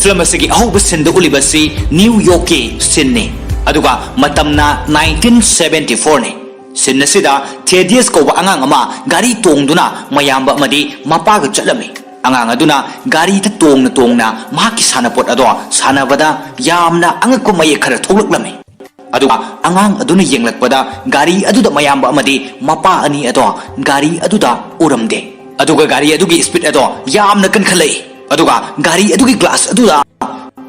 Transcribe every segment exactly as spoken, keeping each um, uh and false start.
Film ꯑꯁꯤꯒꯤ ꯑꯍꯧꯕ ꯁꯤꯟꯗ ꯎꯠꯂꯤꯕꯁꯤ new ꯌꯣꯔꯛꯀꯤ ꯁꯤꯟꯅꯤ꯫ ꯑꯗꯨꯒ ꯃꯇꯝꯅ ꯅꯥꯏꯟꯇꯤꯟ ꯁꯚꯦꯟꯇꯤ ꯐꯣꯔꯅꯤ꯫ ꯁꯤꯟ ꯑꯁꯤꯗ ꯊꯦꯗꯤꯌꯁ ꯀꯧꯕ ꯑꯉꯥꯡ ꯑꯃ ꯒꯥꯔꯤ ꯇꯣꯡꯗꯨꯅ ꯃꯌꯥꯝꯕ ꯑꯃꯗꯤ ꯃꯄꯥꯒ ꯆꯠꯂꯝꯃꯤ꯫ ꯑꯉꯥꯡ ꯑꯗꯨꯅ ꯒꯥꯔꯤꯗ ꯇꯣꯡꯅ ꯇꯣꯡꯅ ꯃꯍꯥꯛꯀꯤ ꯁꯥꯟꯅꯄꯣꯠ ꯑꯗꯣ ꯁꯥꯟꯅꯕꯗ ꯌꯥꯝꯅ ꯑꯉꯛꯄ ꯃꯌꯦꯛ ꯈꯔ ꯊꯣꯛꯂꯛꯂꯝꯃꯤ꯫ ꯑꯗꯨꯒ ꯑꯉꯥꯡ ꯑꯗꯨꯅ ꯌꯦꯡꯂꯛꯄꯗ ꯒꯥꯔꯤ ꯑꯗꯨꯗ ꯃꯌꯥꯝꯕ ꯑꯃꯗꯤ ꯃꯄꯥ ꯑꯅꯤ ꯑꯗꯣ ꯒꯥꯔꯤ ꯑꯗꯨꯗ ꯎꯔꯝꯗꯦ꯫ ꯑꯗꯨꯒ ꯒꯥꯔꯤ ꯑꯗꯨꯒꯤ ꯁ꯭ꯄꯤꯗ ꯑꯗꯣ ꯌꯥꯝꯅ ꯀꯟꯈꯠꯂꯛꯏ꯫ ꯑꯗꯨꯒ ꯒꯥꯔꯤ ꯑꯗꯨꯒꯤ ꯒ꯭ꯂꯥꯁ ꯑꯗꯨꯗ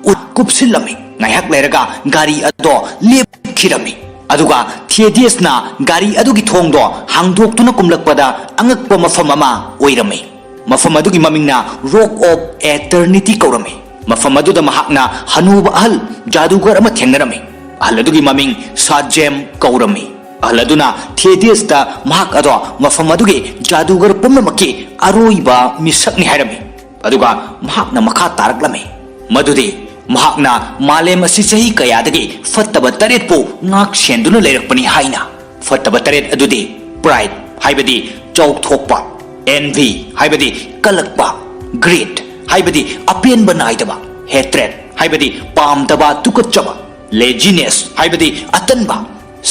ꯎ-, ꯀꯨꯞꯁꯤꯜꯂꯝꯃꯤ꯫ ꯉꯥꯏꯍꯥꯛ ꯂꯩꯔꯒ ꯒꯥꯔꯤ ꯑꯗꯣ ꯂꯦꯞꯈꯤꯔꯝꯃꯤ꯫ ꯑꯗꯨꯒ ꯊꯦꯗꯤꯌꯁꯅ ꯒꯥꯔꯤ ꯑꯗꯨꯒꯤ ꯊꯣꯡꯗꯣ ꯍꯥꯡꯗꯣꯛꯇꯨꯅ ꯀꯨꯝꯂꯛꯄꯗ ꯑꯉꯛꯄ ꯃꯐꯝ ꯑꯃ ꯑꯣꯏꯔꯝꯃꯤ꯫ ꯃꯐꯝ ꯑꯗꯨꯒꯤ ꯃꯃꯤꯡꯅ ꯔꯣꯛ ꯑꯣꯐ ꯑꯦꯇꯔꯅꯤꯇꯤ ꯀꯧꯔꯝꯃꯤ꯫ ꯃꯐꯝ ꯑꯗꯨꯗ ꯃꯍꯥꯛꯅ ꯍꯅꯨꯕ ꯑꯍꯜ ꯖꯥꯗꯨꯒꯔ ꯑꯃ ꯊꯦꯡꯅꯔꯝꯃꯤ꯫ ꯑꯍꯜ ꯑꯗꯨꯒꯤ ꯃꯃꯤꯡ ꯁꯥꯖꯦꯝ ꯀꯧꯔꯝꯃꯤ꯫ ꯑꯍꯜ ꯑꯗꯨꯅ ꯊꯦꯗꯤꯌꯁꯇ ꯃꯍꯥꯛ ꯑꯗꯣ ꯃꯐꯝ ꯑꯗꯨꯒꯤ ꯖꯥꯗꯨꯒꯔ ꯄꯨꯝꯅꯃꯛꯀꯤ ꯑꯔꯣꯏꯕ ꯃꯤꯁꯛꯅꯤ ꯍꯥꯏꯔꯝꯃꯤ꯫ ꯑꯗꯨꯒ ꯃꯍꯥꯛꯅ ꯃꯈꯥ ꯇꯥꯔꯛꯂꯝꯃꯤ꯫ ꯃꯗꯨꯗꯤ ꯃꯍꯥꯛꯅ ꯃꯥꯂꯦꯝ ꯑꯁꯤ ꯆꯍꯤ ꯀꯌꯥꯗꯒꯤ ꯐꯠꯇꯕ ꯇꯔꯦꯠꯄꯨ ꯉꯥꯛ ꯁꯦꯟꯗꯨꯅ ꯂꯩꯔꯛꯄꯅꯤ ꯍꯥꯏꯅ꯫ ꯐꯠꯇꯕ ꯇꯔꯦꯠ ꯑꯗꯨꯗꯤ ꯄ꯭ꯔꯥꯏꯗ, ꯍꯥꯏꯕꯗꯤ ꯆꯥꯎꯊꯣꯛꯄ, ꯑꯦꯟꯚꯤ, ꯍꯥꯏꯕꯗꯤ ꯀꯜꯂꯛꯄ, ꯒ꯭ꯔꯤꯗ, ꯍꯥꯏꯕꯗꯤ ꯑꯄꯦꯟꯕ ꯅꯥꯏꯗꯕ, ꯍꯦꯇ꯭ꯔꯦꯗ, ꯍꯥꯏꯕꯗꯤ ꯄꯥꯝꯗꯕ, ꯇꯨꯀꯠꯆꯕ, ꯂꯦꯖꯤꯅꯦꯁ, ꯍꯥꯏꯕꯗꯤ ꯑꯇꯟꯕ,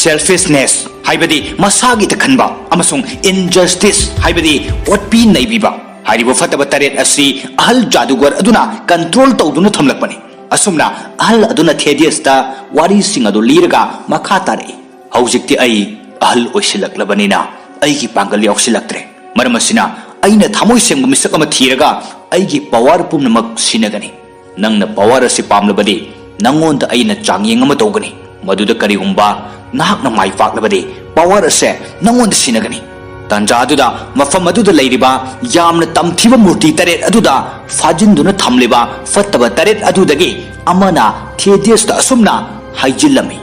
ꯁꯦꯜꯐꯤꯁꯅꯦꯁ, ꯍꯥꯏꯕꯗꯤ ꯃꯁꯥꯒꯤꯇ ꯈꯟꯕ, ꯑꯃꯁꯨꯡ ꯏꯟꯖꯁꯇꯤꯁ, ꯍꯥꯏꯕꯗꯤ ꯑꯣꯠꯄꯤ ꯅꯩꯕꯤꯕ꯫ ꯍꯥꯏꯔꯤꯕ ꯐꯠꯇꯕ ꯇꯔꯦꯠ ꯑꯁꯤ ꯑꯍꯜ ꯖꯥꯗꯨꯒꯔ ꯑꯗꯨꯅ ꯀꯟꯇ꯭ꯔꯣꯜ ꯇꯧꯗꯨꯅ ꯊꯝꯂꯛꯄꯅꯤ꯫ ꯑꯁꯨꯝꯅ ꯑꯍꯜ ꯑꯗꯨꯅ ꯊꯦꯗꯤꯌꯁꯇ ꯋꯥꯔꯤꯁꯤꯡ ꯑꯗꯨ ꯂꯤꯔꯒ ꯃꯈꯥ ꯇꯥꯔꯛꯏ, "ꯍꯧꯖꯤꯛꯇꯤ ꯑꯩ ꯑꯍꯜ ꯑꯣꯏꯁꯤꯜꯂꯛꯂꯕꯅꯤꯅ ꯑꯩꯒꯤ ꯄꯥꯡꯒꯜ ꯌꯥꯎꯁꯤꯜꯂꯛꯇ꯭ꯔꯦ꯫ ꯃꯔꯝ ꯑꯁꯤꯅ ꯑꯩꯅ ꯊꯃꯣꯏ ꯁꯦꯡꯕ ꯃꯤꯁꯛ ꯑꯃ ꯊꯤꯔꯒ ꯑꯩꯒꯤ ꯄꯋꯥꯔ ꯄꯨꯝꯅꯃꯛ ꯁꯤꯟꯅꯒꯅꯤ꯫ ꯅꯪꯅ ꯄꯋꯥꯔ ꯑꯁꯤ ꯄꯥꯝꯂꯕꯗꯤ ꯅꯪꯉꯣꯟꯗ ꯑꯩꯅ ꯆꯥꯡꯌꯦꯡ ꯑꯃ ꯇꯧꯒꯅꯤ, ꯃꯗꯨꯗ ꯀꯔꯤꯒꯨꯝꯕ ꯅꯍꯥꯛꯅ ꯃꯥꯏ ꯄꯥꯛꯂꯕꯗꯤ ꯄꯋꯥꯔ ꯑꯁꯦ ꯅꯪꯉꯣꯟꯗ ꯁꯤꯟꯅꯒꯅꯤ꯫" ꯇꯥꯟꯖꯥ ꯑꯗꯨꯗ ꯃꯐꯝ ꯑꯗꯨꯗ ꯂꯩꯔꯤꯕ ꯌꯥꯝꯅ ꯇꯝꯊꯤꯕ ꯃꯨꯔꯇꯤ ꯇꯔꯦꯠ ꯑꯗꯨꯗ ꯐꯥꯖꯤꯟꯗꯨꯅ ꯊꯝꯂꯤꯕ ꯐꯠꯇꯕ ꯇꯔꯦꯠ ꯑꯗꯨꯗꯒꯤ ꯑꯃꯅ ꯊꯦꯗꯤꯌꯁꯇ ꯑꯁꯨꯝꯅ ꯍꯥꯏꯖꯤꯜꯂꯝꯃꯤ,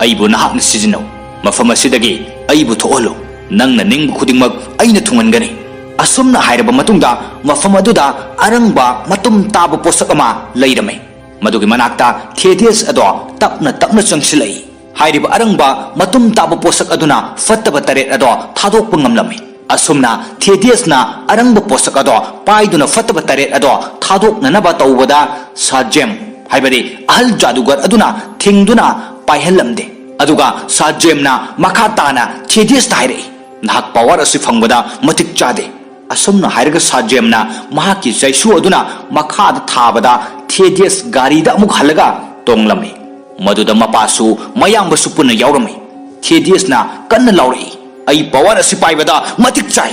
"ꯑꯩꯕꯨ ꯅꯍꯥꯛꯅ ꯁꯤꯖꯤꯟꯅꯧ꯫ ꯃꯐꯝ ꯑꯁꯤꯗꯒꯤ ꯑꯩꯕꯨ ꯊꯣꯛꯍꯜꯂꯨ꯫ ꯅꯪꯅ ꯅꯤꯡꯕ ꯈꯨꯗꯤꯡꯃꯛ ꯑꯩꯅ ꯊꯨꯡꯍꯟꯒꯅꯤ꯫" ꯑꯁꯨꯝꯅ ꯍꯥꯏꯔꯕ ꯃꯇꯨꯡꯗ ꯃꯐꯝ ꯑꯗꯨꯗ ꯑꯔꯪꯕ ꯃꯇꯨꯝ ꯇꯥꯕ ꯄꯣꯠꯁꯛ ꯑꯃ ꯂꯩꯔꯝꯃꯤ꯫ ꯃꯗꯨꯒꯤ ꯃꯅꯥꯛꯇ ꯊꯦꯗꯤꯌꯁ ꯑꯗꯣ ꯇꯞꯅ ꯇꯞꯅ ꯆꯪꯁꯤꯜꯂꯛꯏ꯫ ꯍꯥꯏꯔꯤꯕ ꯑꯔꯪꯕ ꯃꯇꯨꯝ ꯇꯥꯕ ꯄꯣꯠꯁꯛ ꯑꯗꯨꯅ ꯐꯠꯇꯕ ꯇꯔꯦꯠ ꯑꯗꯣ ꯊꯥꯗꯣꯛꯄ ꯉꯝꯂꯝꯃꯤ꯫ ꯑꯁꯨꯝꯅ ꯊꯦꯗꯤꯌꯁꯅ ꯑꯔꯪꯕ ꯄꯣꯠꯁꯛ ꯑꯗꯣ ꯄꯥꯏꯗꯨꯅ ꯐꯠꯇꯕ ꯇꯔꯦꯠ ꯑꯗꯣ ꯊꯥꯗꯣꯛꯅꯅꯕ ꯇꯧꯕꯗ ꯁꯥꯖꯦꯝ, ꯍꯥꯏꯕꯗꯤ ꯑꯍꯜ ꯖꯥꯗꯨꯒꯔ ꯑꯗꯨꯅ ꯊꯤꯡꯗꯨꯅ ꯄꯥꯏꯍꯜꯂꯝꯗꯦ꯫ ꯑꯗꯨꯒ ꯁꯥꯖꯦꯝꯅ ꯃꯈꯥ ꯇꯥꯅ ꯊꯦꯗꯤꯌꯁꯇ ꯍꯥꯏꯔꯛꯏ, "ꯅꯍꯥꯛ ꯄꯋꯥꯔ ꯑꯁꯤ ꯐꯪꯕꯗ ꯃꯇꯤꯛ ꯆꯥꯗꯦ꯫" ꯑꯁꯨꯝꯅ ꯍꯥꯏꯔꯒ ꯁꯥꯖꯦꯝꯅ ꯃꯍꯥꯛꯀꯤ ꯆꯩꯁꯨ ꯑꯗꯨꯅ ꯃꯈꯥꯗ ꯊꯥꯕꯗ ꯊꯦꯗꯤꯌꯁ ꯒꯥꯔꯤꯗ ꯑꯃꯨꯛ ꯍꯜꯂꯒ ꯇꯣꯡꯂꯝꯃꯤ꯫ ꯃꯗꯨꯗ ꯃꯄꯥꯁꯨ ꯃꯌꯥꯝꯕꯁꯨ ꯄꯨꯟꯅ ꯌꯥꯎꯔꯝꯃꯤ꯫ ꯊꯦꯗꯤꯌꯁꯅ ꯀꯟꯅ ꯂꯥꯎꯔꯛꯏ, "ꯑꯩ ꯄꯋꯥꯔ ꯑꯁꯤ ꯄꯥꯏꯕꯗ ꯃꯇꯤꯛ ꯆꯥꯏ!"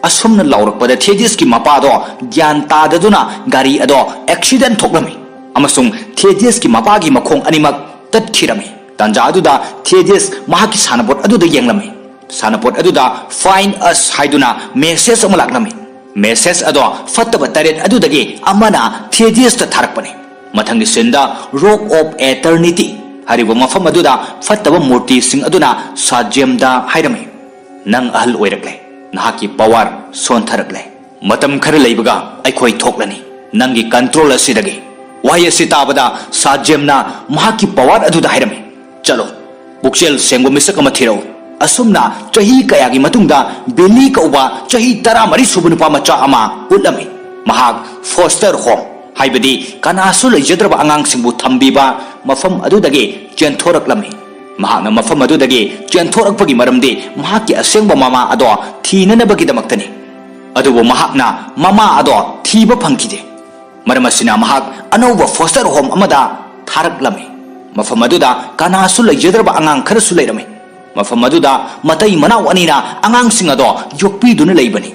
ꯑꯁꯨꯝꯅ ꯂꯥꯎꯔꯛꯄꯗ ꯊꯦꯗꯤꯌꯁꯀꯤ ꯃꯄꯥꯗꯣ ꯒ꯭ꯌꯥꯟ ꯇꯥꯗꯗꯨꯅ ꯒꯥꯔꯤ ꯑꯗꯣ ꯑꯦꯛꯁꯤꯗꯦꯟ ꯊꯣꯛꯂꯝꯃꯤ ꯑꯃꯁꯨꯡ ꯊꯦꯗꯤꯌꯁꯀꯤ ꯃꯄꯥꯒꯤ ꯃꯈꯣꯡ ꯑꯅꯤꯃꯛ ꯇꯠꯈꯤꯔꯝꯃꯤ꯫ ꯇꯥꯟꯖꯥ ꯑꯗꯨꯗ ꯊꯦꯗꯤꯌꯁ ꯃꯍꯥꯛꯀꯤ ꯁꯥꯟꯅꯄꯣꯠ ꯑꯗꯨꯗ ꯌꯦꯡꯂꯝꯃꯤ꯫ ꯁꯥꯟꯅꯄꯣꯠ ꯑꯗꯨꯗ "Find us" ꯍꯥꯏꯗꯨꯅ ꯃꯦꯁꯦꯖ ꯑꯃ ꯂꯥꯛꯂꯝꯃꯤ꯫ ꯃꯦꯁꯦꯖ ꯑꯗꯣ ꯐꯠꯇꯕ ꯇꯔꯦꯠ ꯑꯗꯨꯗꯒꯤ ꯑꯃꯅ ꯊꯦꯗꯤꯌꯁꯇ ꯊꯥꯔꯛꯄꯅꯤ꯫ ꯃꯊꯪꯒꯤ ꯁꯤꯟꯗ Rock of Eternity ꯍꯥꯏꯔꯤꯕ ꯃꯐꯝ ꯑꯗꯨꯗ ꯐꯠꯇꯕ ꯃꯨꯔꯇꯤꯁꯤꯡ ꯑꯗꯨꯅ ꯁꯥꯖꯦꯝꯗ ꯍꯥꯏꯔꯝꯃꯤ, "ꯅꯪ ꯑꯍꯜ ꯑꯣꯏꯔꯛꯂꯦ, ꯅꯍꯥꯛꯀꯤ ꯄꯋꯥꯔ ꯁꯣꯟꯊꯔꯛꯂꯦ꯫ ꯃꯇꯝ ꯈꯔ ꯂꯩꯕꯒ ꯑꯩꯈꯣꯏ ꯊꯣꯛꯂꯅꯤ ꯅꯪꯒꯤ ꯀꯟꯇ꯭ꯔꯣꯜ ꯑꯁꯤꯗꯒꯤ꯫" ꯋꯥꯍꯩ ꯑꯁꯤ ꯇꯥꯕꯗ ꯁꯥꯖꯦꯝꯅ ꯃꯍꯥꯛꯀꯤ ꯄꯋꯥꯔ ꯑꯗꯨꯗ ꯍꯥꯏꯔꯝꯃꯤ, "ꯆꯠꯂꯣ, ꯄꯨꯛꯆꯦꯜ ꯁꯦꯡꯕ ꯃꯤꯁꯛ ꯑꯃ ꯊꯤꯔꯛꯎ꯫" ꯑꯁꯨꯝꯅ ꯆꯍꯤ ꯀꯌꯥꯒꯤ ꯃꯇꯨꯡꯗ ꯕꯤꯂꯤ ꯀꯧꯕ ꯆꯍꯤ ꯇꯔꯥꯃꯔꯤ ꯁꯨꯕ ꯅꯨꯄꯥ ꯃꯆꯥ ꯑꯃ ꯎꯠꯂꯝꯃꯤ꯫ ꯃꯍꯥꯛ ꯐꯣꯁꯇꯔ ꯍꯣꯝ, ꯍꯥꯏꯕꯗꯤ ꯀꯅꯥꯁꯨ ꯂꯩꯖꯗ꯭ꯔꯕ ꯑꯉꯥꯡꯁꯤꯡꯕꯨ ꯊꯝꯕꯤꯕ ꯃꯐꯝ ꯑꯗꯨꯗꯒꯤ ꯆꯦꯟꯊꯣꯔꯛꯂꯝꯃꯤ꯫ ꯃꯍꯥꯛꯅ ꯃꯐꯝ ꯑꯗꯨꯗꯒꯤ ꯆꯦꯟꯊꯣꯔꯛꯄꯒꯤ ꯃꯔꯝꯗꯤ ꯃꯍꯥꯛꯀꯤ ꯑꯁꯦꯡꯕ ꯃꯃꯥ ꯑꯗꯣ ꯊꯤꯅꯅꯕꯒꯤꯗꯃꯛꯇꯅꯤ꯫ ꯑꯗꯨꯕꯨ ꯃꯍꯥꯛꯅ ꯃꯃꯥ ꯑꯗꯣ ꯊꯤꯕ ꯐꯪꯈꯤꯗꯦ꯫ ꯃꯔꯝ ꯑꯁꯤꯅ ꯃꯍꯥꯛ ꯑꯅꯧꯕ ꯐꯣꯁꯇꯔ ꯍꯣꯝ ꯑꯃꯗ ꯊꯥꯔꯛꯂꯝꯃꯤ꯫ ꯃꯐꯝ ꯑꯗꯨꯗ ꯀꯅꯥꯁꯨ ꯂꯩꯖꯗ꯭ꯔꯕ ꯑꯉꯥꯡ ꯈꯔꯁꯨ ꯂꯩꯔꯝꯃꯤ꯫ ꯃꯐꯝ ꯑꯗꯨꯗ ꯃꯇꯩ ꯃꯅꯥꯎ ꯑꯅꯤꯅ ꯑꯉꯥꯡꯁꯤꯡ ꯑꯗꯣ ꯌꯣꯛꯄꯤꯗꯨꯅ ꯂꯩꯕꯅꯤ꯫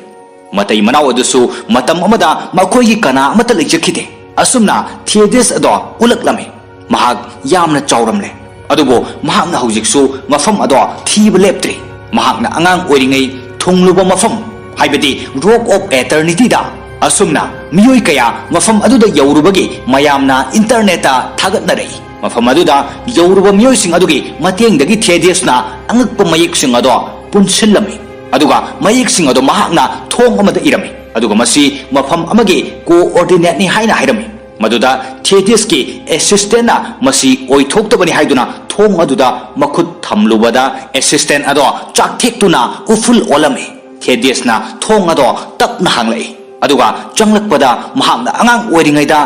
ꯃꯇꯩ ꯃꯅꯥꯎ ꯑꯗꯨꯁꯨ ꯃꯇꯝ ꯑꯃꯗ ꯃꯈꯣꯏꯒꯤ ꯀꯅꯥ ꯑꯃꯠꯇ ꯂꯩꯖꯈꯤꯗꯦ꯫ ꯑꯁꯨꯝꯅ ꯊꯦꯗꯤꯌꯁ ꯑꯗꯣ ꯎꯠꯂꯛꯂꯝꯃꯤ꯫ ꯃꯍꯥꯛ ꯌꯥꯝꯅ ꯆꯥꯎꯔꯝꯂꯦ, ꯑꯗꯨꯕꯨ ꯃꯍꯥꯛꯅ ꯍꯧꯖꯤꯛꯁꯨ ꯃꯐꯝ ꯑꯗꯣ ꯊꯤꯕ ꯂꯦꯞꯇ꯭ꯔꯤ꯫ ꯃꯍꯥꯛꯅ ꯑꯉꯥꯡ ꯑꯣꯏꯔꯤꯉꯩ ꯊꯨꯡꯂꯨꯕ ꯃꯐꯝ, ꯍꯥꯏꯕꯗꯤ Rock of Eternity ꯗ꯫ ꯑꯁꯨꯝꯅ ꯃꯤꯑꯣꯏ ꯀꯌꯥ ꯃꯐꯝ ꯑꯗꯨꯗ ꯌꯧꯔꯨꯕꯒꯤ ꯃꯌꯥꯝꯅ ꯏꯟꯇꯔꯅꯦꯠꯇ ꯊꯥꯒꯠꯅꯔꯛꯏ꯫ ꯃꯐꯝ ꯑꯗꯨꯗ ꯌꯧꯔꯨꯕ ꯃꯤꯑꯣꯏꯁꯤꯡ ꯑꯗꯨꯒꯤ ꯃꯇꯦꯡꯗꯒꯤ ꯊꯦꯗꯤꯌꯁꯅ ꯑꯉꯛꯄ ꯃꯌꯦꯛꯁꯤꯡ ꯑꯗꯣ ꯄꯨꯟꯁꯤꯜꯂꯝꯃꯤ, ꯑꯗꯨꯒ ꯃꯌꯦꯛꯁꯤꯡ ꯑꯗꯣ ꯃꯍꯥꯛꯅ ꯊꯣꯡ ꯑꯃꯗ ꯏꯔꯝꯃꯤ, ꯑꯗꯨꯒ ꯃꯁꯤ ꯃꯐꯝ ꯑꯃꯒꯤ ꯀꯣꯑꯣꯔꯗꯤꯅꯦꯠꯅꯤ ꯍꯥꯏꯅ ꯍꯥꯏꯔꯝꯃꯤ꯫ ꯃꯗꯨꯗ ꯊꯦꯗꯤꯌꯁꯀꯤ ꯑꯦꯁꯤꯁꯇꯦꯟꯅ ꯃꯁꯤ ꯑꯣꯏꯊꯣꯛꯇꯕꯅꯤ ꯍꯥꯏꯗꯨꯅ ꯊꯣꯡ ꯑꯗꯨꯗ ꯃꯈꯨꯠ ꯊꯝꯂꯨꯕꯗ ꯑꯦꯁꯤꯁꯇꯦꯟ ꯑꯗꯣ ꯆꯥꯛꯊꯦꯛꯇꯨꯅ ꯎꯐꯨꯜ ꯑꯣꯜꯂꯝꯃꯤ꯫ ꯊꯦꯗꯤꯌꯁꯅ ꯊꯣꯡ ꯑꯗꯣ ꯇꯞꯅ ꯍꯥꯡꯂꯛꯏ, ꯑꯗꯨꯒ ꯆꯪꯂꯛꯄꯗ ꯃꯍꯥꯛꯅ ꯑꯉꯥꯡ ꯑꯣꯏꯔꯤꯉꯩꯗ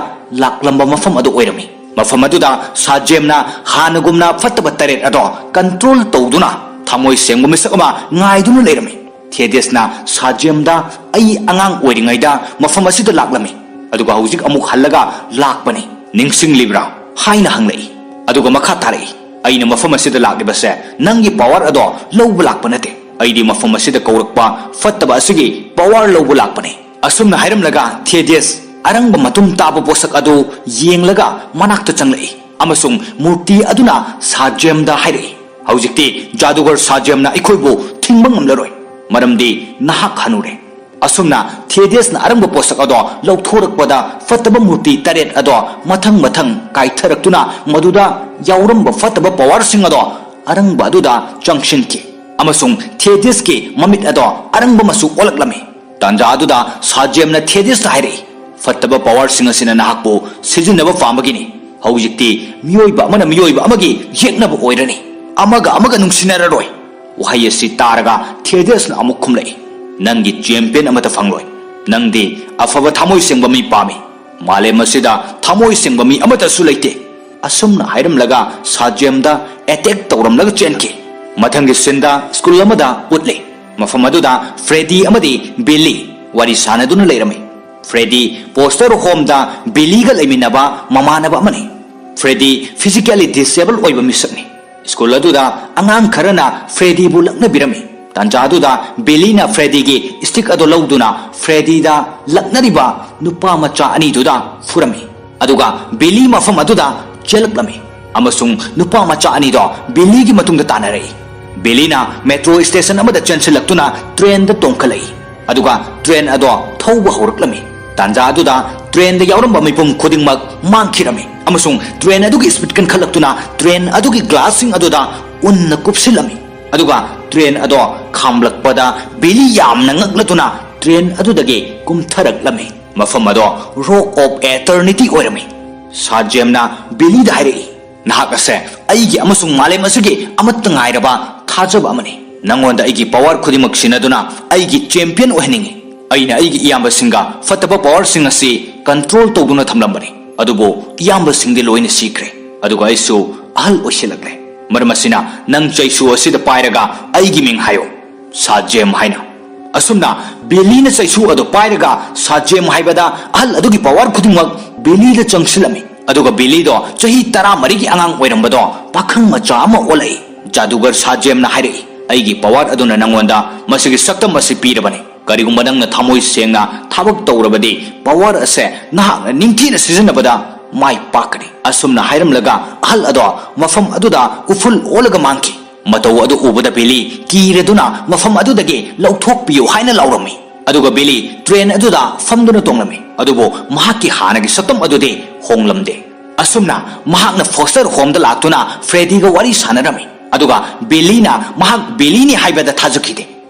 ꯂꯥꯛꯂꯝꯕ ꯃꯐꯝ ꯑꯗꯨ ꯑꯣꯏꯔꯝꯃꯤ꯫ ꯃꯐꯝ ꯑꯗꯨꯗ ꯁꯥꯖꯦꯝꯅ ꯍꯥꯟꯅꯒꯨꯝꯅ ꯐꯠꯇꯕ ꯇꯔꯦꯠ ꯑꯗꯣ ꯀꯟꯇ꯭ꯔꯣꯜ ꯇꯧꯗꯨꯅ ꯊꯃꯣꯏ ꯁꯦꯡꯕ ꯃꯤꯁꯛ ꯑꯃ ꯉꯥꯏꯗꯨꯅ ꯂꯩꯔꯝꯃꯤ꯫ ꯊꯦꯗꯤꯌꯁꯅ ꯁꯥꯖꯦꯝꯗ "ꯑꯩ ꯑꯉꯥꯡ ꯑꯣꯏꯔꯤꯉꯩꯗ ꯃꯐꯝ ꯑꯁꯤꯗ ꯂꯥꯛꯂꯝꯃꯤ, ꯑꯗꯨꯒ ꯍꯧꯖꯤꯛ ꯑꯃꯨꯛ ꯍꯜꯂꯒ ꯂꯥꯛꯄꯅꯤ, ꯅꯤꯡꯁꯤꯡꯂꯤꯕ꯭ꯔꯥ?" ꯍꯥꯏꯅ ꯍꯪꯂꯛꯏ꯫ ꯑꯗꯨꯒ ꯃꯈꯥ ꯇꯥꯔꯛꯏ, "ꯑꯩꯅ ꯃꯐꯝ ꯑꯁꯤꯗ ꯂꯥꯛꯂꯤꯕꯁꯦ ꯅꯪꯒꯤ ꯄꯋꯥꯔ ꯑꯗꯣ ꯂꯧꯕ ꯂꯥꯛꯄ ꯅꯠꯇꯦ꯫ ꯑꯩꯗꯤ ꯃꯐꯝ ꯑꯁꯤꯗ ꯀꯧꯔꯛꯄ ꯐꯠꯇꯕ ꯑꯁꯤꯒꯤ ꯄꯋꯥꯔ ꯂꯧꯕ ꯂꯥꯛꯄꯅꯤ"꯫ ꯑꯁꯨꯝꯅ ꯍꯥꯏꯔꯝꯂꯒ ꯊꯦꯗꯤꯌꯁ ꯑꯔꯪꯕ ꯃꯇꯨꯝ ꯇꯥꯕ ꯄꯣꯠꯁꯛ ꯑꯗꯨ ꯌꯦꯡꯂꯒ ꯃꯅꯥꯛꯇ ꯆꯪꯂꯛꯏ, ꯑꯃꯁꯨꯡ ꯃꯨꯔꯇꯤ ꯑꯗꯨꯅ ꯁꯥꯖꯦꯝꯗ ꯍꯥꯏꯔꯛꯏ, "ꯍꯧꯖꯤꯛꯇꯤ ꯖꯥꯗꯨꯒꯔ ꯁꯥꯖꯦꯝꯅ ꯑꯩꯈꯣꯏꯕꯨ ꯊꯤꯡꯕ ꯉꯝꯂꯔꯣꯏ, ꯃꯔꯝꯗꯤ ꯅꯍꯥꯛ ꯍꯅꯨꯔꯦ"꯫ ꯑꯁꯨꯝꯅ ꯊꯦꯗꯤꯌꯁꯅ ꯑꯔꯪꯕ ꯄꯣꯠꯁꯛ ꯑꯗꯣ ꯂꯧꯊꯣꯔꯛꯄꯗ ꯐꯠꯇꯕ ꯃꯨꯔꯇꯤ ꯇꯔꯦꯠ ꯑꯗꯣ ꯃꯊꯪ ꯃꯊꯪ ꯀꯥꯏꯊꯔꯛꯇꯨꯅ ꯃꯗꯨꯗ ꯌꯥꯎꯔꯝꯕ ꯐꯠꯇꯕ ꯄꯋꯥꯔꯁꯤꯡ ꯑꯗꯣ ꯑꯔꯪꯕ ꯑꯗꯨꯗ ꯆꯪꯁꯤꯟꯈꯤ, ꯑꯃꯁꯨꯡ ꯊꯦꯗꯤꯌꯁꯀꯤ ꯃꯃꯤꯠ ꯑꯗꯣ ꯑꯔꯪꯕ ꯃꯆꯨ ꯑꯣꯜꯂꯛꯂꯝꯃꯤ꯫ ꯇꯥꯟꯖꯥ ꯑꯗꯨꯗ ꯁꯥꯖꯦꯝꯅ ꯊꯦꯗꯤꯌꯁꯇ ꯍꯥꯏꯔꯛꯏ, "ꯐꯠꯇꯕ ꯄꯋꯥꯔꯁꯤꯡ ꯑꯁꯤꯅ ꯅꯍꯥꯛꯄꯨ ꯁꯤꯖꯤꯟꯅꯕ ꯄꯥꯝꯕꯒꯤꯅꯤ꯫ ꯍꯧꯖꯤꯛꯇꯤ ꯃꯤꯑꯣꯏꯕ ꯑꯃꯅ ꯃꯤꯑꯣꯏꯕ ꯑꯃꯒꯤ ꯌꯦꯛꯅꯕ ꯑꯣꯏꯔꯅꯤ꯫ ꯑꯃꯒ ꯑꯃꯒ ꯅꯨꯡꯁꯤꯅꯔꯔꯣꯏ"꯫ ꯋꯥꯍꯩ ꯑꯁꯤ ꯇꯥꯔꯒ ꯊꯦꯗꯤꯌꯁꯅ ꯑꯃꯨꯛ ꯈꯨꯝꯂꯛꯏ, "ꯅꯪꯒꯤ ꯆꯦꯝꯄꯤꯌꯟ ꯑꯃꯠꯇ ꯐꯪꯂꯣꯏ꯫ ꯅꯪꯗꯤ ꯑꯐꯕ ꯊꯃꯣꯏ ꯁꯦꯡꯕ ꯃꯤ ꯄꯥꯝꯃꯤ꯫ ꯃꯥꯂꯦꯝ ꯑꯁꯤꯗ ꯊꯃꯣꯏ ꯁꯦꯡꯕ ꯃꯤ ꯑꯃꯠꯇꯁꯨ ꯂꯩꯇꯦ"꯫ ꯑꯁꯨꯝꯅ ꯍꯥꯏꯔꯝꯂꯒ ꯁꯥꯖꯦꯝꯗ ꯑꯦꯇꯦꯛ ꯇꯧꯔꯝꯂꯒ ꯆꯦꯟꯈꯤ꯫ ꯃꯊꯪꯒꯤ ꯁꯤꯟꯗ ꯁ꯭ꯀꯨꯜ ꯑꯃꯗ ꯎꯠꯂꯤ꯫ ꯃꯐꯝ ꯑꯗꯨꯗ ꯐ꯭ꯔꯦꯗꯤ ꯑꯃꯗꯤ ꯕꯤꯂꯤ ꯋꯥꯔꯤ ꯁꯥꯟꯅꯗꯨꯅ ꯂꯩꯔꯝꯃꯤ꯫ ꯐ꯭ꯔꯦꯗꯤ ꯐꯣꯁꯇꯔ ꯍꯣꯝꯗ ꯕꯤꯂꯤꯒ ꯂꯩꯃꯤꯟꯅꯕ ꯃꯃꯥꯟꯅꯕ ꯑꯃꯅꯤ꯫ ꯐ꯭ꯔꯦꯗꯤ ꯐꯤꯖꯤꯀꯦꯜꯂꯤ ꯗꯤꯁꯦꯕꯜ ꯑꯣꯏꯕ ꯃꯤꯁꯛꯅꯤ꯫ ꯁ꯭ꯀꯨꯜ ꯑꯗꯨꯗ ꯑꯉꯥꯡ ꯈꯔꯅ ꯐ꯭ꯔꯦꯗꯤꯕꯨ ꯂꯛꯅꯕꯤꯔꯝꯃꯤ꯫ ꯇꯥꯟꯖꯥ ꯑꯗꯨꯗ ꯕꯤꯂꯤꯅ ꯐ꯭ꯔꯦꯗꯤꯒꯤ ꯁ꯭ꯇꯤꯛ ꯑꯗꯨ ꯂꯧꯗꯨꯅ ꯐ꯭ꯔꯦꯗꯤꯗ ꯂꯛꯅꯔꯤꯕ ꯅꯨꯄꯥ ꯃꯆꯥ ꯑꯅꯤꯗꯨꯗ ꯐꯨꯔꯝꯃꯤ꯫ ꯑꯗꯨꯒ ꯕꯤꯂꯤ ꯃꯐꯝ ꯑꯗꯨꯗ ꯆꯦꯜꯂꯛꯂꯝꯃꯤ, ꯑꯃꯁꯨꯡ ꯅꯨꯄꯥ ꯃꯆꯥ ꯑꯅꯤꯗꯣ ꯕꯤꯂꯤꯒꯤ ꯃꯇꯨꯡꯗ ꯇꯥꯟꯅꯔꯛꯏ꯫ ꯕꯤꯂꯤꯅ ꯃꯦꯇ꯭ꯔꯣ ꯁ꯭ꯇꯦꯁꯟ ꯑꯃꯗ ꯆꯦꯟꯁꯤꯜꯂꯛꯇꯨꯅ ꯇ꯭ꯔꯦꯟꯗ ꯇꯣꯡꯈꯠꯂꯛꯏ, ꯑꯗꯨꯒ ꯇ꯭ꯔꯦꯟ ꯑꯗꯣ ꯊꯧꯕ ꯍꯧꯔꯛꯂꯝꯃꯤ꯫ ꯇꯥꯟꯖꯥ ꯑꯗꯨꯗ ꯇ꯭ꯔꯦꯟꯗ ꯌꯥꯎꯔꯝꯕ ꯃꯤꯄꯨꯝ ꯈꯨꯗꯤꯡꯃꯛ ꯃꯥꯡꯈꯤꯔꯝꯃꯤ, ꯑꯃꯁꯨꯡ ꯇ꯭ꯔꯦꯟ ꯑꯗꯨꯒꯤ ꯁ꯭ꯄꯤꯗ ꯀꯟꯈꯠꯂꯛꯇꯨꯅ ꯇ꯭ꯔꯦꯟ ꯑꯗꯨꯒꯤ ꯒ꯭ꯂꯥꯁꯁꯤꯡ ꯑꯗꯨꯗ ꯎꯟꯅ ꯀꯨꯞꯁꯤꯜꯂꯝꯃꯤ꯫ ꯑꯗꯨꯒ ꯇ꯭ꯔꯦꯟ ꯑꯗꯣ ꯈꯥꯝꯂꯛꯄꯗ ꯕꯤꯂꯤ ꯌꯥꯝꯅ ꯉꯛꯂꯗꯨꯅ ꯇ꯭ꯔꯦꯟ ꯑꯗꯨꯗꯒꯤ ꯀꯨꯝꯊꯔꯛꯂꯝꯃꯤ꯫ ꯃꯐꯝ ꯑꯗꯣ ꯔꯣꯛ ꯑꯣꯐ ꯑꯦꯇꯔꯅꯤꯇꯤ ꯑꯣꯏꯔꯝꯃꯤ꯫ ꯁꯥꯖꯦꯝꯅ ꯕꯤꯂꯤꯗ ꯍꯥꯏꯔꯛꯏ, "ꯅꯍꯥꯛ ꯑꯁꯦ ꯑꯩꯒꯤ ꯑꯃꯁꯨꯡ ꯃꯥꯂꯦꯝ ꯑꯁꯤꯒꯤ ꯑꯃꯠꯇ ꯉꯥꯏꯔꯕ ꯊꯥꯖꯕ ꯑꯃꯅꯤ꯫ "ꯅꯪꯉꯣꯟꯗ ꯑꯩꯒꯤ power ꯈꯨꯗꯤꯡꯃꯛ ꯁꯤꯟꯅꯗꯨꯅ ꯑꯩꯒꯤ champion ꯑꯣꯏꯍꯟꯅꯤꯡꯉꯤ꯫ ꯑꯩꯅ ꯑꯩꯒꯤ ꯏꯌꯥꯝꯕꯁꯤꯡꯒ ꯐꯠꯇꯕ powerꯁꯤꯡ ꯑꯁꯤ control ꯇꯧꯗꯨꯅ ꯊꯝꯂꯝꯕꯅꯤ, ꯑꯗꯨꯕꯨ ꯏꯌꯥꯝꯕꯁꯤꯡꯗꯤ ꯂꯣꯏꯅ ꯁꯤꯈ꯭ꯔꯦ, ꯑꯗꯨꯒ ꯑꯩꯁꯨ ꯑꯍꯜ ꯑꯣꯏꯁꯤꯜꯂꯛꯂꯦ꯫ ꯃꯔꯝ ꯑꯁꯤꯅ ꯅꯪ ꯆꯩꯁꯨ ꯑꯁꯤꯗ ꯄꯥꯏꯔꯒ ꯑꯩꯒꯤ ꯃꯤꯡ ꯍꯥꯏꯌꯨ, ꯁꯥꯖꯦꯝ ꯍꯥꯏꯅ"꯫ ꯑꯁꯨꯝꯅ ꯕꯤꯂꯤꯅ ꯆꯩꯁꯨ ꯑꯗꯨ ꯄꯥꯏꯔꯒ ꯁꯥꯖꯦꯝ ꯍꯥꯏꯕꯗ ꯑꯍꯜ ꯑꯗꯨꯒꯤ power ꯈꯨꯗꯤꯡꯃꯛ ꯕꯤꯂꯤꯗ ꯆꯪꯁꯤꯜꯂꯝꯃꯤ꯫ ꯑꯗꯨꯒ ꯕꯤꯂꯤꯗꯣ ꯆꯍꯤ ꯇꯔꯥꯃꯔꯤꯒꯤ ꯑꯉꯥꯡ ꯑꯣꯏꯔꯝꯕꯗꯣ ꯄꯥꯈꯪ ꯃꯆꯥ ꯑꯃ ꯑꯣꯜꯂꯛꯏ꯫ ꯖꯥꯗꯨꯒꯔ ꯁꯥꯖꯦꯝꯅ ꯍꯥꯏꯔꯛꯏ, "ꯑꯩꯒꯤ power ꯑꯗꯨꯅ ꯅꯪꯉꯣꯟꯗ ꯃꯁꯤꯒꯤ ꯁꯛꯇꯝ ꯑꯁꯤ ꯄꯤꯔꯕꯅꯤ꯫ ꯀꯔꯤꯒꯨꯝꯕ ꯅꯪꯅ ꯊꯃꯣꯏ ꯁꯦꯡꯅ ꯊꯕꯛ ꯇꯧꯔꯕꯗꯤ power ꯑꯁꯦ ꯅꯍꯥꯛꯅ ꯅꯤꯡꯊꯤꯅ ꯁꯤꯖꯤꯟꯅꯕꯗ ꯃꯥꯏ ꯄꯥꯛꯀꯅꯤ"꯫ ꯑꯁꯨꯝꯅ ꯍꯥꯏꯔꯝꯂꯒ ꯑꯍꯜ ꯑꯗꯣ ꯃꯐꯝ ꯑꯗꯨꯗ ꯎꯐꯨꯜ ꯑꯣꯜꯂꯒ ꯃꯥꯡꯈꯤ꯫ ꯃꯇꯧ ꯑꯗꯨ ꯎꯕꯗ ꯕꯤꯂꯤ ꯀꯤꯔꯗꯨꯅ ꯃꯐꯝ ꯑꯗꯨꯗꯒꯤ ꯂꯧꯊꯣꯛꯄꯤꯌꯨ ꯍꯥꯏꯅ ꯂꯥꯎꯔꯝꯃꯤ꯫ ꯑꯗꯨꯒ ꯕꯤꯂꯤ train ꯑꯗꯨꯗ ꯐꯝꯗꯨꯅ ꯇꯣꯡꯂꯝꯃꯤ, ꯑꯗꯨꯕꯨ ꯃꯍꯥꯛꯀꯤ ꯍꯥꯟꯅꯒꯤ ꯁꯛꯇꯝ ꯑꯗꯨꯗꯤ ꯍꯣꯡꯂꯝꯗꯦ꯫ ꯑꯁꯨꯝꯅ ꯃꯍꯥꯛꯅ foster homeꯗ ꯂꯥꯛꯇꯨꯅ ꯐ꯭ꯔꯦꯗꯤꯒ ꯋꯥꯔꯤ ꯁꯥꯟꯅꯔꯝꯃꯤ, ꯑꯗꯨꯒ ꯕꯤꯂꯤꯅ ꯃꯍꯥꯛ ꯕꯤꯂꯤꯅꯤ ꯍꯥꯏꯕꯗ ꯊꯥꯖꯈꯤꯗꯦ꯫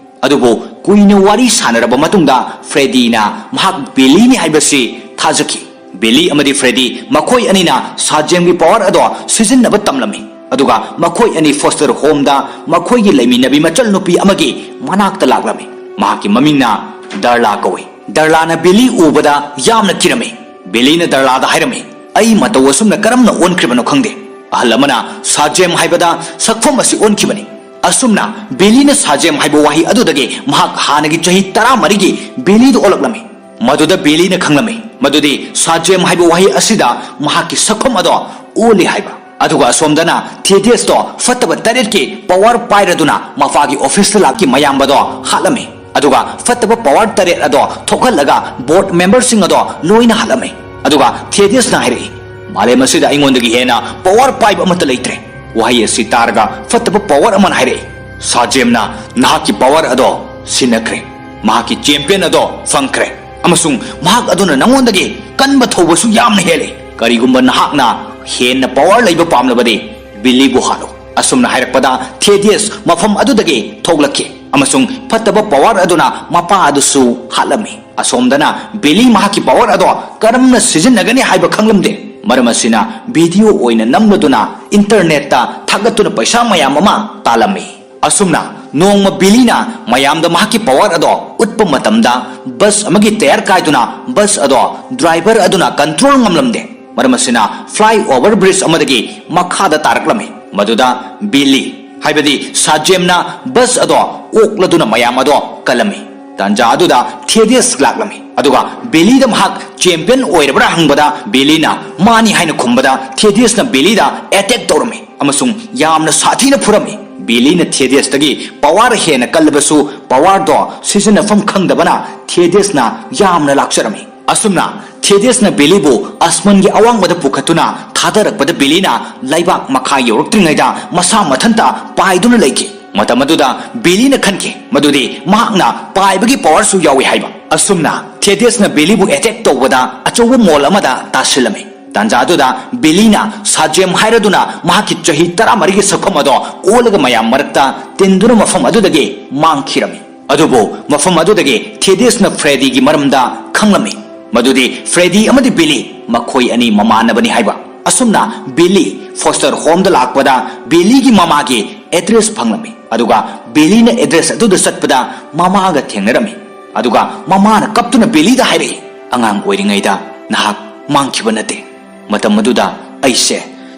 ꯑꯗꯨꯕꯨ ꯀꯨꯏꯅ ꯋꯥꯔꯤ ꯁꯥꯟꯅꯔꯕ ꯃꯇꯨꯡꯗ ꯐ꯭ꯔꯦꯗꯤꯅ ꯃꯍꯥꯛ ꯕꯤꯂꯤꯅꯤ ꯍꯥꯏꯕꯁꯤ ꯊꯥꯖꯈꯤ꯫ ꯕꯤꯂꯤ ꯑꯃꯗꯤ ꯐ꯭ꯔꯦꯗꯤ ꯃꯈꯣꯏ ꯑꯅꯤꯅ ꯁꯥꯖꯦꯝꯒꯤ power ꯑꯗꯣ ꯁꯤꯖꯤꯟꯅꯕ ꯇꯝꯂꯝꯃꯤ, ꯑꯗꯨꯒ ꯃꯈꯣꯏ ꯑꯅꯤ foster homeꯗ ꯃꯈꯣꯏꯒꯤ ꯂꯩꯃꯤꯟꯅꯕꯤ ꯃꯆꯜꯅꯨꯄꯤ ꯑꯃꯒꯤ ꯃꯅꯥꯛꯇ ꯂꯥꯛꯂꯝꯃꯤ꯫ ꯃꯍꯥꯛꯀꯤ ꯃꯃꯤꯡꯅ ꯗꯥꯔꯂꯥ ꯀꯧꯏ꯫ ꯗꯥꯔꯂꯥꯅ ꯕꯤꯂꯤ ꯎꯕꯗ ꯌꯥꯝꯅ ꯀꯤꯔꯝꯃꯤ꯫ ꯕꯤꯂꯤꯅ ꯗꯥꯔꯂꯥꯗ ꯍꯥꯏꯔꯝꯃꯤ, "ꯑꯩ ꯃꯇꯧ ꯑꯁꯨꯝꯅ ꯀꯔꯝꯅ ꯑꯣꯟꯈ꯭ꯔꯤꯕꯅꯣ ꯈꯪꯗꯦ"꯫ ꯑꯍꯜ ꯑꯃꯅ ꯁꯥꯖꯦꯝ ꯍꯥꯏꯕꯗ ꯁꯛꯐꯝ ꯑꯁꯤ ꯑꯣꯟꯈꯤꯕꯅꯤ꯫ ꯑꯁꯨꯝꯅ ꯕꯤꯂꯤꯅ ꯁꯥꯖꯦꯝ ꯍꯥꯏꯕ ꯋꯥꯍꯩ ꯑꯗꯨꯗꯒꯤ ꯃꯍꯥꯛ ꯍꯥꯟꯅꯒꯤ ꯆꯍꯤ ꯇꯔꯥꯃꯔꯤꯒꯤ ꯕꯤꯂꯤꯗꯨ ꯑꯣꯜꯂꯛꯂꯝꯃꯤ꯫ ꯃꯗꯨꯗ ꯕꯤꯂꯤꯅ ꯈꯪꯂꯝꯃꯤ ꯃꯗꯨꯗꯤ ꯁꯥꯖꯦꯝ ꯍꯥꯏꯕ ꯋꯥꯍꯩ ꯑꯁꯤꯗ ꯃꯍꯥꯛꯀꯤ ꯁꯛꯐꯝ ꯑꯗꯣ ꯑꯣꯜꯂꯤ ꯍꯥꯏꯕ꯫ ꯑꯗꯨꯒ ꯑꯁꯣꯝꯗꯅ ꯊꯦꯗꯤꯌꯁꯇꯣ ꯐꯠꯇꯕ ꯇꯔꯦꯠꯀꯤ power ꯄꯥꯏꯔꯗꯨꯅ ꯃꯄꯥꯒꯤ officeꯇ ꯂꯥꯛꯈꯤ ꯃꯌꯥꯝꯕꯗꯣ ꯍꯥꯠꯂꯝꯃꯤ꯫ ꯑꯗꯨꯒ ꯐꯠꯇꯕ power ꯇꯔꯦꯠ ꯑꯗꯣ ꯊꯣꯛꯍꯜꯂꯒ board memberꯁꯤꯡ ꯑꯗꯣ ꯂꯣꯏꯅ ꯍꯥꯠꯂꯝꯃꯤ꯫ ꯑꯗꯨꯒ ꯊꯦꯗꯤꯌꯁꯅ ꯍꯥꯏꯔꯛꯏ, "ꯃꯥꯂꯦꯝ ꯑꯁꯤꯗ ꯑꯩꯉꯣꯟꯗꯒꯤ ꯍꯦꯟꯅ power ꯄꯥꯏꯕ ꯑꯃꯠꯇ ꯂꯩꯇ꯭ꯔꯦ"꯫ ꯋꯥꯍꯩ ꯑꯁꯤ ꯇꯥꯔꯒ ꯐꯠꯇꯕ power ꯑꯃꯅ ꯍꯥꯏꯔꯛꯏ, "ꯁꯥꯖꯦꯝꯅ ꯅꯍꯥꯛꯀꯤ power ꯑꯗꯣ ꯁꯤꯟꯅꯈ꯭ꯔꯦ꯫ ꯃꯍꯥꯛꯀꯤ champion ꯑꯗꯣ ꯐꯪꯈ꯭ꯔꯦ꯫ ꯑꯃꯁꯨꯡ ꯃꯍꯥꯛ ꯑꯗꯨꯅ ꯅꯉꯣꯟꯗꯒꯤ ꯀꯟꯕ ꯊꯧꯕꯁꯨ ꯌꯥꯝꯅ ꯍꯦꯜꯂꯤ꯫ ꯀꯔꯤꯒꯨꯝꯕ ꯅꯍꯥꯛꯅ ꯍꯦꯟꯅ power ꯂꯩꯕ ꯄꯥꯝꯂꯕꯗꯤ ꯕꯤꯂꯤꯕꯨ ꯍꯥꯠꯂꯨ"꯫ ꯑꯁꯨꯝꯅ ꯍꯥꯏꯔꯛꯄꯗ ꯊꯦꯗꯤꯌꯁ ꯃꯐꯝ ꯑꯗꯨꯗꯒꯤ ꯊꯣꯛꯂꯛꯈꯤ, ꯑꯃꯁꯨꯡ ꯐꯠꯇꯕ power ꯑꯗꯨꯅ ꯃꯄꯥ ꯑꯗꯨꯁꯨ ꯍꯥꯠꯂꯝꯃꯤ꯫ ꯑꯁꯣꯝꯗꯅ ꯕꯤꯂꯤ ꯃꯍꯥꯛꯀꯤ power ꯑꯗꯣ ꯀꯔꯝꯅ ꯁꯤꯖꯤꯟꯅꯒꯅꯤ ꯍꯥꯏꯕ ꯈꯪꯂꯝꯗꯦ꯫ ꯃꯔꯝ ꯑꯁꯤꯅ video ꯑꯣꯏꯅ ꯅꯝꯂꯗꯨꯅ internetꯇ ꯊꯥꯒꯠꯇꯨꯅ ꯄꯩꯁꯥ ꯃꯌꯥꯝ ꯑꯃ ꯇꯥꯜꯂꯝꯃꯤ꯫ ꯑꯁꯨꯝꯅ ꯅꯣꯡꯃ ꯕꯤꯂꯤꯅ ꯃꯌꯥꯝꯗ ꯃꯍꯥꯛꯀꯤ ꯄꯋꯥꯔ ꯑꯗꯣ ꯎꯠꯄ ꯃꯇꯝꯗ, ꯕꯁ ꯑꯃꯒꯤ ꯇꯌꯥꯔ ꯀꯥꯏꯗꯨꯅ ꯕꯁ ꯑꯗꯣ ꯗ꯭ꯔꯥꯏꯚꯔ ꯑꯗꯨꯅ ꯀꯟꯇ꯭ꯔꯣꯜ ꯉꯝꯂꯝꯗꯦ꯫ ꯃꯔꯝ ꯑꯁꯤꯅ, ꯐ꯭ꯂꯥꯏ ꯑꯣꯚꯔ ꯕ꯭ꯔꯤꯖ ꯑꯃꯗꯒꯤ ꯃꯈꯥꯗ ꯇꯥꯔꯛꯂꯝꯃꯤ꯫ ꯃꯗꯨꯗ ꯕꯤꯂꯤ, ꯍꯥꯏꯕꯗꯤ ꯁꯥꯖꯦꯝꯅ, ꯕꯁ ꯑꯗꯣ ꯑꯣꯛꯂꯗꯨꯅ ꯃꯌꯥꯝ ꯑꯗꯣ ꯀꯜꯂꯝꯃꯤ꯫ ꯇꯥꯟꯖꯥ ꯑꯗꯨꯗ ꯊꯦꯗꯤꯌꯁ ꯂꯥꯛꯂꯝꯃꯤ, ꯑꯗꯨꯒ ꯕꯤꯂꯤꯗ ꯃꯍꯥꯛ ꯆꯦꯝꯄꯤꯌꯟ ꯑꯣꯏꯔꯕ꯭ꯔꯥ ꯍꯪꯕꯗ, ꯕꯤꯂꯤꯅ ꯃꯥꯅꯤ ꯍꯥꯏꯅ ꯈꯨꯝꯕꯗ, ꯊꯦꯗꯤꯌꯁꯅ ꯕꯤꯂꯤꯗ ꯑꯦꯇꯦꯛ ꯇꯧꯔꯝꯃꯤ ꯑꯃꯁꯨꯡ ꯌꯥꯝꯅ ꯁꯥꯊꯤꯅ ꯐꯨꯔꯝꯃꯤ꯫ ꯕꯤꯂꯤꯅ ꯊꯦꯗꯤꯌꯁꯇꯒꯤ ꯄꯋꯥꯔ ꯍꯦꯟꯅ ꯀꯜꯂꯕꯁꯨ, ꯄꯋꯥꯔꯗꯣ ꯁꯤꯖꯤꯟꯅꯐꯝ ꯈꯪꯗꯕꯅ ꯊꯦꯗꯤꯌꯁꯅ ꯌꯥꯝꯅ ꯂꯥꯛꯆꯔꯝꯃꯤ꯫ ꯑꯁꯨꯝꯅ ꯊꯦꯗꯤꯌꯁꯅ ꯕꯤꯂꯤꯕꯨ ꯑꯁꯃꯟꯒꯤ ꯑꯋꯥꯡꯕꯗ ꯄꯨꯈꯠꯇꯨꯅ ꯊꯥꯗꯔꯛꯄꯗ, ꯕꯤꯂꯤꯅ ꯂꯩꯕꯥꯛ ꯃꯈꯥ ꯌꯧꯔꯛꯇ꯭ꯔꯤꯉꯩꯗ ꯃꯁꯥ ꯃꯊꯟꯇ ꯄꯥꯏꯗꯨꯅ ꯂꯩꯈꯤ꯫ ꯃꯇꯝ ꯑꯗꯨꯗ ꯕꯤꯂꯤꯅ ꯈꯟꯈꯤ ꯃꯗꯨꯗꯤ ꯃꯍꯥꯛꯅ ꯄꯥꯏꯕꯒꯤ ꯄꯋꯥꯔꯁꯨ ꯌꯥꯎꯏ ꯍꯥꯏꯕ꯫ ꯑꯁꯨꯝꯅ ꯊꯦꯗꯤꯌꯁꯅ ꯕꯤꯂꯤꯕꯨ ꯑꯦꯇꯦꯛ ꯇꯧꯕꯗ ꯑꯆꯧꯕ ꯃꯣꯜ ꯑꯃꯗ ꯇꯥꯁꯤꯜꯂꯝꯃꯤ꯫ ꯇꯥꯟꯖꯥ ꯑꯗꯨꯗ ꯕꯤꯂꯤꯅ ꯁꯥꯖꯦꯝ ꯍꯥꯏꯔꯗꯨꯅ ꯃꯍꯥꯛꯀꯤ ꯆꯍꯤ ꯇꯔꯥꯃꯔꯤꯒꯤ ꯁꯛꯐꯝ ꯑꯗꯣ ꯑꯣꯜꯂꯒ ꯃꯌꯥꯝ ꯃꯔꯛꯇ ꯇꯤꯟꯗꯨꯅ ꯃꯐꯝ ꯑꯗꯨꯗꯒꯤ ꯃꯥꯡꯈꯤꯔꯝꯃꯤ꯫ ꯑꯗꯨꯕꯨ ꯃꯐꯝ ꯑꯗꯨꯗꯒꯤ ꯊꯦꯗꯤꯌꯁꯅ ꯐ꯭ꯔꯦꯗꯤꯒꯤ ꯃꯔꯝꯗ ꯈꯪꯂꯝꯃꯤ, ꯃꯗꯨꯗꯤ ꯐ꯭ꯔꯦꯗꯤ ꯑꯃꯗꯤ ꯕꯤꯂꯤ ꯃꯈꯣꯏ ꯑꯅꯤ ꯃꯃꯥꯟꯅꯕꯅꯤ ꯍꯥꯏꯕ꯫ ꯑꯁꯨꯝꯅ ꯕꯤꯂꯤ ꯐꯣꯁꯇꯔ ꯍꯣꯝꯗ ꯂꯥꯛꯄꯗ ꯕꯤꯂꯤꯒꯤ ꯃꯃꯥꯒꯤ ꯑꯦꯗ꯭ꯔꯦꯁ ꯐꯪꯂꯝꯃꯤ, ꯑꯗꯨꯒ ꯕꯤꯂꯤꯅ ꯑꯦꯗ꯭ꯔꯦꯁ ꯑꯗꯨꯗ ꯆꯠꯄꯗ ꯃꯃꯥꯒ ꯊꯦꯡꯅꯔꯝꯃꯤ꯫ ꯑꯗꯨꯒ ꯃꯃꯥꯅ ꯀꯞꯇꯨꯅ ꯕꯤꯂꯤꯗ ꯍꯥꯏꯔꯛꯏ, "ꯑꯉꯥꯡ ꯑꯣꯏꯔꯤꯉꯩꯗ ꯅꯍꯥꯛ ꯃꯥꯡꯈꯤꯕ ꯅꯠꯇꯦ꯫ ꯃꯇꯝ ꯑꯗꯨꯗ ꯑꯩꯁꯦ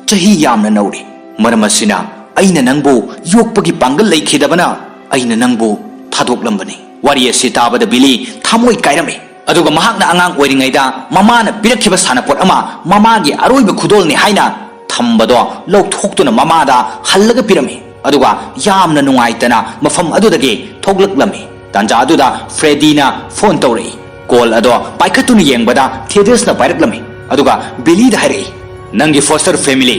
ꯆꯍꯤ ꯌꯥꯝꯅ ꯅꯧꯔꯤ꯫ ꯃꯔꯝ ꯑꯁꯤꯅ ꯑꯩꯅ ꯅꯪꯕꯨ ꯌꯣꯛꯄꯒꯤ ꯄꯥꯡꯒꯜ ꯂꯩꯈꯤꯗꯕꯅ ꯑꯩꯅ ꯅꯪꯕꯨ ꯊꯥꯗꯣꯛꯂꯝꯕꯅꯤ꯫" ꯋꯥꯔꯤ ꯑꯁꯤ ꯇꯥꯕꯗ ꯕꯤꯂꯤ ꯊꯃꯣꯏ ꯀꯥꯏꯔꯝꯃꯤ꯫ ꯑꯗꯨꯒ ꯃꯍꯥꯛꯅ ꯑꯉꯥꯡ ꯑꯣꯏꯔꯤꯉꯩꯗ ꯃꯃꯥꯅ ꯄꯤꯔꯛꯈꯤꯕ ꯁꯥꯟꯅꯄꯣꯠ ꯑꯃ ꯃꯃꯥꯒꯤ ꯑꯔꯣꯏꯕ ꯈꯨꯗꯣꯜꯅꯤ ꯍꯥꯏꯅ ꯊꯝꯕꯗꯣ ꯂꯧꯊꯣꯛꯇꯨꯅ ꯃꯃꯥꯗ ꯍꯜꯂꯒ ꯄꯤꯔꯝꯃꯤ꯫ ꯑꯗꯨꯒ ꯌꯥꯝꯅ ꯅꯨꯡꯉꯥꯏꯇꯅ ꯃꯐꯝ ꯑꯗꯨꯗꯒꯤ ꯊꯣꯛꯂꯛꯂꯝꯃꯤ꯫ ꯇꯥꯟꯖꯥ ꯑꯗꯨꯗ ꯐ꯭ꯔꯦꯗꯤꯅ ꯐꯣꯟ ꯇꯧꯔꯛꯏ꯫ ꯀꯣꯜ ꯑꯗꯣ ꯄꯥꯏꯈꯠꯇꯨꯅ ꯌꯦꯡꯕꯗ ꯊꯦꯗꯤꯌꯁꯅ ꯄꯥꯏꯔꯛꯂꯝꯃꯤ꯫ ꯑꯗꯨꯒ ꯕꯤꯂꯤꯗ ꯍꯥꯏꯔꯛꯏ, "ꯅꯪꯒꯤ ꯐꯣꯁꯇꯔ ꯐꯦꯃꯤꯂꯤ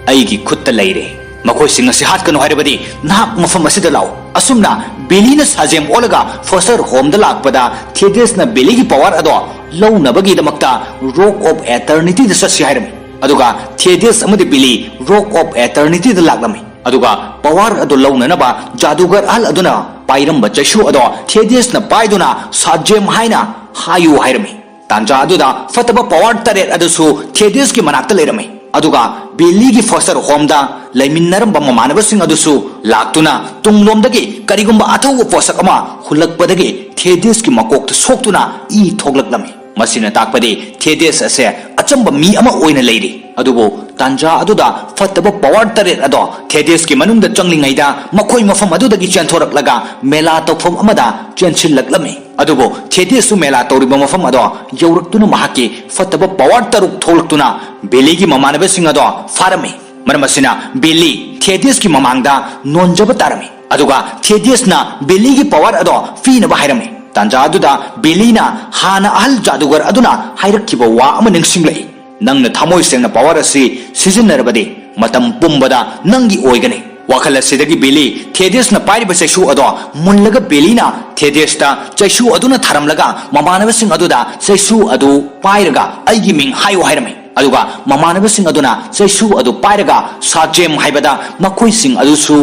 ꯑꯩꯒꯤ ꯈꯨꯠꯇ ꯂꯩꯔꯦ꯫ ꯃꯈꯣꯏꯁꯤꯡ ꯑꯁꯤ ꯍꯥꯠꯀꯅꯨ ꯍꯥꯏꯔꯕꯗꯤ ꯅꯍꯥꯛ ꯃꯐꯝ ꯑꯁꯤꯗ ꯂꯥꯛꯎ꯫" ꯑꯁꯨꯝꯅ ꯕꯤꯂꯤꯅ ꯁꯥꯖꯦꯝ ꯑꯣꯜꯂꯒ ꯐꯣꯁꯇꯔ ꯍꯣꯝꯗ ꯂꯥꯛꯄꯗ, ꯊꯦꯗꯤꯌꯁꯅ ꯕꯤꯂꯤꯒꯤ ꯄꯋꯥꯔ ꯑꯗꯣ ꯂꯧꯅꯕꯒꯤꯗꯃꯛꯇ ꯔꯣꯛ ꯑꯣꯐ ꯑꯦꯇꯔꯅꯤꯇꯤꯗ ꯆꯠꯁꯤ ꯍꯥꯏꯔꯝꯃꯤ꯫ ꯑꯗꯨꯒ ꯊꯦꯗꯤꯌꯁ ꯑꯃꯗꯤ ꯕꯤꯂꯤ ꯔꯣꯛ ꯑꯣꯐ ꯑꯦꯇꯔꯅꯤꯇꯤꯗ ꯂꯥꯛꯂꯝꯃꯤ꯫ ꯑꯗꯨꯒ ꯄꯋꯥꯔ ꯑꯗꯨ ꯂꯧꯅꯅꯕ ꯖꯥꯗꯨꯒꯔ ꯑꯍꯜ ꯑꯗꯨꯅ ꯄꯥꯏꯔꯝꯕ ꯆꯩꯁꯨ ꯑꯗꯣ ꯊꯦꯗꯤꯌꯁꯅ ꯄꯥꯏꯗꯨꯅ ꯁꯥꯖꯦꯝ ꯍꯥꯏꯅ ꯍꯥꯏꯌꯨ ꯍꯥꯏꯔꯝꯃꯤ꯫ ꯇꯥꯟꯖꯥ ꯑꯗꯨꯗ ꯐꯠꯇꯕ ꯄꯋꯥꯔ ꯇꯔꯦꯠ ꯑꯗꯨꯁꯨ ꯊꯦꯗꯤꯌꯁꯀꯤ ꯃꯅꯥꯛꯇ ꯂꯩꯔꯝꯃꯤ꯫ ꯑꯗꯨꯒ ꯕꯤꯂꯤꯒꯤ ꯐꯣꯁꯇꯔ ꯍꯣꯝꯗ ꯂꯩꯃꯤꯟꯅꯔꯝꯕ ꯃꯃꯥꯟꯅꯕꯁꯤꯡ ꯑꯗꯨꯁꯨ ꯂꯥꯛꯇꯨꯅ ꯇꯨꯡꯂꯣꯝꯗꯒꯤ ꯀꯔꯤꯒꯨꯝꯕ ꯑꯊꯧꯕ ꯄꯣꯠꯁꯛ ꯑꯃ ꯍꯨꯜꯂꯛꯄꯗꯒꯤ ꯊꯦꯗꯤꯁꯀꯤ ꯃꯀꯣꯛꯇ ꯁꯣꯛꯇꯨꯅ ꯏ ꯊꯣꯛꯂꯛꯂꯝꯃꯤ꯫ ꯃꯁꯤꯅ ꯇꯥꯛꯄꯗꯤ ꯊꯦꯗꯤꯁ ꯑꯁꯦ ꯑꯆꯝꯕ ꯃꯤ ꯑꯃ ꯑꯣꯏꯅ ꯂꯩꯔꯤ꯫ ꯑꯗꯨꯕꯨ ꯇꯥꯟꯖꯥ ꯑꯗꯨꯗ ꯐꯠꯇꯕ ꯄꯋꯥꯔ ꯇꯔꯦꯠ ꯑꯗꯣ ꯊꯦꯗꯤꯁꯀꯤ ꯃꯅꯨꯡꯗ ꯆꯪꯂꯤꯉꯩꯗ ꯃꯈꯣꯏ ꯃꯐꯝ ꯑꯗꯨꯗꯒꯤ ꯆꯦꯟꯊꯣꯔꯛꯂꯒ ꯃꯦꯂꯥ ꯇꯧꯐꯝ ꯑꯃꯗ ꯆꯦꯟꯁꯤꯜꯂꯛꯂꯝꯃꯤ꯫ ꯑꯗꯨꯕꯨ ꯊꯦꯗꯤꯁꯁꯨ ꯃꯦꯂꯥ ꯇꯧꯔꯤꯕ ꯃꯐꯝ ꯑꯗꯣ ꯌꯧꯔꯛꯇꯨꯅ ꯃꯍꯥꯛꯀꯤ ꯐꯠꯇꯕ ꯄꯋꯥꯔ ꯇꯔꯨꯛ ꯊꯣꯛꯂꯛꯇꯨꯅ ꯕꯤꯂꯤꯒꯤ ꯃꯃꯥꯟꯅꯕꯁꯤꯡ ꯑꯗꯣ ꯐꯥꯔꯝꯃꯤ꯫ ꯃꯔꯝ ꯑꯁꯤꯅ ꯕꯤꯂꯤ ꯊꯦꯗꯤꯁꯀꯤ ꯃꯃꯥꯡꯗ ꯅꯣꯟꯖꯕ ꯇꯥꯔꯝꯃꯤ꯫ ꯑꯗꯨꯒ ꯊꯦꯗꯤꯁꯅ ꯕꯤꯂꯤꯒꯤ ꯄꯋꯥꯔ ꯑꯗꯣ ꯄꯤꯅꯕ ꯍꯥꯏꯔꯝꯃꯤ꯫ ꯇꯥꯟꯖꯥ ꯑꯗꯨꯗ ꯕꯤꯂꯤꯅ ꯍꯥꯟꯅ ꯑꯍꯜ ꯖꯥꯗꯨꯒꯔ ꯑꯗꯨꯅ ꯍꯥꯏꯔꯛꯈꯤꯕ ꯋꯥ ꯑꯃ ꯅꯤꯡꯁꯤꯡꯂꯛꯏ, "ꯅꯪꯅ ꯊꯃꯣꯏ ꯁꯦꯡꯅ ꯄꯋꯥꯔ ꯑꯁꯤ ꯁꯤꯖꯤꯟꯅꯔꯕꯗꯤ ꯃꯇꯝ ꯄꯨꯝꯕꯗ ꯅꯪꯒꯤ ꯑꯣꯏꯒꯅꯤ꯫" ꯋꯥꯈꯜ ꯑꯁꯤꯗꯒꯤ ꯕꯤꯂꯤ ꯊꯦꯗꯤꯁꯅ ꯄꯥꯏꯔꯤꯕ ꯆꯩꯁꯨ ꯑꯗꯣ ꯃꯨꯜꯂꯒ ꯕꯤꯂꯤꯅ ꯊꯦꯗꯤꯁꯇ ꯆꯩꯁꯨ ꯑꯗꯨꯅ ꯊꯥꯔꯝꯂꯒ ꯃꯃꯥꯟꯅꯕꯁꯤꯡ ꯑꯗꯨꯗ ꯆꯩꯁꯨ ꯑꯗꯨ ꯄꯥꯏꯔꯒ "ꯑꯩꯒꯤ ꯃꯤꯡ ꯍꯥꯏꯌꯨ" ꯍꯥꯏꯔꯝꯃꯤ꯫ ꯑꯗꯨꯒ ꯃꯃꯥꯟꯅꯕꯁꯤꯡ ꯑꯗꯨꯅ ꯆꯩꯁꯨ ꯑꯗꯨ ꯄꯥꯏꯔꯒ ꯁꯥꯖꯦꯝ ꯍꯥꯏꯕꯗ ꯃꯈꯣꯏꯁꯤꯡ ꯑꯗꯨꯁꯨ,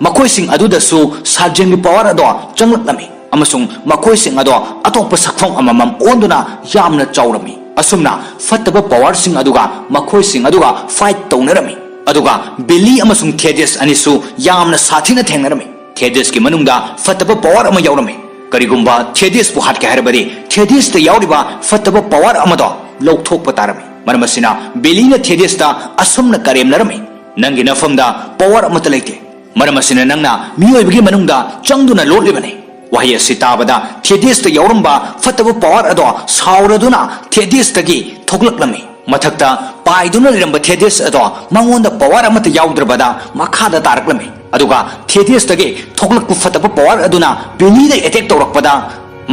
ꯃꯈꯣꯏꯁꯤꯡ ꯑꯗꯨꯗꯁꯨ ꯁꯥꯖꯦꯝꯒꯤ ꯄꯋꯥꯔ ꯑꯗꯣ ꯆꯪꯂꯛꯂꯝꯃꯤ꯫ ꯑꯃꯁꯨꯡ ꯃꯈꯣꯏꯁꯤꯡ ꯑꯗꯣ ꯑꯇꯣꯞꯄ ꯁꯛꯐꯝ ꯑꯃꯃꯝ ꯑꯣꯟꯗꯨꯅ ꯌꯥꯝꯅ ꯆꯥꯎꯔꯝꯃꯤ꯫ ꯑꯁꯨꯝꯅ ꯐꯠꯇꯕ ꯄꯋꯥꯔꯁꯤꯡ ꯑꯗꯨꯒ ꯃꯈꯣꯏꯁꯤꯡ ꯑꯗꯨꯒ ꯐꯥꯏꯠ ꯇꯧꯅꯔꯝꯃꯤ꯫ ꯑꯗꯨꯒ ꯕꯤꯂꯤ ꯑꯃꯁꯨꯡ ꯊꯦꯗꯤꯁ ꯑꯅꯤꯁꯨ ꯌꯥꯝꯅ ꯁꯥꯊꯤꯅ ꯊꯦꯡꯅꯔꯝꯃꯤ꯫ ꯊꯦꯗꯤꯁꯀꯤ ꯃꯅꯨꯡꯗ ꯐꯠꯇꯕ ꯄꯋꯥꯔ ꯑꯃ ꯌꯥꯎꯔꯝꯃꯤ꯫ ꯀꯔꯤꯒꯨꯝꯕ ꯊꯦꯗꯤꯁꯄꯨ ꯍꯥꯠꯀꯦ ꯍꯥꯏꯔꯕꯗꯤ ꯊꯦꯗꯤꯁꯇ ꯌꯥꯎꯔꯤꯕ ꯐꯠꯇꯕ ꯄꯋꯥꯔ ꯑꯃꯗꯣ ꯂꯧꯊꯣꯛꯄ ꯇꯥꯔꯝꯃꯤ꯫ ꯃꯔꯝ ꯑꯁꯤꯅ ꯕꯤꯂꯤꯅ ꯊꯦꯗꯤꯁꯇ ꯑꯁꯨꯝꯅ ꯀꯔꯦꯝꯅꯔꯝꯃꯤ, "ꯅꯪꯒꯤ ꯅꯐꯝꯗ ꯄꯋꯥꯔ ꯑꯃꯠꯇ ꯂꯩꯇꯦ꯫ ꯃꯔꯝ ꯑꯁꯤꯅ ꯅꯪꯅ ꯃꯤꯑꯣꯏꯕꯒꯤ ꯃꯅꯨꯡꯗ ꯆꯪꯗꯨꯅ ꯂꯣꯠꯂꯤꯕꯅꯤ꯫" ꯋꯥꯍꯩ ꯑꯁꯤ ꯇꯥꯕꯗ ꯊꯦꯗꯤꯁꯇ ꯌꯥꯎꯔꯝꯕ ꯐꯠꯇꯕ ꯄꯋꯥꯔ ꯑꯗꯣ ꯁꯥꯎꯔꯗꯨꯅ ꯊꯦꯗꯤꯁꯇꯒꯤ ꯊꯣꯛꯂꯛꯂꯝꯃꯤ꯫ ꯃꯊꯛꯇ ꯄꯥꯏꯗꯨꯅ ꯂꯩꯔꯝꯕ ꯊꯦꯗꯤꯁ ꯑꯗꯣ ꯃꯉꯣꯟꯗ ꯄꯋꯥꯔ ꯑꯃꯠꯇ ꯌꯥꯎꯗ꯭ꯔꯕꯗ ꯃꯈꯥꯗ ꯇꯥꯔꯛꯂꯝꯃꯤ꯫ ꯑꯗꯨꯒ ꯊꯦꯗꯤꯁꯇꯒꯤ ꯊꯣꯛꯂꯛꯄ ꯐꯠꯇꯕ ꯄꯋꯥꯔ ꯑꯗꯨꯅ ꯕꯤꯂꯤꯗ ꯑꯦꯇꯦꯛ ꯇꯧꯔꯛꯄꯗ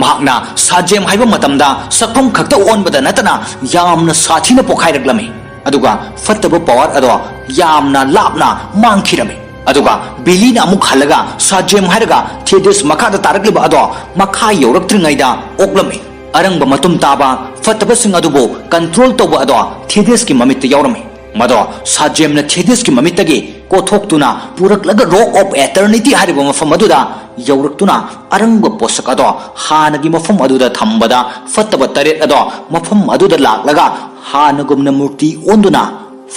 ꯃꯍꯥꯛꯅ ꯁꯥꯖꯦꯝ ꯍꯥꯏꯕ ꯃꯇꯝꯗ ꯁꯛꯐꯝ ꯈꯛꯇ ꯑꯣꯟꯕꯗ ꯅꯠꯇꯅ ꯌꯥꯝꯅ ꯁꯥꯊꯤꯅ ꯄꯣꯈꯥꯏꯔꯛꯂꯝꯃꯤ꯫ ꯑꯗꯨꯒ ꯐꯠꯇꯕ ꯄꯋꯥꯔ ꯑꯗꯣ ꯌꯥꯝꯅ ꯂꯥꯞꯅ ꯃꯥꯡꯈꯤꯔꯝꯃꯤ꯫ ꯑꯗꯨꯒ ꯕꯤꯂꯤꯅ ꯑꯃꯨꯛ ꯍꯜꯂꯒ ꯁꯥꯖꯦꯝ ꯍꯥꯏꯔꯒ ꯊꯦꯗꯤꯁ ꯃꯈꯥꯗ ꯇꯥꯔꯛꯂꯤꯕ ꯑꯗꯣ ꯃꯈꯥ ꯌꯧꯔꯛꯇ꯭ꯔꯤꯉꯩꯗ ꯑꯣꯛꯂꯝꯃꯤ꯫ ꯑꯔꯪꯕ ꯃꯇꯨꯝ ꯇꯥꯕ ꯐꯠꯇꯕꯁꯤꯡ ꯑꯗꯨꯕꯨ ꯀꯟꯇ꯭ꯔꯣꯜ ꯇꯧꯕ ꯑꯗꯣ ꯊꯦꯗꯤꯁꯀꯤ ꯃꯃꯤꯠꯇ ꯌꯥꯎꯔꯝꯃꯤ꯫ ꯃꯗꯣ ꯁꯥꯖꯦꯝꯅ ꯊꯦꯗꯤꯁꯀꯤ ꯃꯃꯤꯠꯇꯒꯤ ꯀꯣꯊꯣꯛꯇꯨꯅ ꯄꯨꯔꯛꯂꯒ ꯔꯣꯛ ꯑꯣꯐ ꯑꯦꯇꯔꯅꯤꯇꯤ ꯍꯥꯏꯔꯤꯕ ꯃꯐꯝ ꯑꯗꯨꯗ ꯌꯧꯔꯛꯇꯨꯅ ꯑꯔꯪꯕ ꯄꯣꯠꯁꯛ ꯑꯗꯣ ꯍꯥꯟꯅꯒꯤ ꯃꯐꯝ ꯑꯗꯨꯗ ꯊꯝꯕꯗ ꯐꯠꯇꯕ ꯇꯔꯦꯠ ꯑꯗꯣ ꯃꯐꯝ ꯑꯗꯨꯗ ꯂꯥꯛꯂꯒ ꯍꯥꯟꯅꯒꯨꯝꯅ ꯃꯨꯔꯇꯤ ꯑꯣꯟꯗꯨꯅ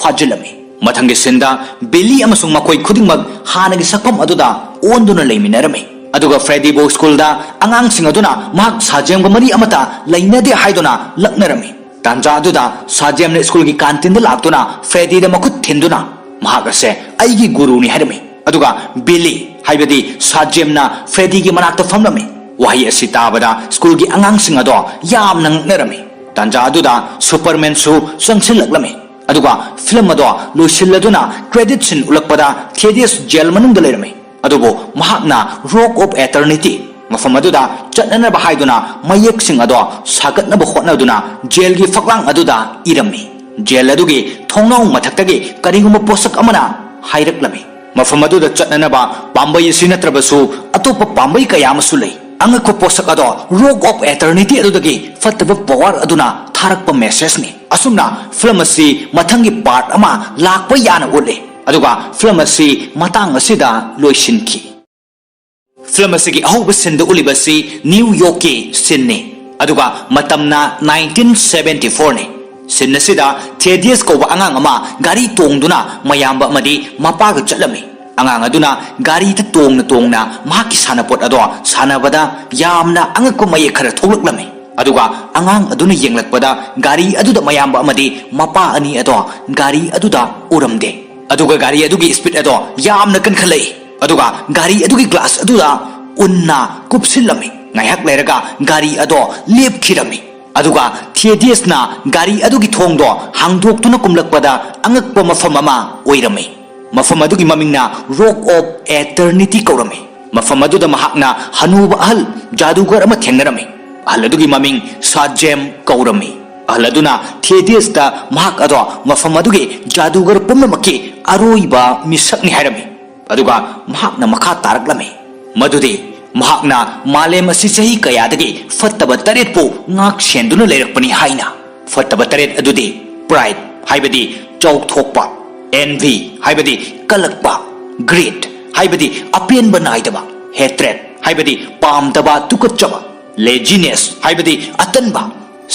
ꯐꯥꯖꯤꯜꯂꯝꯃꯤ꯫ ꯃꯊꯪꯒꯤ ꯁꯤꯟꯗ ꯕꯤꯂꯤ ꯑꯃꯁꯨꯡ ꯃꯈꯣꯏ ꯈꯨꯗꯤꯡꯃꯛ ꯍꯥꯟꯅꯒꯤ ꯁꯛꯐꯝ ꯑꯗꯨꯗ ꯑꯣꯟꯗꯨꯅ ꯂꯩꯃꯤꯟꯅꯔꯝꯃꯤ꯫ ꯑꯗꯨꯒ ꯐ꯭ꯔꯦꯗꯤꯕꯨ ꯁ꯭ꯀꯨꯜꯗ ꯑꯉꯥꯡꯁꯤꯡ ꯑꯗꯨꯅ ꯃꯍꯥꯛ ꯁꯥꯖꯦꯝꯒ ꯃꯔꯤ ꯑꯃꯠꯇ ꯂꯩꯅꯗꯦ ꯍꯥꯏꯗꯨꯅ ꯂꯛꯅꯔꯝꯃꯤ꯫ ꯇꯥꯟꯖꯥ ꯑꯗꯨꯗ ꯁꯥꯖꯦꯝꯅ ꯁ꯭ꯀꯨꯜꯒꯤ ꯀꯥꯟꯇꯤꯟꯗ ꯂꯥꯛꯇꯨꯅ ꯐ꯭ꯔꯦꯗꯤꯗ ꯃꯈꯨꯠ ꯊꯤꯟꯗꯨꯅ ꯃꯍꯥꯛ ꯑꯁꯦ ꯑꯩꯒꯤ ꯒꯨꯔꯨꯅꯤ ꯍꯥꯏꯔꯝꯃꯤ꯫ ꯑꯗꯨꯒ ꯕꯤꯂꯤ, ꯍꯥꯏꯕꯗꯤ ꯁꯥꯖꯦꯝꯅ ꯐ꯭ꯔꯦꯗꯤꯒꯤ ꯃꯅꯥꯛꯇ ꯐꯝꯂꯝꯃꯤ꯫ ꯋꯥꯍꯩ ꯑꯁꯤ ꯇꯥꯕꯗ ꯁ꯭ꯀꯨꯜꯒꯤ ꯑꯉꯥꯡꯁꯤꯡ ꯑꯗꯣ ꯌꯥꯝꯅ ꯉꯛꯅꯔꯝꯃꯤ꯫ ꯇꯥꯟꯖꯥ ꯑꯗꯨꯗ ꯁꯨꯄꯔꯃꯦꯟꯁꯨ ꯆꯪꯁꯤꯜꯂꯛꯂꯝꯃꯤ꯫ ꯑꯗꯨꯒ ꯐꯤꯂꯝ ꯑꯗꯣ ꯂꯣꯏꯁꯤꯜꯂꯗꯨꯅ ꯀ꯭ꯔꯦꯗꯤꯠ ꯁꯤꯟ ꯎꯠꯂꯛꯄꯗ ꯊꯦꯗꯤꯌꯁ ꯖꯦꯜ ꯃꯅꯨꯡꯗ ꯂꯩꯔꯝꯃꯤ꯫ ꯑꯗꯨꯕꯨ ꯃꯍꯥꯛꯅ ꯔꯣꯛ ꯑꯣꯐ ꯑꯦꯇꯔꯅꯤꯇꯤ ꯃꯐꯝ ꯑꯗꯨꯗ ꯆꯠꯅꯅꯕ ꯍꯥꯏꯗꯨꯅ ꯃꯌꯦꯛꯁꯤꯡ ꯑꯗꯣ ꯁꯥꯒꯠꯅꯕ ꯍꯣꯠꯅꯗꯨꯅ ꯖꯦꯜꯒꯤ ꯐꯛꯂꯥꯡ ꯑꯗꯨꯗ ꯏꯔꯝꯃꯤ꯫ ꯖꯦꯜ ꯑꯗꯨꯒꯤ ꯊꯣꯡꯅꯥꯎ ꯃꯊꯛꯇꯒꯤ ꯀꯔꯤꯒꯨꯝꯕ ꯄꯣꯠꯁꯛ ꯑꯃꯅ ꯍꯥꯏꯔꯛꯂꯝꯃꯤ꯫ ꯃꯐꯝ ꯑꯗꯨꯗ ꯆꯠꯅꯅꯕ ꯄꯥꯝꯕꯩ ꯑꯁꯤ ꯅꯠꯇ꯭ꯔꯕꯁꯨ ꯑꯇꯣꯞꯄ ꯄꯥꯝꯕꯩ ꯀꯌꯥ ꯑꯃꯁꯨ ꯂꯩ꯫ ꯑꯉꯛꯄ ꯄꯣꯠꯁꯛ ꯑꯗꯣ ꯔꯣꯛ ꯑꯣꯐ ꯑꯦꯇꯔꯅꯤꯇꯤ ꯑꯗꯨꯗꯒꯤ ꯐꯠꯇꯕ ꯄꯋꯥꯔ ꯑꯗꯨꯅ ꯊꯥꯔꯛꯄ ꯃꯦꯁꯦꯖꯅꯤ꯫ ꯑꯁꯨꯝꯅ ꯐꯤꯂꯝ ꯑꯁꯤ ꯃꯊꯪꯒꯤ ꯄꯥꯔꯠ ꯑꯃ ꯂꯥꯛꯄ ꯌꯥꯅ ꯎꯠꯂꯤ꯫ ꯑꯗꯨꯒ ꯐꯤꯂꯝ ꯑꯁꯤ ꯃꯇꯥꯡ ꯑꯁꯤꯗ ꯂꯣꯏꯁꯤꯟꯈꯤ꯫ ꯐꯤꯂꯝ ꯑꯁꯤꯒꯤ ꯑꯍꯧꯕ ꯁꯤꯟꯗ ꯎꯠꯂꯤꯕ ꯑꯁꯤ ꯅ꯭ꯌꯨ ꯌꯣꯔꯛꯀꯤ ꯁꯤꯟꯅꯤ꯫ ꯑꯗꯨꯒ ꯃꯇꯝꯅ ꯅꯥꯏꯟꯇꯤꯟ ꯁꯚꯦꯟꯇꯤ ꯐꯣꯔꯅꯤ꯫ ꯁꯤꯟ ꯑꯁꯤꯗ ꯊꯦꯗꯤꯌꯁ ꯀꯧꯕ ꯑꯉꯥꯡ ꯑꯃ ꯒꯥꯔꯤ ꯇꯣꯡꯗꯨꯅ ꯃꯌꯥꯝꯕ ꯑꯃꯗꯤ ꯃꯄꯥꯒ ꯆꯠꯂꯝꯃꯤ꯫ ꯑꯉꯥꯡ ꯑꯗꯨꯅ ꯒꯥꯔꯤꯗ ꯇꯣꯡꯅ ꯇꯣꯡꯅ ꯃꯍꯥꯛꯀꯤ ꯁꯥꯟꯅꯄꯣꯠ ꯑꯗꯣ ꯁꯥꯟꯅꯕꯗ ꯌꯥꯝꯅ ꯑꯉꯛꯄ ꯃꯌꯦꯛ ꯈꯔ ꯊꯣꯛꯂꯛꯂꯝꯃꯤ꯫ ꯑꯗꯨꯒ ꯑꯉꯥꯡ ꯑꯗꯨꯅ ꯌꯦꯡꯂꯛꯄꯗ ꯒꯥꯔꯤ ꯑꯗꯨꯗ ꯃꯌꯥꯝꯕ ꯑꯃꯗꯤ ꯃꯄꯥ ꯑꯅꯤ ꯑꯗꯣ ꯒꯥꯔꯤ ꯑꯗꯨꯗ ꯎꯔꯝꯗꯦ꯫ ꯑꯗꯨꯒ ꯒꯥꯔꯤ ꯑꯗꯨꯒꯤ ꯁ꯭ꯄꯤꯗ ꯑꯗꯣ ꯌꯥꯝꯅ ꯀꯟꯈꯠꯂꯛꯏ꯫ ꯑꯗꯨꯒ ꯒꯥꯔꯤ ꯑꯗꯨꯒꯤ ꯒ꯭ꯂꯥꯁ ꯑꯗꯨꯗ ꯎꯟꯅ ꯀꯨꯞꯁꯤꯜꯂꯝꯃꯤ꯫ ꯉꯥꯏꯍꯥꯛ ꯂꯩꯔꯒ ꯒꯥꯔꯤ ꯑꯗꯣ ꯂꯦꯞꯈꯤꯔꯝꯃꯤ꯫ ꯑꯗꯨꯒ ꯊꯦꯗꯤꯌꯁꯅ ꯒꯥꯔꯤ ꯑꯗꯨꯒꯤ ꯊꯣꯡꯗꯣ ꯍꯥꯡꯗꯣꯛꯇꯨꯅ ꯀꯨꯝꯂꯛꯄꯗ ꯑꯉꯛꯄ ꯃꯐꯝ ꯑꯃ ꯑꯣꯏꯔꯝꯃꯤ꯫ ꯃꯐꯝ ꯑꯗꯨꯒꯤ ꯃꯃꯤꯡꯅ ꯔꯣꯛ ꯑꯣꯐ ꯑꯦꯇꯔꯅꯤꯇꯤ ꯀꯧꯔꯝꯃꯤ꯫ ꯃꯐꯝ ꯑꯗꯨꯗ ꯃꯍꯥꯛꯅ ꯍꯅꯨꯕ ꯑꯍꯜ ꯖꯥꯗꯨꯒꯔ ꯑꯃ ꯊꯦꯡꯅꯔꯝꯃꯤ꯫ ꯑꯍꯜ ꯑꯗꯨꯒꯤ ꯃꯃꯤꯡ ꯁꯥꯖꯦꯝ ꯀꯧꯔꯝꯃꯤ꯫ ꯑꯍꯜ ꯑꯗꯨꯅ ꯊꯦꯗꯤꯌꯁꯇ ꯃꯍꯥꯛ ꯑꯗꯣ ꯃꯐꯝ ꯑꯗꯨꯒꯤ ꯖꯥꯗꯨꯒꯔ ꯄꯨꯝꯅꯃꯛꯀꯤ ꯑꯔꯣꯏꯕ ꯃꯤꯁꯛꯅꯤ ꯍꯥꯏꯔꯝꯃꯤ꯫ ꯑꯗꯨꯒ ꯃꯍꯥꯛꯅ ꯃꯈꯥ ꯇꯥꯔꯛꯂꯝꯃꯤ ꯃꯗꯨꯗꯤ ꯃꯍꯥꯛꯅ ꯃꯥꯂꯦꯝ ꯑꯁꯤ ꯆꯍꯤ ꯀꯌꯥꯗꯒꯤ ꯐꯠꯇꯕ ꯇꯔꯦꯠꯄꯨ ꯉꯥꯛ ꯁꯦꯟꯗꯨꯅ ꯂꯩꯔꯛꯄꯅꯤ ꯍꯥꯏꯅ꯫ ꯐꯠꯇꯕ ꯇꯔꯦꯠ ꯑꯗꯨꯗꯤ ꯄ꯭ꯔꯥꯏꯗ, ꯍꯥꯏꯕꯗꯤ ꯆꯥꯎꯊꯣꯛꯄ, ꯑꯦꯟꯚꯤ, ꯍꯥꯏꯕꯗꯤ ꯀꯜꯂꯛꯄ, ꯒ꯭ꯔꯤꯗ, ꯍꯥꯏꯕꯗꯤ ꯑꯄꯦꯟꯕ ꯅꯥꯏꯗꯕ, ꯍꯦꯇ꯭ꯔꯦꯗ, ꯍꯥꯏꯕꯗꯤ ꯄꯥꯝꯗꯕ, ꯇꯨꯀꯠꯆꯕ, ꯂꯦꯖꯤꯅꯦꯁ, ꯍꯥꯏꯕꯗꯤ ꯑꯇꯟꯕ,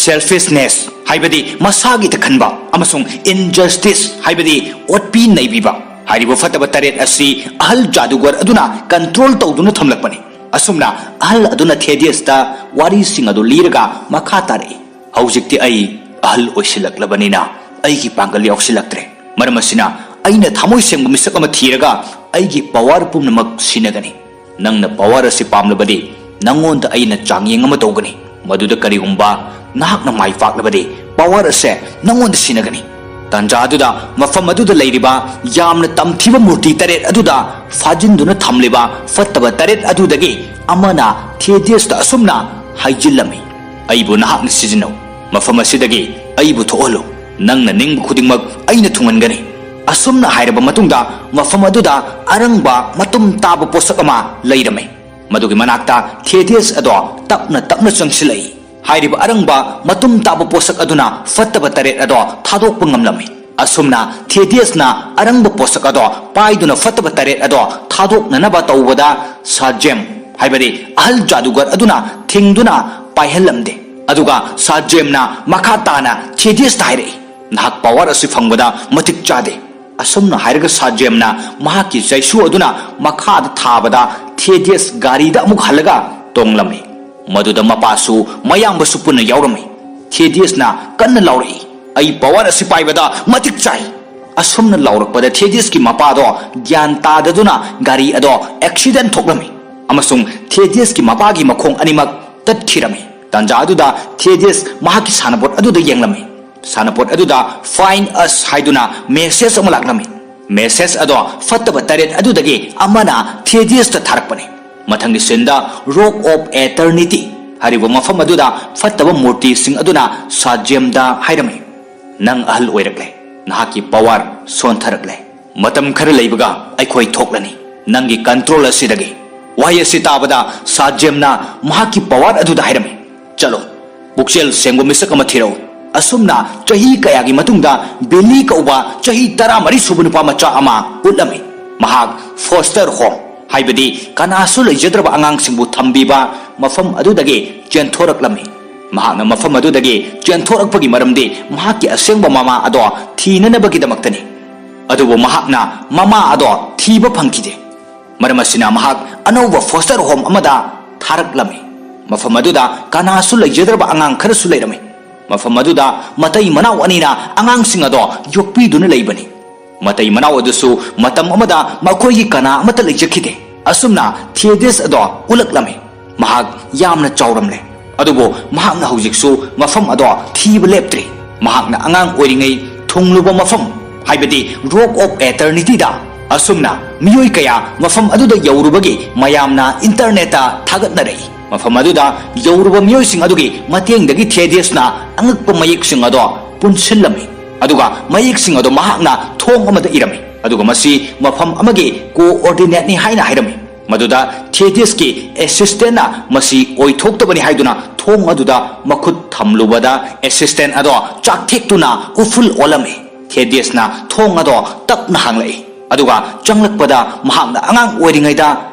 ꯁꯦꯜꯐꯤꯁꯅꯦꯁ, ꯍꯥꯏꯕꯗꯤ ꯃꯁꯥꯒꯤꯇ ꯈꯟꯕ, ꯑꯃꯁꯨꯡ injustice, ꯍꯥꯏꯕꯗꯤ ꯑꯣꯠꯄꯤ ꯅꯩꯕꯤꯕ꯫ ꯍꯥꯏꯔꯤꯕ ꯐꯠꯇꯕ ꯇꯔꯦꯠ ꯑꯁꯤ ꯑꯍꯜ ꯖꯥꯗꯨꯒꯔ ꯑꯗꯨꯅ control ꯇꯧꯗꯨꯅ ꯊꯝꯂꯛꯄꯅꯤ꯫ ꯑꯁꯨꯝꯅ ꯑꯍꯜ ꯑꯗꯨꯅ ꯊꯦꯗꯤꯌꯁꯇ ꯋꯥꯔꯤꯁꯤꯡ ꯑꯗꯨ ꯂꯤꯔꯒ ꯃꯈꯥ ꯇꯥꯔꯛꯏ, "ꯍꯧꯖꯤꯛꯇꯤ ꯑꯩ ꯑꯍꯜ ꯑꯣꯏꯁꯤꯜꯂꯛꯂꯕꯅꯤꯅ ꯑꯩꯒꯤ ꯄꯥꯡꯒꯜ ꯌꯥꯎꯁꯤꯜꯂꯛꯇ꯭ꯔꯦ꯫ ꯃꯔꯝ ꯑꯁꯤꯅ ꯑꯩꯅ ꯊꯃꯣꯏ ꯁꯦꯡꯕ ꯃꯤꯁꯛ ꯑꯃ ꯊꯤꯔꯒ ꯑꯩꯒꯤ power ꯄꯨꯝꯅꯃꯛ ꯁꯤꯟꯅꯒꯅꯤ꯫ ꯅꯪꯅ power ꯑꯁꯤ ꯄꯥꯝꯂꯕꯗꯤ ꯅꯪꯉꯣꯟꯗ ꯑꯩꯅ ꯆꯥꯡꯌꯦꯡ ꯑꯃ ꯇꯧꯒꯅꯤ꯫ ꯃꯗꯨꯗ ꯀꯔꯤꯒꯨꯝꯕ ꯅꯍꯥꯛꯅ ꯃꯥꯏ ꯄꯥꯛꯂꯕꯗꯤ power ꯑꯁꯦ ꯅꯪꯉꯣꯟꯗ ꯁꯤꯟꯅꯒꯅꯤ꯫" ꯇꯥꯟꯖꯥ ꯑꯗꯨꯗ ꯃꯐꯝ ꯑꯗꯨꯗ ꯂꯩꯔꯤꯕ ꯌꯥꯝꯅ ꯇꯝꯊꯤꯕ ꯃꯨꯔꯇꯤ ꯇꯔꯦꯠ ꯑꯗꯨꯗ ꯐꯥꯖꯤꯟꯗꯨꯅ ꯊꯝꯂꯤꯕ ꯐꯠꯇꯕ ꯇꯔꯦꯠ ꯑꯗꯨꯗꯒꯤ ꯑꯃꯅ ꯊꯦꯗꯤꯌꯁꯇ ꯑꯁꯨꯝꯅ ꯍꯥꯏꯖꯤꯜꯂꯝꯃꯤ, "ꯑꯩꯕꯨ ꯅꯍꯥꯛꯅ ꯁꯤꯖꯤꯟꯅꯧ꯫ ꯃꯐꯝ ꯑꯁꯤꯗꯒꯤ ꯑꯩꯕꯨ ꯊꯣꯛꯍꯜꯂꯨ꯫ ꯅꯪꯅ ꯅꯤꯡꯕ ꯈꯨꯗꯤꯡꯃꯛ ꯑꯩꯅ ꯊꯨꯡꯍꯟꯒꯅꯤ꯫" ꯑꯁꯨꯝꯅ ꯍꯥꯏꯔꯕ ꯃꯇꯨꯡꯗ ꯃꯐꯝ ꯑꯗꯨꯗ ꯑꯔꯪꯕ ꯃꯇꯨꯝ ꯇꯥꯕ ꯄꯣꯠꯁꯛ ꯑꯃ ꯂꯩꯔꯝꯃꯤ꯫ ꯃꯗꯨꯒꯤ ꯃꯅꯥꯛꯇ ꯊꯦꯗꯤꯌꯁ ꯑꯗꯣ ꯇꯞꯅ ꯇꯞꯅ ꯆꯪꯁꯤꯜꯂꯛꯏ꯫ ꯍꯥꯏꯔꯤꯕ ꯑꯔꯪꯕ ꯃꯇꯨꯝ ꯇꯥꯕ ꯄꯣꯠꯁꯛ ꯑꯗꯨꯅ ꯐꯠꯇꯕ ꯇꯔꯦꯠ ꯑꯗꯣ ꯊꯥꯗꯣꯛꯄ ꯉꯝꯂꯝꯃꯤ꯫ ꯑꯁꯨꯝꯅ ꯊꯦꯗꯤꯌꯁꯅ ꯑꯔꯪꯕ ꯄꯣꯠꯁꯛ ꯑꯗꯣ ꯄꯥꯏꯗꯨꯅ ꯐꯠꯇꯕ ꯇꯔꯦꯠ ꯑꯗꯣ ꯊꯥꯗꯣꯛꯅꯅꯕ ꯇꯧꯕꯗ ꯁꯥꯖꯦꯝ, ꯍꯥꯏꯕꯗꯤ ꯑꯍꯜ ꯖꯥꯗꯨꯒꯔ ꯑꯗꯨꯅ ꯊꯤꯡꯗꯨꯅ ꯄꯥꯏꯍꯜꯂꯝꯗꯦ꯫ ꯑꯗꯨꯒ ꯁꯥꯖꯦꯝꯅ ꯃꯈꯥ ꯇꯥꯅ ꯊꯦꯗꯤꯌꯁꯇ ꯍꯥꯏꯔꯛꯏ, "ꯅꯍꯥꯛ power ꯑꯁꯤ ꯐꯪꯕꯗ ꯃꯇꯤꯛ ꯆꯥꯗꯦ꯫" ꯑꯁꯨꯝꯅ ꯍꯥꯏꯔꯒ ꯁꯥꯖꯦꯝꯅ ꯃꯍꯥꯛꯀꯤ ꯆꯩꯁꯨ ꯑꯗꯨꯅ ꯃꯈꯥꯗ ꯊꯥꯕꯗ ꯊꯦꯗꯤꯌꯁ ꯒꯥꯔꯤꯗ ꯑꯃꯨꯛ ꯍꯜꯂꯒ ꯇꯣꯡꯂꯝꯃꯤ꯫ ꯃꯗꯨꯗ ꯃꯄꯥꯁꯨ ꯃꯌꯥꯝꯕꯁꯨ ꯄꯨꯟꯅ ꯌꯥꯎꯔꯝꯃꯤ꯫ ꯊꯦꯗꯤꯌꯁꯅ ꯀꯟꯅ ꯂꯥꯎꯔꯛꯏ, "ꯑꯩ power ꯑꯁꯤ ꯄꯥꯏꯕꯗ ꯃꯇꯤꯛ ꯆꯥꯏ!" ꯑꯁꯨꯝꯅ ꯂꯥꯎꯔꯛꯄꯗ ꯊꯦꯗꯤꯌꯁꯀꯤ ꯃꯄꯥꯗꯣ ꯒ꯭ꯌꯥꯟ ꯇꯥꯗꯗꯨꯅ ꯒꯥꯔꯤ ꯑꯗꯣ accident ꯊꯣꯛꯂꯝꯃꯤ ꯑꯃꯁꯨꯡ ꯊꯦꯗꯤꯌꯁꯀꯤ ꯃꯄꯥꯒꯤ ꯃꯈꯣꯡ ꯑꯅꯤꯃꯛ ꯇꯠꯈꯤꯔꯝꯃꯤ꯫ ꯇꯥꯟꯖꯥ ꯑꯗꯨꯗ ꯊꯦꯗꯤꯌꯁ ꯃꯍꯥꯛꯀꯤ ꯁꯥꯟꯅꯄꯣꯠ ꯑꯗꯨꯗ ꯌꯦꯡꯂꯝꯃꯤ꯫ ꯁꯥꯟꯅꯄꯣꯠ ꯑꯗꯨꯗ "Find us" ꯍꯥꯏꯗꯨꯅ message ꯑꯃ ꯂꯥꯛꯂꯝꯃꯤ꯫ Message ꯑꯗꯣ ꯐꯠꯇꯕ ꯇꯔꯦꯠ ꯑꯗꯨꯗꯒꯤ ꯑꯃꯅ ꯊꯦꯗꯤꯌꯁꯇ ꯊꯥꯔꯛꯄꯅꯤ꯫ ꯃꯊꯪꯒꯤ sceneꯗ Rock of Eternity ꯍꯥꯏꯔꯤꯕ ꯃꯐꯝ ꯑꯗꯨꯗ ꯐꯠꯇꯕ ꯃꯨꯔꯇꯤꯁꯤꯡ ꯑꯗꯨꯅ ꯁꯥꯖꯦꯝꯗ ꯍꯥꯏꯔꯝꯃꯤ, "ꯅꯪ ꯑꯍꯜ ꯑꯣꯏꯔꯛꯂꯦ꯫ ꯅꯍꯥꯛꯀꯤ power ꯁꯣꯟꯊꯔꯛꯂꯦ꯫ ꯃꯇꯝ ꯈꯔ ꯂꯩꯕꯒ ꯑꯩꯈꯣꯏ ꯊꯣꯛꯂꯅꯤ ꯅꯪꯒꯤ control ꯑꯁꯤꯗꯒꯤ꯫" ꯋꯥꯍꯩ ꯑꯁꯤ ꯇꯥꯕꯗ ꯁꯥꯖꯦꯝꯅ ꯃꯍꯥꯛꯀꯤ power ꯑꯗꯨꯗ ꯍꯥꯏꯔꯝꯃꯤ, "ꯆꯠꯂꯣ, ꯄꯨꯛꯆꯦꯜ ꯁꯦꯡꯕ ꯃꯤꯁꯛ ꯑꯃ ꯊꯤꯔꯛꯎ꯫" ꯑꯁꯨꯝꯅ ꯆꯍꯤ ꯀꯌꯥꯒꯤ ꯃꯇꯨꯡꯗ ꯕꯤꯂꯤ ꯀꯧꯕ ꯆꯍꯤ ꯇꯔꯥꯃꯔꯤ ꯁꯨꯕ ꯅꯨꯄꯥ ꯃꯆꯥ ꯑꯃ ꯎꯠꯂꯝꯃꯤ꯫ ꯃꯍꯥꯛ foster home, ꯍꯥꯏꯕꯗꯤ ꯀꯅꯥꯁꯨ ꯂꯩꯖꯗ꯭ꯔꯕ ꯑꯉꯥꯡꯁꯤꯡꯕꯨ ꯊꯝꯕꯤꯕ ꯃꯐꯝ ꯑꯗꯨꯗꯒꯤ ꯆꯦꯟꯊꯣꯔꯛꯂꯝꯃꯤ꯫ ꯃꯍꯥꯛꯅ ꯃꯐꯝ ꯑꯗꯨꯗꯒꯤ ꯆꯦꯟꯊꯣꯔꯛꯄꯒꯤ ꯃꯔꯝꯗꯤ ꯃꯍꯥꯛꯀꯤ ꯑꯁꯦꯡꯕ ꯃꯃꯥ ꯑꯗꯣ ꯊꯤꯅꯅꯕꯒꯤꯗꯃꯛꯇꯅꯤ꯫ ꯑꯗꯨꯕꯨ ꯃꯍꯥꯛꯅ ꯃꯃꯥ ꯑꯗꯣ ꯊꯤꯕ ꯐꯪꯈꯤꯗꯦ꯫ ꯃꯔꯝ ꯑꯁꯤꯅ ꯃꯍꯥꯛ ꯑꯅꯧꯕ foster home ꯑꯃꯗ ꯊꯥꯔꯛꯂꯝꯃꯤ꯫ ꯃꯐꯝ ꯑꯗꯨꯗ ꯀꯅꯥꯁꯨ ꯂꯩꯖꯗ꯭ꯔꯕ ꯑꯉꯥꯡ ꯈꯔꯁꯨ ꯂꯩꯔꯝꯃꯤ꯫ ꯃꯐꯝ ꯑꯗꯨꯗ ꯃꯇꯩ ꯃꯅꯥꯎ ꯑꯅꯤꯅ ꯑꯉꯥꯡꯁꯤꯡ ꯑꯗꯣ ꯌꯣꯛꯄꯤꯗꯨꯅ ꯂꯩꯕꯅꯤ꯫ ꯃꯇꯩ ꯃꯅꯥꯎ ꯑꯗꯨꯁꯨ ꯃꯇꯝ ꯑꯃꯗ ꯃꯈꯣꯏꯒꯤ ꯀꯅꯥ ꯑꯃꯠꯇ ꯂꯩꯖꯈꯤꯗꯦ꯫ ꯑꯁꯨꯝꯅ ꯊꯦꯗꯤꯁ ꯑꯗꯣ ꯎꯠꯂꯛꯂꯝꯃꯤ꯫ ꯃꯍꯥꯛ ꯌꯥꯝꯅ ꯆꯥꯎꯔꯝꯂꯦ꯫ ꯑꯗꯨꯕꯨ ꯃꯍꯥꯛꯅ ꯍꯧꯖꯤꯛꯁꯨ ꯃꯐꯝ ꯑꯗꯣ ꯊꯤꯕ ꯂꯦꯞꯇ꯭ꯔꯤ꯫ ꯃꯍꯥꯛꯅ ꯑꯉꯥꯡ ꯑꯣꯏꯔꯤꯉꯩ ꯊꯨꯡꯂꯨꯕ ꯃꯐꯝ, ꯍꯥꯏꯕꯗꯤ Rock of Eternityꯗ, ꯑꯁꯨꯝꯅ ꯃꯤꯑꯣꯏ ꯀꯌꯥ ꯃꯐꯝ ꯑꯗꯨꯗ ꯌꯧꯔꯨꯕꯒꯤ ꯃꯌꯥꯝꯅ internetꯇ ꯊꯥꯒꯠꯅꯔꯛꯏ꯫ ꯃꯐꯝ ꯑꯗꯨꯗ ꯌꯧꯔꯨꯕ ꯃꯤꯑꯣꯏꯁꯤꯡ ꯑꯗꯨꯒꯤ ꯃꯇꯦꯡꯗꯒꯤ ꯊꯦꯗꯤꯁꯅ ꯑꯉꯛꯄ ꯃꯌꯦꯛꯁꯤꯡ ꯑꯗꯣ ꯄꯨꯟꯁꯤꯜꯂꯝꯃꯤ꯫ ꯑꯗꯨꯒ ꯃꯌꯦꯛꯁꯤꯡ ꯑꯗꯣ ꯃꯍꯥꯛꯅ ꯊꯣꯡ ꯑꯃꯗ ꯏꯔꯝꯃꯤ꯫ ꯑꯗꯨꯒ ꯃꯁꯤ ꯃꯐꯝ ꯑꯃꯒꯤ coordinateꯅꯤ ꯍꯥꯏꯅ ꯍꯥꯏꯔꯝꯃꯤ꯫ ꯃꯗꯨꯗ ꯊꯦꯗꯤꯁꯀꯤ assistantꯅ ꯃꯁꯤ ꯑꯣꯏꯊꯣꯛꯇꯕꯅꯤ ꯍꯥꯏꯗꯨꯅ ꯊꯣꯡ ꯑꯗꯨꯗ ꯃꯈꯨꯠ ꯊꯝꯂꯨꯕꯗ assistant ꯑꯗꯣ ꯆꯥꯛꯊꯦꯛꯇꯨꯅ ꯎꯐꯨꯜ ꯑꯣꯜꯂꯝꯃꯤ꯫ ꯊꯦꯗꯤꯁꯅ ꯊꯣꯡ ꯑꯗꯣ ꯇꯞꯅ ꯍꯥꯡꯂꯛꯏ꯫ ꯑꯗꯨꯒ ꯆꯪꯂꯛꯄꯗ ꯃꯍꯥꯛꯅ ꯑꯉꯥꯡ ꯑꯣꯏꯔꯤꯉꯩꯗ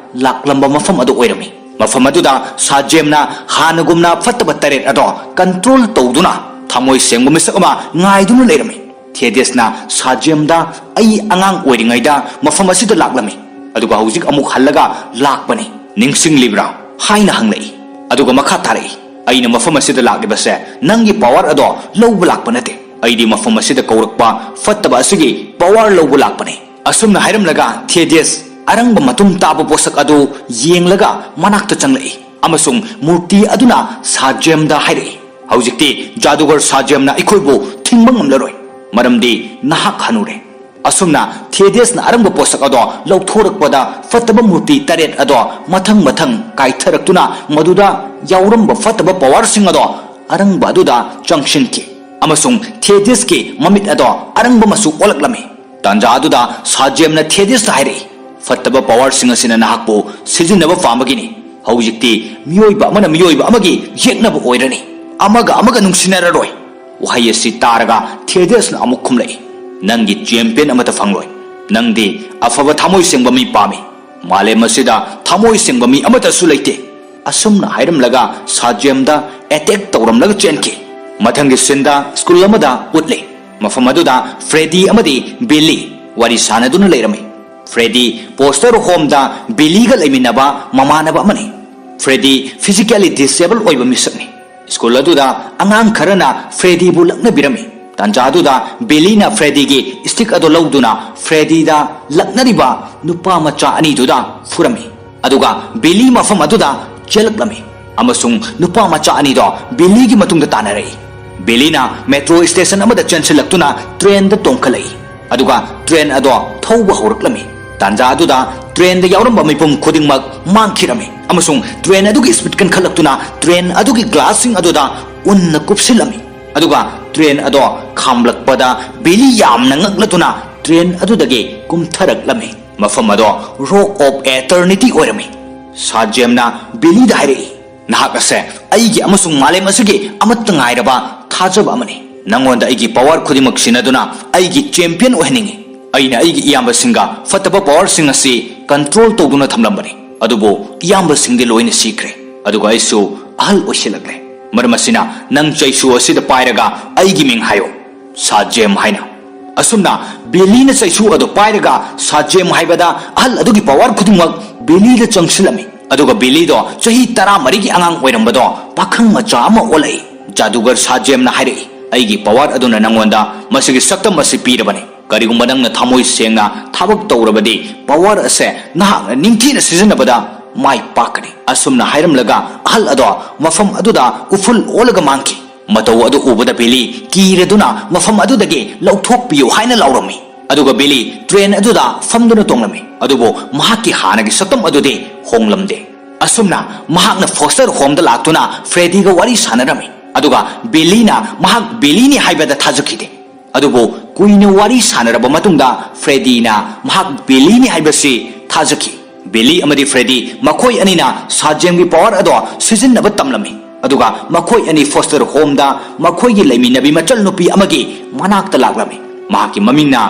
ꯂꯥꯛꯂꯝꯕ ꯃꯐꯝ ꯑꯗꯨ ꯑꯣꯏꯔꯝꯃꯤ꯫ ꯃꯐꯝ ꯑꯗꯨꯗ ꯁꯥꯖꯦꯝꯅ ꯍꯥꯟꯅꯒꯨꯝꯅ ꯐꯠꯇꯕ ꯇꯔꯦꯠ ꯑꯗꯣ control ꯇꯧꯗꯨꯅ ꯊꯃꯣꯏ ꯁꯦꯡꯕ ꯃꯤꯁꯛ ꯑꯃ ꯉꯥꯏꯗꯨꯅ ꯂꯩꯔꯝꯃꯤ꯫ ꯊꯦꯗꯤꯁꯅ ꯁꯥꯖꯦꯝꯗ, "ꯑꯩ ꯑꯉꯥꯡ ꯑꯣꯏꯔꯤꯉꯩꯗ ꯃꯐꯝ ꯑꯁꯤꯗ ꯂꯥꯛꯂꯝꯃꯤ, ꯑꯗꯨꯒ ꯍꯧꯖꯤꯛ ꯑꯃꯨꯛ ꯍꯜꯂꯒ ꯂꯥꯛꯄꯅꯤ, ꯅꯤꯡꯁꯤꯡꯂꯤꯕ꯭ꯔꯥ?" ꯍꯥꯏꯅ ꯍꯪꯂꯛꯏ꯫ ꯑꯗꯨꯒ ꯃꯈꯥ ꯇꯥꯔꯛꯏ, "ꯑꯩꯅ ꯃꯐꯝ ꯑꯁꯤꯗ ꯂꯥꯛꯂꯤꯕꯁꯦ ꯅꯪꯒꯤ power ꯑꯗꯣ ꯂꯧꯕ ꯂꯥꯛꯄ ꯅꯠꯇꯦ꯫ ꯑꯩꯗꯤ ꯃꯐꯝ ꯑꯁꯤꯗ ꯀꯧꯔꯛꯄ ꯐꯠꯇꯕ ꯑꯁꯤꯒꯤ power ꯂꯧꯕ ꯂꯥꯛꯄꯅꯤ꯫" ꯑꯁꯨꯝꯅ ꯍꯥꯏꯔꯝꯂꯒ ꯊꯦꯗꯤꯁ ꯑꯔꯪꯕ ꯃꯇꯨꯝ ꯇꯥꯕ ꯄꯣꯠꯁꯛ ꯑꯗꯨ ꯌꯦꯡꯂꯒ ꯃꯅꯥꯛꯇ ꯆꯪꯂꯛꯏ꯫ ꯑꯃꯁꯨꯡ ꯃꯨꯔꯇꯤ ꯑꯗꯨꯅ ꯁꯥꯖꯦꯝꯗ ꯍꯥꯏꯔꯛꯏ, "ꯍꯧꯖꯤꯛꯇꯤ ꯖꯥꯗꯨꯒꯔ ꯁꯥꯖꯦꯝꯅ ꯑꯩꯈꯣꯏꯕꯨ ꯊꯤꯡꯕ ꯉꯝꯂꯔꯣꯏ, ꯃꯔꯝꯗꯤ ꯅꯍꯥꯛ ꯍꯅꯨꯔꯦ꯫" ꯑꯁꯨꯝꯅ ꯊꯦꯗꯤꯁꯅ ꯑꯔꯪꯕ ꯄꯣꯠꯁꯛ ꯑꯗꯣ ꯂꯧꯊꯣꯔꯛꯄꯗ ꯐꯠꯇꯕ ꯃꯨꯔꯇꯤ ꯇꯔꯦꯠ ꯑꯗꯣ ꯃꯊꯪ ꯃꯊꯪ ꯀꯥꯏꯊꯔꯛꯇꯨꯅ ꯃꯗꯨꯗ ꯌꯥꯎꯔꯝꯕ ꯐꯠꯇꯕ powerꯁꯤꯡ ꯑꯗꯣ ꯑꯔꯪꯕ ꯑꯗꯨꯗ ꯆꯪꯁꯤꯟꯈꯤ꯫ ꯑꯃꯁꯨꯡ ꯊꯦꯗꯤꯁꯀꯤ ꯃꯃꯤꯠ ꯑꯗꯣ ꯑꯔꯪꯕ ꯃꯆꯨ ꯑꯣꯜꯂꯛꯂꯝꯃꯤ꯫ ꯇꯥꯟꯖꯥ ꯑꯗꯨꯗ ꯁꯥꯖꯦꯝꯅ ꯊꯦꯗꯤꯁꯇ ꯍꯥꯏꯔꯛꯏ, "ꯐꯠꯇꯕ powerꯁꯤꯡ ꯑꯁꯤꯅ ꯅꯍꯥꯛꯄꯨ ꯁꯤꯖꯤꯟꯅꯕ ꯄꯥꯝꯕꯒꯤꯅꯤ꯫ ꯍꯧꯖꯤꯛꯇꯤ ꯃꯤꯑꯣꯏꯕ ꯑꯃꯅ ꯃꯤꯑꯣꯏꯕ ꯑꯃꯒꯤ ꯌꯦꯛꯅꯕ ꯑꯣꯏꯔꯅꯤ꯫ ꯑꯃꯒ ꯑꯃꯒ ꯅꯨꯡꯁꯤꯅꯔꯔꯣꯏ꯫" ꯋꯥꯍꯩ ꯑꯁꯤ ꯇꯥꯔꯒ ꯊꯦꯗꯤꯁꯅ ꯑꯃꯨꯛ ꯈꯨꯝꯂꯛꯏ, "ꯅꯪꯒꯤ champion ꯑꯃꯠꯇ ꯐꯪꯂꯣꯏ꯫ ꯅꯪꯗꯤ ꯑꯐꯕ ꯊꯃꯣꯏ ꯁꯦꯡꯕ ꯃꯤ ꯄꯥꯝꯃꯤ꯫ ꯃꯥꯂꯦꯝ ꯑꯁꯤꯗ ꯊꯃꯣꯏ ꯁꯦꯡꯕ ꯃꯤ ꯑꯃꯠꯇꯁꯨ ꯂꯩꯇꯦ꯫" ꯑꯁꯨꯝꯅ ꯍꯥꯏꯔꯝꯂꯒ ꯁꯥꯖꯦꯝꯗ ꯑꯦꯇꯦꯛ ꯇꯧꯔꯝꯂꯒ ꯆꯦꯟꯈꯤ꯫ ꯃꯊꯪꯒꯤ ꯁꯤꯟꯗ ꯁ꯭ꯀꯨꯜ ꯑꯃꯗ ꯎꯠꯂꯤ꯫ ꯃꯐꯝ ꯑꯗꯨꯗ ꯐ꯭ꯔꯦꯗꯤ ꯑꯃꯗꯤ ꯕꯤꯂꯤ ꯋꯥꯔꯤ ꯁꯥꯟꯅꯗꯨꯅ ꯂꯩꯔꯝꯃꯤ꯫ ꯐ꯭ꯔꯦꯗꯤ ꯐꯣꯁꯇꯔ ꯍꯣꯝꯗ ꯕꯤꯂꯤꯒ ꯂꯩꯃꯤꯟꯅꯕ ꯃꯃꯥꯟꯅꯕ ꯑꯃꯅꯤ꯫ ꯐ꯭ꯔꯦꯗꯤ ꯐꯤꯖꯤꯀꯦꯜꯂꯤ ꯗꯤꯁꯑꯦꯕꯜ ꯑꯣꯏꯕ ꯃꯤꯁꯛꯅꯤ꯫ ꯁ꯭ꯀꯨꯜ ꯑꯗꯨꯗ ꯑꯉꯥꯡ ꯈꯔꯅ ꯐ꯭ꯔꯦꯗꯤꯕꯨ ꯂꯛꯅꯕꯤꯔꯝꯃꯤ꯫ ꯇꯥꯟꯖꯥ ꯑꯗꯨꯗ ꯕꯤꯂꯤꯅ ꯐ꯭ꯔꯦꯗꯤꯒꯤ ꯁ꯭ꯇꯤꯛ ꯑꯗꯨ ꯂꯧꯗꯨꯅ ꯐ꯭ꯔꯦꯗꯤꯗ ꯂꯛꯅꯔꯤꯕ ꯅꯨꯄꯥ ꯃꯆꯥ ꯑꯅꯤꯗꯨꯗ ꯐꯨꯔꯝꯃꯤ꯫ ꯑꯗꯨꯒ ꯕꯤꯂꯤ ꯃꯐꯝ ꯑꯗꯨꯗ ꯆꯦꯜꯂꯛꯂꯝꯃꯤ ꯑꯃꯁꯨꯡ ꯅꯨꯄꯥ ꯃꯆꯥ ꯑꯅꯤꯗꯣ ꯕꯤꯂꯤꯒꯤ ꯃꯇꯨꯡꯗ ꯇꯥꯟꯅꯔꯛꯏ꯫ ꯕꯤꯂꯤꯅ ꯃꯦꯇ꯭ꯔꯣ ꯁ꯭ꯇꯦꯁꯟ ꯑꯃꯗ ꯆꯦꯟꯁꯤꯜꯂꯛꯇꯨꯅ ꯇ꯭ꯔꯦꯟꯗ ꯇꯣꯡꯈꯠꯂꯛꯏ, ꯑꯗꯨꯒ ꯇ꯭ꯔꯦꯟ ꯑꯗꯣ ꯊꯧꯕ ꯍꯧꯔꯛꯂꯝꯃꯤ꯫ ꯇꯥꯟꯖꯥ ꯑꯗꯨꯗ ꯇ꯭ꯔꯦꯟꯗ ꯌꯥꯎꯔꯝꯕ ꯃꯤꯄꯨꯝ ꯈꯨꯗꯤꯡꯃꯛ ꯃꯥꯡꯈꯤꯔꯝꯃꯤ ꯑꯃꯁꯨꯡ ꯇ꯭ꯔꯦꯟ ꯑꯗꯨꯒꯤ ꯁ꯭ꯄꯤꯗ ꯀꯟꯈꯠꯂꯛꯇꯨꯅ ꯇ꯭ꯔꯦꯟ ꯑꯗꯨꯒꯤ ꯒ꯭ꯂꯥꯁꯁꯤꯡ ꯑꯗꯨꯗ ꯎꯟꯅ ꯀꯨꯞꯁꯤꯜꯂꯝꯃꯤ꯫ ꯑꯗꯨꯒ ꯇ꯭ꯔꯦꯟ ꯑꯗꯣ ꯈꯥꯝꯂꯛꯄꯗ ꯕꯤꯂꯤ ꯌꯥꯝꯅ ꯉꯛꯂꯗꯨꯅ ꯇ꯭ꯔꯦꯟ ꯑꯗꯨꯗꯒꯤ ꯀꯨꯝꯊꯔꯛꯂꯝꯃꯤ꯫ ꯃꯐꯝ ꯑꯗꯣ ꯔꯣꯛ ꯑꯣꯐ ꯑꯦꯇꯔꯅꯤꯇꯤ ꯑꯣꯏꯔꯝꯃꯤ꯫ ꯁꯥꯖꯦꯝꯅ ꯕꯤꯂꯤꯗ ꯍꯥꯏꯔꯛꯏ, "ꯅꯍꯥꯛ ꯑꯁꯦ ꯑꯩꯒꯤ ꯑꯃꯁꯨꯡ ꯃꯥꯂꯦꯝ ꯑꯁꯤꯒꯤ ꯑꯃꯠꯇ ꯉꯥꯏꯔꯕ ꯊꯥꯖꯕ ꯑꯃꯅꯤ꯫ ꯅꯉꯣꯟꯗ ꯑꯩꯒꯤ ꯄꯋꯥꯔ ꯈꯨꯗꯤꯡꯃꯛ ꯁꯤꯟꯅꯗꯨꯅ ꯑꯩꯒꯤ ꯆꯦꯝꯄꯤꯌꯟ ꯑꯣꯏꯍꯟꯅꯤꯡꯏ꯫ ꯑꯩꯅ ꯑꯩꯒꯤ ꯏꯌꯥꯝꯕꯁꯤꯡꯒ ꯐꯠꯇꯕ ꯄꯋꯥꯔꯁꯤꯡ ꯑꯁꯤ ꯀꯟꯇ꯭ꯔꯣꯜ ꯇꯧꯗꯨꯅ ꯊꯝꯂꯝꯕꯅꯤ, ꯑꯗꯨꯕꯨ ꯏꯌꯥꯝꯕꯁꯤꯡꯗꯤ ꯂꯣꯏꯅ ꯁꯤꯈ꯭ꯔꯦ, ꯑꯗꯨꯒ ꯑꯩꯁꯨ ꯑꯍꯜ ꯑꯣꯏꯁꯤꯜꯂꯛꯂꯦ꯫ ꯃꯔꯝ ꯑꯁꯤꯅ ꯅꯪ ꯆꯩꯁꯨ ꯑꯁꯤꯗ ꯄꯥꯏꯔꯒ ꯑꯩꯒꯤ ꯃꯤꯡ ꯍꯥꯏꯌꯨ, ꯁꯥꯖꯦꯝ ꯍꯥꯏꯅ"꯫ ꯑꯁꯨꯝꯅ ꯕꯤꯂꯤꯅ ꯆꯩꯁꯨ ꯑꯗꯨ ꯄꯥꯏꯔꯒ ꯁꯥꯖꯦꯝ ꯍꯥꯏꯕꯗ ꯑꯍꯜ ꯑꯗꯨꯒꯤ ꯄꯋꯥꯔ ꯈꯨꯗꯤꯡꯃꯛ ꯕꯤꯂꯤꯗ ꯆꯪꯁꯤꯜꯂꯝꯃꯤ꯫ ꯑꯗꯨꯒ ꯕꯤꯂꯤꯗꯣ ꯆꯍꯤ ꯇꯔꯥꯃꯔꯤꯒꯤ ꯑꯉꯥꯡ ꯑꯣꯏꯔꯝꯕꯗꯣ ꯄꯥꯈꯪ ꯃꯆꯥ ꯑꯃ ꯑꯣꯜꯂꯛꯏ꯫ ꯖꯥꯗꯨꯒꯔ ꯁꯥꯖꯦꯝꯅ ꯍꯥꯏꯔꯛꯏ, "ꯑꯩꯒꯤ ꯄꯋꯥꯔ ꯑꯗꯨꯅ ꯅꯪꯉꯣꯟꯗ ꯃꯁꯤꯒꯤ ꯁꯛꯇꯝ ꯑꯁꯤ ꯄꯤꯔꯕꯅꯤ꯫ ꯀꯔꯤꯒꯨꯝꯕ ꯅꯪꯅ ꯊꯃꯣꯏ ꯁꯦꯡꯅ ꯊꯕꯛ ꯇꯧꯔꯕꯗꯤ ꯄꯋꯥꯔ ꯑꯁꯦ ꯅꯍꯥꯛꯅ ꯅꯤꯡꯊꯤꯅ ꯁꯤꯖꯤꯟꯅꯕꯗ ꯃꯥꯏ ꯄꯥꯛꯀꯅꯤ"꯫ ꯑꯁꯨꯝꯅ ꯍꯥꯏꯔꯝꯂꯒ ꯑꯍꯜ ꯑꯗꯣ ꯃꯐꯝ ꯑꯗꯨꯗ ꯎꯐꯨꯜ ꯑꯣꯜꯂꯒ ꯃꯥꯡꯈꯤ꯫ ꯃꯇꯧ ꯑꯗꯨ ꯎꯕꯗ ꯕꯤꯂꯤ ꯀꯤꯔꯗꯨꯅ ꯃꯐꯝ ꯑꯗꯨꯗꯒꯤ ꯂꯧꯊꯣꯛꯄꯤꯌꯨ ꯍꯥꯏꯅ ꯂꯥꯎꯔꯝꯃꯤ꯫ ꯑꯗꯨꯒ ꯕꯤꯂꯤ ꯇ꯭ꯔꯦꯟ ꯑꯗꯨꯗ ꯐꯝꯗꯨꯅ ꯇꯣꯡꯂꯝꯃꯤ, ꯑꯗꯨꯕꯨ ꯃꯍꯥꯛꯀꯤ ꯍꯥꯟꯅꯒꯤ ꯁꯛꯇꯝ ꯑꯗꯨꯗꯤ ꯍꯣꯡꯂꯝꯗꯦ꯫ ꯑꯁꯨꯝꯅ ꯃꯍꯥꯛꯅ ꯐꯣꯁꯇꯔ ꯍꯣꯝꯗ ꯂꯥꯛꯇꯨꯅ ꯐ꯭ꯔꯦꯗꯤꯒ ꯋꯥꯔꯤ ꯁꯥꯟꯅꯔꯝꯃꯤ, ꯑꯗꯨꯒ ꯕꯤꯂꯤꯅ ꯃꯍꯥꯛ ꯕꯤꯂꯤꯅꯤ ꯍꯥꯏꯕꯗ ꯊꯥꯖꯈꯤꯗꯦ꯫ ꯑꯗꯨꯕꯨ ꯀꯨꯏꯅ ꯋꯥꯔꯤ ꯁꯥꯟꯅꯔꯕ ꯃꯇꯨꯡꯗ ꯐ꯭ꯔꯦꯗꯤꯅ ꯃꯍꯥꯛ ꯕꯤꯂꯤꯅꯤ ꯍꯥꯏꯕꯁꯤ ꯊꯥꯖꯈꯤ꯫ ꯕꯤꯂꯤ ꯑꯃꯗꯤ ꯐ꯭ꯔꯦꯗꯤ ꯃꯈꯣꯏ ꯑꯅꯤꯅ ꯁꯥꯖꯦꯝꯒꯤ ꯄꯋꯥꯔ ꯑꯗꯣ ꯁꯤꯖꯤꯟꯅꯕ ꯇꯝꯂꯝꯃꯤ, ꯑꯗꯨꯒ ꯃꯈꯣꯏ ꯑꯅꯤ ꯐꯣꯁꯇꯔ ꯍꯣꯝꯗ ꯃꯈꯣꯏꯒꯤ ꯂꯩꯃꯤꯟꯅꯕꯤ ꯃꯆꯜ ꯅꯨꯄꯤ ꯑꯃꯒꯤ ꯃꯅꯥꯛꯇ ꯂꯥꯛꯂꯝꯃꯤ꯫ ꯃꯍꯥꯛꯀꯤ ꯃꯃꯤꯡꯅ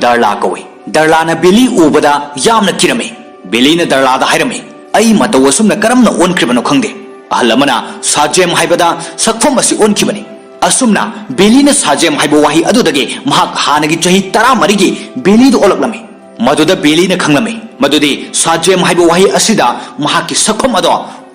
ꯗꯥꯔꯂꯥ ꯀꯧꯏ꯫ ꯗꯥꯔꯂꯥꯅ ꯕꯤꯂꯤ ꯎꯕꯗ ꯌꯥꯝꯅ ꯀꯤꯔꯝꯃꯤ꯫ ꯕꯤꯂꯤꯅ ꯗꯥꯔꯂꯥꯗ ꯍꯥꯏꯔꯝꯃꯤ, ꯑꯩ ꯃꯇꯧ ꯑꯁꯨꯝꯅ ꯀꯔꯝꯅ ꯑꯣꯟꯈ꯭ꯔꯤꯕꯅꯣ ꯈꯪꯗꯦ꯫ ꯑꯍꯜ ꯑꯃꯅ ꯁꯥꯖꯦꯝ ꯍꯥꯏꯕꯗ ꯁꯛꯐꯝ ꯑꯁꯤ ꯑꯣꯟꯈꯤꯕꯅꯤ꯫ ꯑꯁꯨꯝꯅ ꯕꯤꯂꯤꯅ ꯁꯥꯖꯦꯝ ꯍꯥꯏꯕ ꯋꯥꯍꯩ ꯑꯗꯨꯗꯒꯤ ꯃꯍꯥꯛ ꯍꯥꯟꯅꯒꯤ ꯆꯍꯤ ꯇꯔꯥꯃꯔꯤꯒꯤ ꯕꯤꯂꯤꯗꯨ ꯑꯣꯜꯂꯛꯂꯝꯃꯤ꯫ ꯃꯗꯨꯗ ꯕꯤꯂꯤꯅ ꯈꯪꯂꯝꯃꯤ ꯃꯗꯨꯗꯤ ꯁꯥꯖꯦꯝ ꯍꯥꯏꯕ ꯋꯥꯍꯩ ꯑꯁꯤꯗ ꯃꯍꯥꯛꯀꯤ ꯁꯛꯐꯝ ꯑꯗꯣ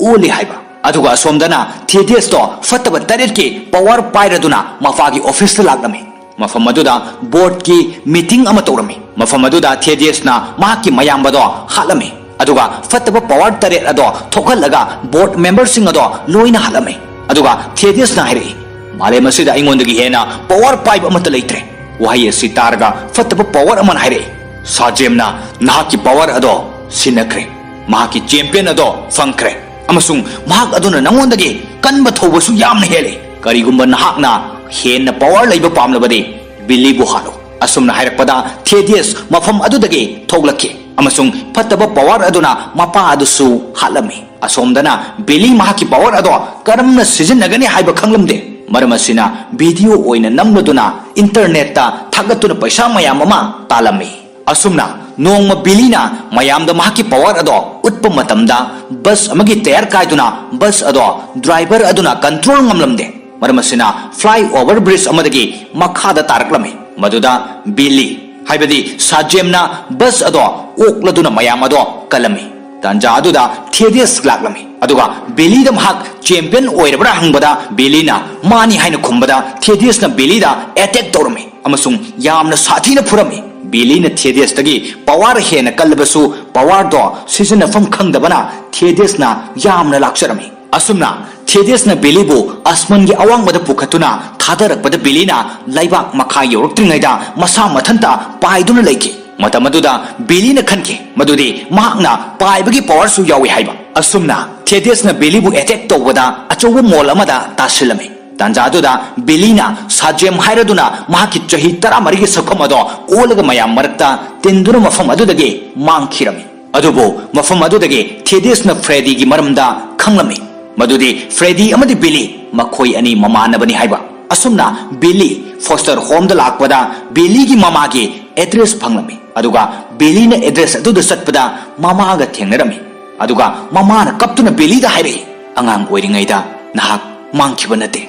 ꯑꯣꯜꯂꯤ ꯍꯥꯏꯕ꯫ ꯑꯗꯨꯒ ꯑꯁꯣꯝꯗꯅ ꯊꯦꯗꯤꯌꯁꯇꯣ ꯐꯠꯇꯕ ꯇꯔꯦꯠꯀꯤ ꯄꯋꯥꯔ ꯄꯥꯏꯔꯗꯨꯅ ꯃꯄꯥꯒꯤ ꯑꯣꯐꯤꯁꯇ ꯂꯥꯛꯂꯝꯃꯤ꯫ ꯃꯐꯝ ꯑꯗꯨꯗ ꯕꯣꯔꯗꯀꯤ ꯃꯤꯇꯤꯡ ꯑꯃ ꯇꯧꯔꯝꯃꯤ꯫ ꯃꯐꯝ ꯑꯗꯨꯗ ꯊꯦꯗꯤꯌꯁꯅ ꯃꯍꯥꯛꯀꯤ ꯃꯌꯥꯝꯕꯗꯣ ꯍꯥꯠꯂꯝꯃꯤ꯫ ꯑꯗꯨꯒ ꯐꯠꯇꯕ ꯄꯋꯥꯔ ꯇꯔꯦꯠ ꯑꯗꯣ ꯊꯣꯛꯍꯜꯂꯒ ꯕꯣꯔꯗ ꯃꯦꯝꯕꯔꯁꯤꯡ ꯑꯗꯣ ꯂꯣꯏꯅ ꯍꯥꯠꯂꯝꯃꯤ꯫ ꯑꯗꯨꯒ ꯊꯦꯗꯤꯌꯁꯅ ꯍꯥꯏꯔꯛꯏ, "ꯃꯥꯂꯦꯝ ꯑꯁꯤꯗ ꯑꯩꯉꯣꯟꯗꯒꯤ ꯍꯦꯟꯅ ꯄꯋꯥꯔ ꯄꯥꯏꯕ ꯑꯃꯠꯇ ꯂꯩꯇ꯭ꯔꯦ"꯫ ꯋꯥꯍꯩ ꯑꯁꯤ ꯇꯥꯔꯒ ꯐꯠꯇꯕ ꯄꯋꯥꯔ ꯑꯃꯅ ꯍꯥꯏꯔꯛꯏ, "ꯁꯥꯖꯦꯝꯅ ꯅꯍꯥꯛꯀꯤ ꯄꯋꯥꯔ ꯑꯗꯣ ꯁꯤꯟꯅꯈ꯭ꯔꯦ꯫ ꯃꯍꯥꯛꯀꯤ ꯆꯦꯝꯄꯤꯌꯟ ꯑꯗꯣ ꯐꯪꯈ꯭ꯔꯦ꯫ ꯑꯃꯁꯨꯡ ꯃꯍꯥꯛ ꯑꯗꯨꯅ ꯅꯉꯣꯟꯗꯒꯤ ꯀꯟꯕ ꯊꯧꯕꯁꯨ ꯌꯥꯝꯅ ꯍꯦꯜꯂꯤ꯫ ꯀꯔꯤꯒꯨꯝꯕ ꯅꯍꯥꯛꯅ ꯍꯦꯟꯅ ꯄꯋꯥꯔ ꯂꯩꯕ ꯄꯥꯝꯂꯕꯗꯤ ꯕꯤꯂꯤꯕꯨ ꯍꯥꯠꯂꯨ"꯫ ꯑꯁꯨꯝꯅ ꯍꯥꯏꯔꯛꯄꯗ ꯊꯦꯗꯤꯌꯁ ꯃꯐꯝ ꯑꯗꯨꯗꯒꯤ ꯊꯣꯛꯂꯛꯈꯤ꯫ ꯑꯃꯁꯨꯡ ꯐꯠꯇꯕ ꯄꯋꯥꯔ ꯑꯗꯨꯅ ꯃꯄꯥ ꯑꯗꯨꯁꯨ ꯍꯥꯠꯂꯝꯃꯤ꯫ ꯑꯁꯣꯝꯗꯅ ꯕꯤꯂꯤ ꯃꯍꯥꯛꯀꯤ ꯄꯋꯥꯔ ꯑꯗꯣ ꯀꯔꯝꯅ ꯁꯤꯖꯤꯟꯅꯒꯅꯤ ꯍꯥꯏꯕ ꯈꯪꯂꯝꯗꯦ꯫ ꯃꯔꯝ ꯑꯁꯤꯅ ꯚꯤꯗꯤꯑꯣ ꯑꯣꯏꯅ ꯅꯝꯂꯗꯨꯅ ꯏꯟꯇꯔꯅꯦꯠꯇ ꯊꯥꯒꯠꯇꯨꯅ ꯄꯩꯁꯥ ꯃꯌꯥꯝ ꯑꯃ ꯇꯥꯜꯂꯝꯃꯤ꯫ ꯑꯁꯨꯝꯅ ꯅꯣꯡꯃ ꯕꯤꯂꯤꯅ ꯃꯌꯥꯝꯗ ꯃꯍꯥꯛꯀꯤ ꯄꯋꯥꯔ ꯑꯗꯣ ꯎꯠꯄ ꯃꯇꯝꯗ ꯕꯁ ꯑꯃꯒꯤ ꯇꯌꯥꯔ ꯀꯥꯏꯗꯨꯅ ꯕꯁ ꯑꯗꯣ ꯗ꯭ꯔꯥꯏꯚꯔ ꯑꯗꯨꯅ ꯀꯟꯇ꯭ꯔꯣꯜ ꯉꯝꯂꯝꯗꯦ꯫ ꯃꯔꯝ ꯑꯁꯤꯅ ꯐ꯭ꯂꯥꯏ ꯑꯣꯚꯔ ꯕ꯭ꯔꯤꯖ ꯑꯃꯗꯒꯤ ꯃꯈꯥꯗ ꯇꯥꯔꯛꯂꯝꯃꯤ꯫ ꯃꯗꯨꯗ ꯕꯤꯂꯤ, ꯍꯥꯏꯕꯗꯤ ꯁꯥꯖꯦꯝꯅ ꯕꯁ ꯑꯗꯣ ꯑꯣꯛꯂꯗꯨꯅ ꯃꯌꯥꯝ ꯑꯗꯣ ꯀꯜꯂꯝꯃꯤ꯫ ꯇꯥꯟꯖꯥ ꯑꯗꯨꯗ ꯊꯦꯗꯤꯌꯁ ꯂꯥꯛꯂꯝꯃꯤ꯫ ꯑꯗꯨꯒ ꯕꯤꯂꯤꯗ ꯃꯍꯥꯛ ꯆꯦꯝꯄꯤꯌꯟ ꯑꯣꯏꯔꯕ꯭ꯔꯥ ꯍꯪꯕꯗ ꯕꯤꯂꯤꯅ ꯃꯥꯅꯤ ꯍꯥꯏꯅ ꯈꯨꯝꯕꯗ ꯊꯦꯗꯤꯌꯁꯅ ꯕꯤꯂꯤꯗ ꯑꯦꯇꯦꯛ ꯇꯧꯔꯝꯃꯤ꯫ ꯑꯃꯁꯨꯡ ꯌꯥꯝꯅ ꯁꯥꯊꯤꯅ ꯐꯨꯔꯝꯃꯤ꯫ ꯕꯤꯂꯤꯅ ꯊꯦꯗꯤꯌꯁꯇꯒꯤ ꯄꯋꯥꯔ ꯍꯦꯟꯅ ꯀꯜꯂꯕꯁꯨ ꯄꯋꯥꯔꯗꯣ ꯁꯤꯖꯤꯟꯅꯐꯝ ꯈꯪꯗꯕꯅ ꯊꯦꯗꯤꯌꯁꯅ ꯌꯥꯝꯅ ꯂꯥꯛꯆꯔꯝꯃꯤ꯫ ꯑꯁꯨꯝꯅ ꯊꯦꯗꯤꯌꯁꯅ ꯕꯤꯂꯤꯕꯨ ꯑꯁꯃꯟꯒꯤ ꯑꯋꯥꯡꯕꯗ ꯄꯨꯈꯠꯇꯨꯅ ꯊꯥꯗꯔꯛꯄꯗ ꯕꯤꯂꯤꯅ ꯂꯩꯕꯥꯛ ꯃꯈꯥ ꯌꯧꯔꯛꯇ꯭ꯔꯤꯉꯩꯗ ꯃꯁꯥ ꯃꯊꯟꯇ ꯄꯥꯏꯗꯨꯅ ꯂꯩꯈꯤ꯫ ꯃꯇꯝ ꯑꯗꯨꯗ ꯕꯤꯂꯤꯅ ꯈꯟꯈꯤ ꯃꯗꯨꯗꯤ ꯃꯍꯥꯛꯅ ꯄꯥꯏꯕꯒꯤ ꯄꯋꯥꯔꯁꯨ ꯌꯥꯎꯏ ꯍꯥꯏꯕ꯫ ꯑꯁꯨꯝꯅ ꯊꯦꯗꯤꯌꯁꯅ ꯕꯤꯂꯤꯕꯨ ꯑꯦꯇꯦꯛ ꯇꯧꯕꯗ ꯑꯆꯧꯕ ꯃꯣꯜ ꯑꯃꯗ ꯇꯥꯁꯤꯜꯂꯝꯃꯤ꯫ ꯇꯥꯟꯖꯥ ꯑꯗꯨꯗ ꯕꯤꯂꯤꯅ ꯁꯥꯖꯦꯝ ꯍꯥꯏꯔꯗꯨꯅ ꯃꯍꯥꯛꯀꯤ ꯆꯍꯤ ꯇꯔꯥꯃꯔꯤꯒꯤ ꯁꯛꯐꯝ ꯑꯗꯣ ꯑꯣꯜꯂꯒ ꯃꯌꯥꯝ ꯃꯔꯛꯇ ꯇꯤꯟꯗꯨꯅ ꯃꯐꯝ ꯑꯗꯨꯗꯒꯤ ꯃꯥꯡꯈꯤꯔꯝꯃꯤ꯫ ꯑꯗꯨꯕꯨ ꯃꯐꯝ ꯑꯗꯨꯗꯒꯤ ꯊꯦꯗꯤꯌꯁꯅ ꯐ꯭ꯔꯦꯗꯤꯒꯤ ꯃꯔꯝꯗ ꯈꯪꯂꯝꯃꯤ꯫ ꯃꯗꯨꯗꯤ ꯐ꯭ꯔꯦꯗꯤ ꯑꯃꯗꯤ ꯕꯤꯂꯤ ꯃꯈꯣꯏ ꯑꯅꯤ ꯃꯃꯥꯟꯅꯕꯅꯤ ꯍꯥꯏꯕ꯫ ꯑꯁꯨꯝꯅ ꯕꯤꯂꯤ ꯐꯣꯁꯇꯔ ꯍꯣꯝꯗ ꯂꯥꯛꯄꯗ ꯕꯤꯂꯤꯒꯤ ꯃꯃꯥꯒꯤ ꯑꯦꯗ꯭ꯔꯦꯁ ꯐꯪꯂꯝꯃꯤ꯫ ꯑꯗꯨꯒ ꯕꯤꯂꯤꯅ ꯑꯦꯗ꯭ꯔꯦꯁ ꯑꯗꯨꯗ ꯆꯠꯄꯗ ꯃꯃꯥꯒ ꯊꯦꯡꯅꯔꯝꯃꯤ꯫ ꯑꯗꯨꯒ ꯃꯃꯥꯅ ꯀꯞꯇꯨꯅ ꯕꯦꯂꯤꯗ ꯍꯥꯏꯔꯛꯏ, "ꯑꯉꯥꯡ ꯑꯣꯏꯔꯤꯉꯩꯗ ꯅꯍꯥꯛ ꯃꯥꯡꯈꯤꯕ ꯅꯠꯇꯦ꯫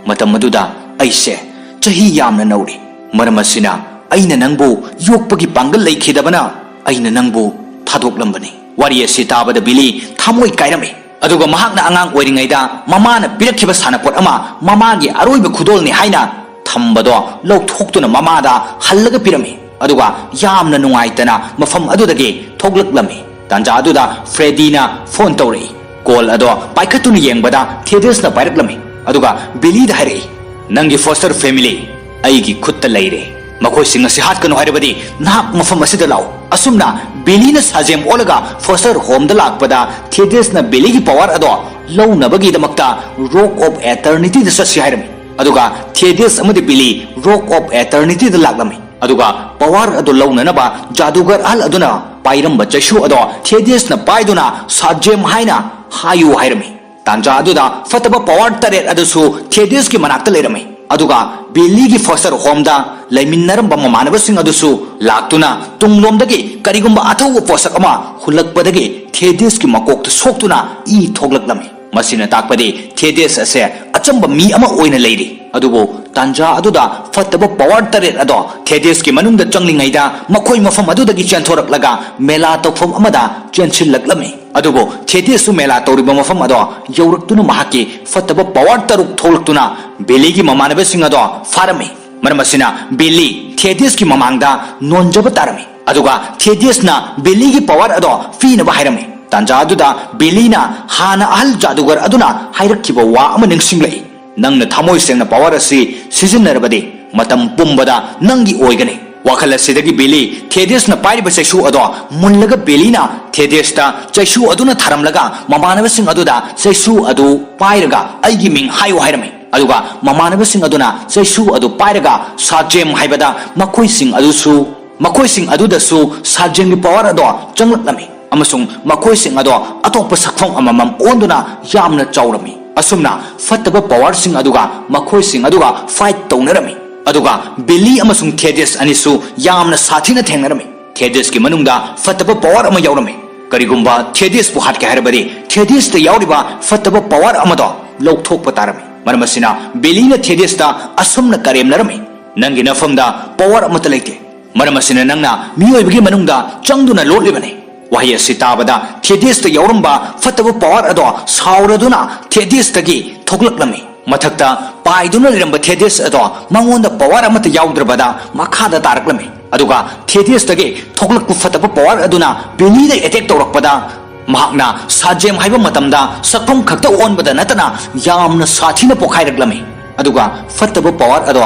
ꯃꯇꯝ ꯑꯗꯨꯗ ꯑꯩꯁꯦ ꯆꯍꯤ ꯌꯥꯝꯅ ꯅꯧꯔꯤ꯫ ꯃꯔꯝ ꯑꯁꯤꯅ ꯑꯩꯅ ꯅꯪꯕꯨ ꯌꯣꯛꯄꯒꯤ ꯄꯥꯡꯒꯜ ꯂꯩꯈꯤꯗꯕꯅ ꯑꯩꯅ ꯅꯪꯕꯨ ꯊꯥꯗꯣꯛꯂꯝꯕꯅꯤ꯫" ꯋꯥꯔꯤ ꯑꯁꯤ ꯇꯥꯕꯗ ꯕꯤꯂꯤ ꯊꯃꯣꯏ ꯀꯥꯏꯔꯝꯃꯤ꯫ ꯑꯗꯨꯒ ꯃꯍꯥꯛꯅ ꯑꯉꯥꯡ ꯑꯣꯏꯔꯤꯉꯩꯗ ꯃꯃꯥꯅ ꯄꯤꯔꯛꯈꯤꯕ ꯁꯥꯟꯅꯄꯣꯠ ꯑꯃ ꯃꯃꯥꯒꯤ ꯑꯔꯣꯏꯕ ꯈꯨꯗꯣꯜꯅꯤ ꯍꯥꯏꯅ ꯊꯝꯕꯗꯣ ꯂꯧꯊꯣꯛꯇꯨꯅ ꯃꯃꯥꯗ ꯍꯜꯂꯒ ꯄꯤꯔꯝꯃꯤ꯫ ꯑꯗꯨꯒ ꯌꯥꯝꯅ ꯅꯨꯡꯉꯥꯏꯇꯅ ꯃꯐꯝ ꯑꯗꯨꯗꯒꯤ ꯊꯣꯛꯂꯛꯂꯝꯃꯤ꯫ ꯇꯥꯟꯖꯥ ꯑꯗꯨꯗ ꯐ꯭ꯔꯦꯗꯤꯅ ꯐꯣꯟ ꯇꯧꯔꯛꯏ꯫ ꯀꯣꯜ ꯑꯗꯣ ꯄꯥꯏꯈꯠꯇꯨꯅ ꯌꯦꯡꯕꯗ ꯊꯦꯗꯤꯁꯅ ꯄꯥꯏꯔꯛꯂꯝꯃꯤ꯫ ꯑꯗꯨꯒ ꯕꯤꯂꯤꯗ ꯍꯥꯏꯔꯛꯏ, "ꯅꯪꯒꯤ ꯐꯣꯁꯇꯔ ꯐꯦꯃꯤꯂꯤ ꯑꯩꯒꯤ ꯈꯨꯠꯇ ꯂꯩꯔꯦ꯫ ꯃꯈꯣꯏꯁꯤꯡ ꯑꯁꯤ ꯍꯥꯠꯀꯅꯨ ꯍꯥꯏꯔꯕꯗꯤ ꯅꯍꯥꯛ ꯃꯐꯝ ꯑꯁꯤꯗ ꯂꯥꯛꯎ꯫" ꯑꯁꯨꯝꯅ ꯕꯤꯂꯤꯅ ꯁꯥꯖꯦꯝ ꯑꯣꯜꯂꯒ ꯐꯣꯁꯇꯔ ꯍꯣꯝꯗ ꯂꯥꯛꯄꯗ ꯊꯦꯗꯤꯁꯅ ꯕꯤꯂꯤꯒꯤ ꯄꯋꯥꯔ ꯑꯗꯣ ꯂꯧꯅꯕꯒꯤꯗꯃꯛꯇ ꯔꯣꯛ ꯑꯣꯐ ꯑꯦꯇꯔꯅꯤꯇꯤꯗ ꯆꯠꯁꯤ ꯍꯥꯏꯔꯝꯃꯤ꯫ ꯑꯗꯨꯒ ꯊꯦꯗꯤꯁ ꯑꯃꯗꯤ ꯕꯤꯂꯤ ꯔꯣꯛ ꯑꯣꯐ ꯑꯦꯇꯔꯅꯤꯇꯤꯗ ꯂꯥꯛꯂꯝꯃꯤ꯫ ꯑꯗꯨꯒ ꯄꯋꯥꯔ ꯑꯗꯨ ꯂꯧꯅꯅꯕ ꯖꯥꯗꯨꯒꯔ ꯑꯍꯜ ꯑꯗꯨꯅ ꯄꯥꯏꯔꯝꯕ ꯆꯩꯁꯨ ꯑꯗꯣ ꯊꯦꯗꯤꯁꯅ ꯄꯥꯏꯗꯨꯅ ꯁꯥꯖꯦꯝ ꯍꯥꯏꯅ ꯍꯥꯏꯌꯨ ꯍꯥꯏꯔꯝꯃꯤ꯫ ꯇꯥꯟꯖꯥ ꯑꯗꯨꯗ ꯐꯠꯇꯕ ꯄꯋꯥꯔ ꯇꯔꯦꯠ ꯑꯗꯨꯁꯨ ꯊꯦꯗꯤꯁꯀꯤ ꯃꯅꯥꯛꯇ ꯂꯩꯔꯝꯃꯤ꯫ ꯑꯗꯨꯒ ꯕꯤꯂꯤꯒꯤ ꯐꯣꯁꯇꯔ ꯍꯣꯝꯗ ꯂꯩꯃꯤꯟꯅꯔꯝꯕ ꯃꯃꯥꯟꯅꯕꯁꯤꯡ ꯑꯗꯨꯁꯨ ꯂꯥꯛꯇꯨꯅ ꯇꯨꯡꯂꯣꯝꯗꯒꯤ ꯀꯔꯤꯒꯨꯝꯕ ꯑꯊꯧꯕ ꯄꯣꯠꯁꯛ ꯑꯃ ꯍꯨꯜꯂꯛꯄꯗꯒꯤ ꯊꯦꯗꯤꯁꯀꯤ ꯃꯀꯣꯛꯇ ꯁꯣꯛꯇꯨꯅ ꯏ ꯊꯣꯛꯂꯛꯂꯝꯃꯤ꯫ ꯃꯁꯤꯅ ꯇꯥꯛꯄꯗꯤ ꯊꯦꯗꯤꯁ ꯑꯁꯦ ꯑꯆꯝꯕ ꯃꯤ ꯑꯃ ꯑꯣꯏꯅ ꯂꯩꯔꯤ꯫ ꯑꯗꯨꯕꯨ ꯇꯥꯟꯖꯥ ꯑꯗꯨꯗ ꯐꯠꯇꯕ ꯄꯋꯥꯔ ꯇꯔꯦꯠ ꯑꯗꯣ ꯊꯦꯗꯤꯁꯀꯤ ꯃꯅꯨꯡꯗ ꯆꯪꯂꯤꯉꯩꯗ ꯃꯈꯣꯏ ꯃꯐꯝ ꯑꯗꯨꯗꯒꯤ ꯆꯦꯟꯊꯣꯔꯛꯂꯒ ꯃꯦꯂꯥ ꯇꯧꯐꯝ ꯑꯃꯗ ꯆꯦꯟꯁꯤꯜꯂꯛꯂꯝꯃꯤ꯫ ꯑꯗꯨꯕꯨ ꯊꯦꯗꯤꯁꯁꯨ ꯃꯦꯂꯥ ꯇꯧꯔꯤꯕ ꯃꯐꯝ ꯑꯗꯣ ꯌꯧꯔꯛꯇꯨꯅ ꯃꯍꯥꯛꯀꯤ ꯐꯠꯇꯕ ꯄꯋꯥꯔ ꯇꯔꯨꯛ ꯊꯣꯛꯂꯛꯇꯨꯅ ꯕꯤꯂꯤꯒꯤ ꯃꯃꯥꯟꯅꯕꯁꯤꯡ ꯑꯗꯣ ꯐꯥꯔꯝꯃꯤ꯫ ꯃꯔꯝ ꯑꯁꯤꯅ ꯕꯤꯂꯤ ꯊꯦꯗꯤꯁꯀꯤ ꯃꯃꯥꯡꯗ ꯅꯣꯟꯖꯕ ꯇꯥꯔꯝꯃꯤ꯫ ꯑꯗꯨꯒ ꯊꯦꯗꯤꯁꯅ ꯕꯤꯂꯤꯒꯤ ꯄꯋꯥꯔ ꯑꯗꯣ ꯄꯤꯅꯕ ꯍꯥꯏꯔꯝꯃꯤ꯫ ꯇꯥꯟꯖꯥ ꯑꯗꯨꯗ ꯕꯤꯂꯤꯅ ꯍꯥꯟꯅ ꯑꯍꯜ ꯖꯥꯗꯨꯒꯔ ꯑꯗꯨꯅ ꯍꯥꯏꯔꯛꯈꯤꯕ ꯋꯥ ꯑꯃ ꯅꯤꯡꯁꯤꯡꯂꯛꯏ꯫ "ꯅꯪꯅ ꯊꯃꯣꯏ ꯁꯦꯡꯅ ꯄꯋꯥꯔ ꯑꯁꯤ ꯁꯤꯖꯤꯟꯅꯔꯕꯗꯤ ꯃꯇꯝ ꯄꯨꯝꯕꯗ ꯅꯪꯒꯤ ꯑꯣꯏꯒꯅꯤ꯫" ꯋꯥꯈꯜ ꯑꯁꯤꯗꯒꯤ ꯕꯤꯂꯤ ꯊꯦꯗꯤꯁꯅ ꯄꯥꯏꯔꯤꯕ ꯆꯩꯁꯨ ꯑꯗꯣ ꯃꯨꯜꯂꯒ ꯕꯤꯂꯤꯅ ꯊꯦꯗꯤꯁꯇ ꯆꯩꯁꯨ ꯑꯗꯨꯅ ꯊꯥꯔꯝꯂꯒ ꯃꯃꯥꯟꯅꯕꯁꯤꯡ ꯑꯗꯨꯗ ꯆꯩꯁꯨ ꯑꯗꯨ ꯄꯥꯏꯔꯒ "ꯑꯩꯒꯤ ꯃꯤꯡ ꯍꯥꯏꯌꯨ" ꯍꯥꯏꯔꯝꯃꯤ꯫ ꯑꯗꯨꯒ ꯃꯃꯥꯟꯅꯕꯁꯤꯡ ꯑꯗꯨꯅ ꯆꯩꯁꯨ ꯑꯗꯨ ꯄꯥꯏꯔꯒ ꯁꯥꯖꯦꯝ ꯍꯥꯏꯕꯗ ꯃꯈꯣꯏꯁꯤꯡ ꯑꯗꯨꯁꯨ ꯃꯈꯣꯏꯁꯤꯡ ꯑꯗꯨꯗꯁꯨ ꯁꯥꯖꯦꯝꯒꯤ ꯄꯋꯥꯔ ꯑꯗꯣ ꯆꯪꯂꯛꯂꯝꯃꯤ꯫ ꯑꯃꯁꯨꯡ ꯃꯈꯣꯏꯁꯤꯡ ꯑꯗꯣ ꯑꯇꯣꯞꯄ ꯁꯛꯐꯝ ꯑꯃꯃꯝ ꯑꯣꯟꯗꯨꯅ ꯌꯥꯝꯅ ꯆꯥꯎꯔꯝꯃꯤ꯫ ꯑꯁꯨꯝꯅ ꯐꯠꯇꯕ ꯄꯋꯥꯔꯁꯤꯡ ꯑꯗꯨꯒ ꯃꯈꯣꯏꯁꯤꯡ ꯑꯗꯨꯒ ꯐꯥꯏꯠ ꯇꯧꯅꯔꯝꯃꯤ꯫ ꯑꯗꯨꯒ ꯕꯤꯂꯤ ꯑꯃꯁꯨꯡ ꯊꯦꯗꯤꯁ ꯑꯅꯤꯁꯨ ꯌꯥꯝꯅ ꯁꯥꯊꯤꯅ ꯊꯦꯡꯅꯔꯝꯃꯤ꯫ ꯊꯦꯗꯤꯁꯀꯤ ꯃꯅꯨꯡꯗ ꯐꯠꯇꯕ ꯄꯋꯥꯔ ꯑꯃ ꯌꯥꯎꯔꯝꯃꯤ꯫ ꯀꯔꯤꯒꯨꯝꯕ ꯊꯦꯗꯤꯁꯄꯨ ꯍꯥꯠꯀꯦ ꯍꯥꯏꯔꯕꯗꯤ, ꯊꯦꯗꯤꯁꯇ ꯌꯥꯎꯔꯤꯕ ꯐꯠꯇꯕ ꯄꯋꯥꯔ ꯑꯃꯗꯣ ꯂꯧꯊꯣꯛꯄ ꯇꯥꯔꯝꯃꯤ꯫ ꯃꯔꯝ ꯑꯁꯤꯅ, ꯕꯤꯂꯤꯅ ꯊꯦꯗꯤꯁꯇ ꯑꯁꯨꯝꯅ ꯀꯔꯦꯝꯅꯔꯝꯃꯤ, "ꯅꯪꯒꯤ ꯅꯐꯝꯗ ꯄꯋꯥꯔ ꯑꯃꯠꯇ ꯂꯩꯇꯦ꯫ ꯃꯔꯝ ꯑꯁꯤꯅ, ꯅꯪꯅ ꯃꯤꯑꯣꯏꯕꯒꯤ ꯃꯅꯨꯡꯗ ꯆꯪꯗꯨꯅ ꯂꯣꯠꯂꯤꯕꯅꯤ"꯫ ꯋꯥꯍꯩ ꯑꯁꯤ ꯇꯥꯕꯗ, ꯊꯦꯗꯤꯁꯇ ꯌꯥꯎꯔꯝꯕ ꯐꯠꯇꯕ ꯄꯋꯥꯔ ꯑꯗꯣ ꯁꯥꯎꯔꯗꯨꯅ ꯊꯦꯗꯤꯁꯇꯒꯤ ꯊꯣꯛꯂꯛꯂꯝꯃꯤ꯫ ꯃꯊꯛꯇ ꯄꯥꯏꯗꯨꯅ ꯂꯩꯔꯝꯕ ꯊꯦꯗꯤꯁ ꯑꯗꯣ ꯃꯉꯣꯟꯗ ꯄꯋꯥꯔ ꯑꯃꯠꯇ ꯌꯥꯎꯗ꯭ꯔꯕꯗ ꯃꯈꯥꯗ ꯇꯥꯔꯛꯂꯝꯃꯤ꯫ ꯑꯗꯨꯒ ꯊꯦꯗꯤꯁꯇꯒꯤ ꯊꯣꯛꯂꯛꯄ ꯐꯠꯇꯕ ꯄꯋꯥꯔ ꯑꯗꯨꯅ ꯕꯤꯂꯤꯗ ꯑꯦꯇꯦꯛ ꯇꯧꯔꯛꯄꯗ, ꯃꯍꯥꯛꯅ ꯁꯥꯖꯦꯝ ꯍꯥꯏꯕ ꯃꯇꯝꯗ ꯁꯛꯐꯝ ꯈꯛꯇ ꯑꯣꯟꯕꯗ ꯅꯠꯇꯅ ꯌꯥꯝꯅ ꯁꯥꯊꯤꯅ ꯄꯣꯛꯈꯥꯏꯔꯛꯂꯝꯃꯤ꯫ ꯑꯗꯨꯒ ꯐꯠꯇꯕ ꯄꯋꯥꯔ ꯑꯗꯣ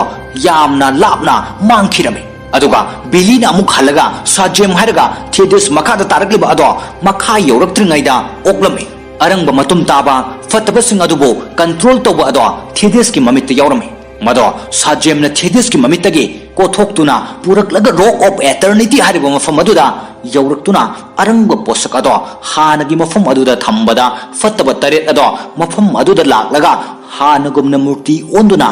ꯌꯥꯝꯅ ꯂꯥꯞꯅ ꯃꯥꯡꯈꯤꯔꯝꯃꯤ꯫ ꯑꯗꯨꯒ ꯕꯤꯂꯤꯅ ꯑꯃꯨꯛ ꯍꯜꯂꯒ ꯁꯥꯖꯦꯝ ꯍꯥꯏꯔꯒ ꯊꯦꯗꯤꯁ ꯃꯈꯥꯗ ꯇꯥꯔꯛꯂꯤꯕ ꯑꯗꯣ ꯃꯈꯥ ꯌꯧꯔꯛꯇ꯭ꯔꯤꯉꯩꯗ ꯑꯣꯛꯂꯝꯃꯤ꯫ ꯑꯔꯪꯕ ꯃꯇꯨꯝ ꯇꯥꯕ ꯐꯠꯇꯕꯁꯤꯡ ꯑꯗꯨꯕꯨ ꯀꯟꯇ꯭ꯔꯣꯜ ꯇꯧꯕ ꯑꯗꯣ ꯊꯦꯗꯤꯁꯀꯤ ꯃꯃꯤꯠꯇ ꯌꯥꯎꯔꯝꯃꯤ꯫ ꯃꯗꯣ ꯁꯥꯖꯦꯝꯅ ꯊꯦꯗꯤꯁꯀꯤ ꯃꯃꯤꯠꯇꯒꯤ ꯀꯣꯊꯣꯛꯇꯨꯅ ꯄꯨꯔꯛꯂꯒ ꯔꯣꯛ ꯑꯣꯐ ꯑꯦꯇꯔꯅꯤꯇꯤ ꯍꯥꯏꯔꯤꯕ ꯃꯐꯝ ꯑꯗꯨꯗ ꯌꯧꯔꯛꯇꯨꯅ ꯑꯔꯪꯕ ꯄꯣꯠꯁꯛ ꯑꯗꯣ ꯍꯥꯟꯅꯒꯤ ꯃꯐꯝ ꯑꯗꯨꯗ ꯊꯝꯕꯗ, ꯐꯠꯇꯕ ꯇꯔꯦꯠ ꯑꯗꯣ ꯃꯐꯝ ꯑꯗꯨꯗ ꯂꯥꯛꯂꯒ ꯍꯥꯟꯅꯒꯨꯝꯅ ꯃꯨꯔꯇꯤ ꯑꯣꯟꯗꯨꯅ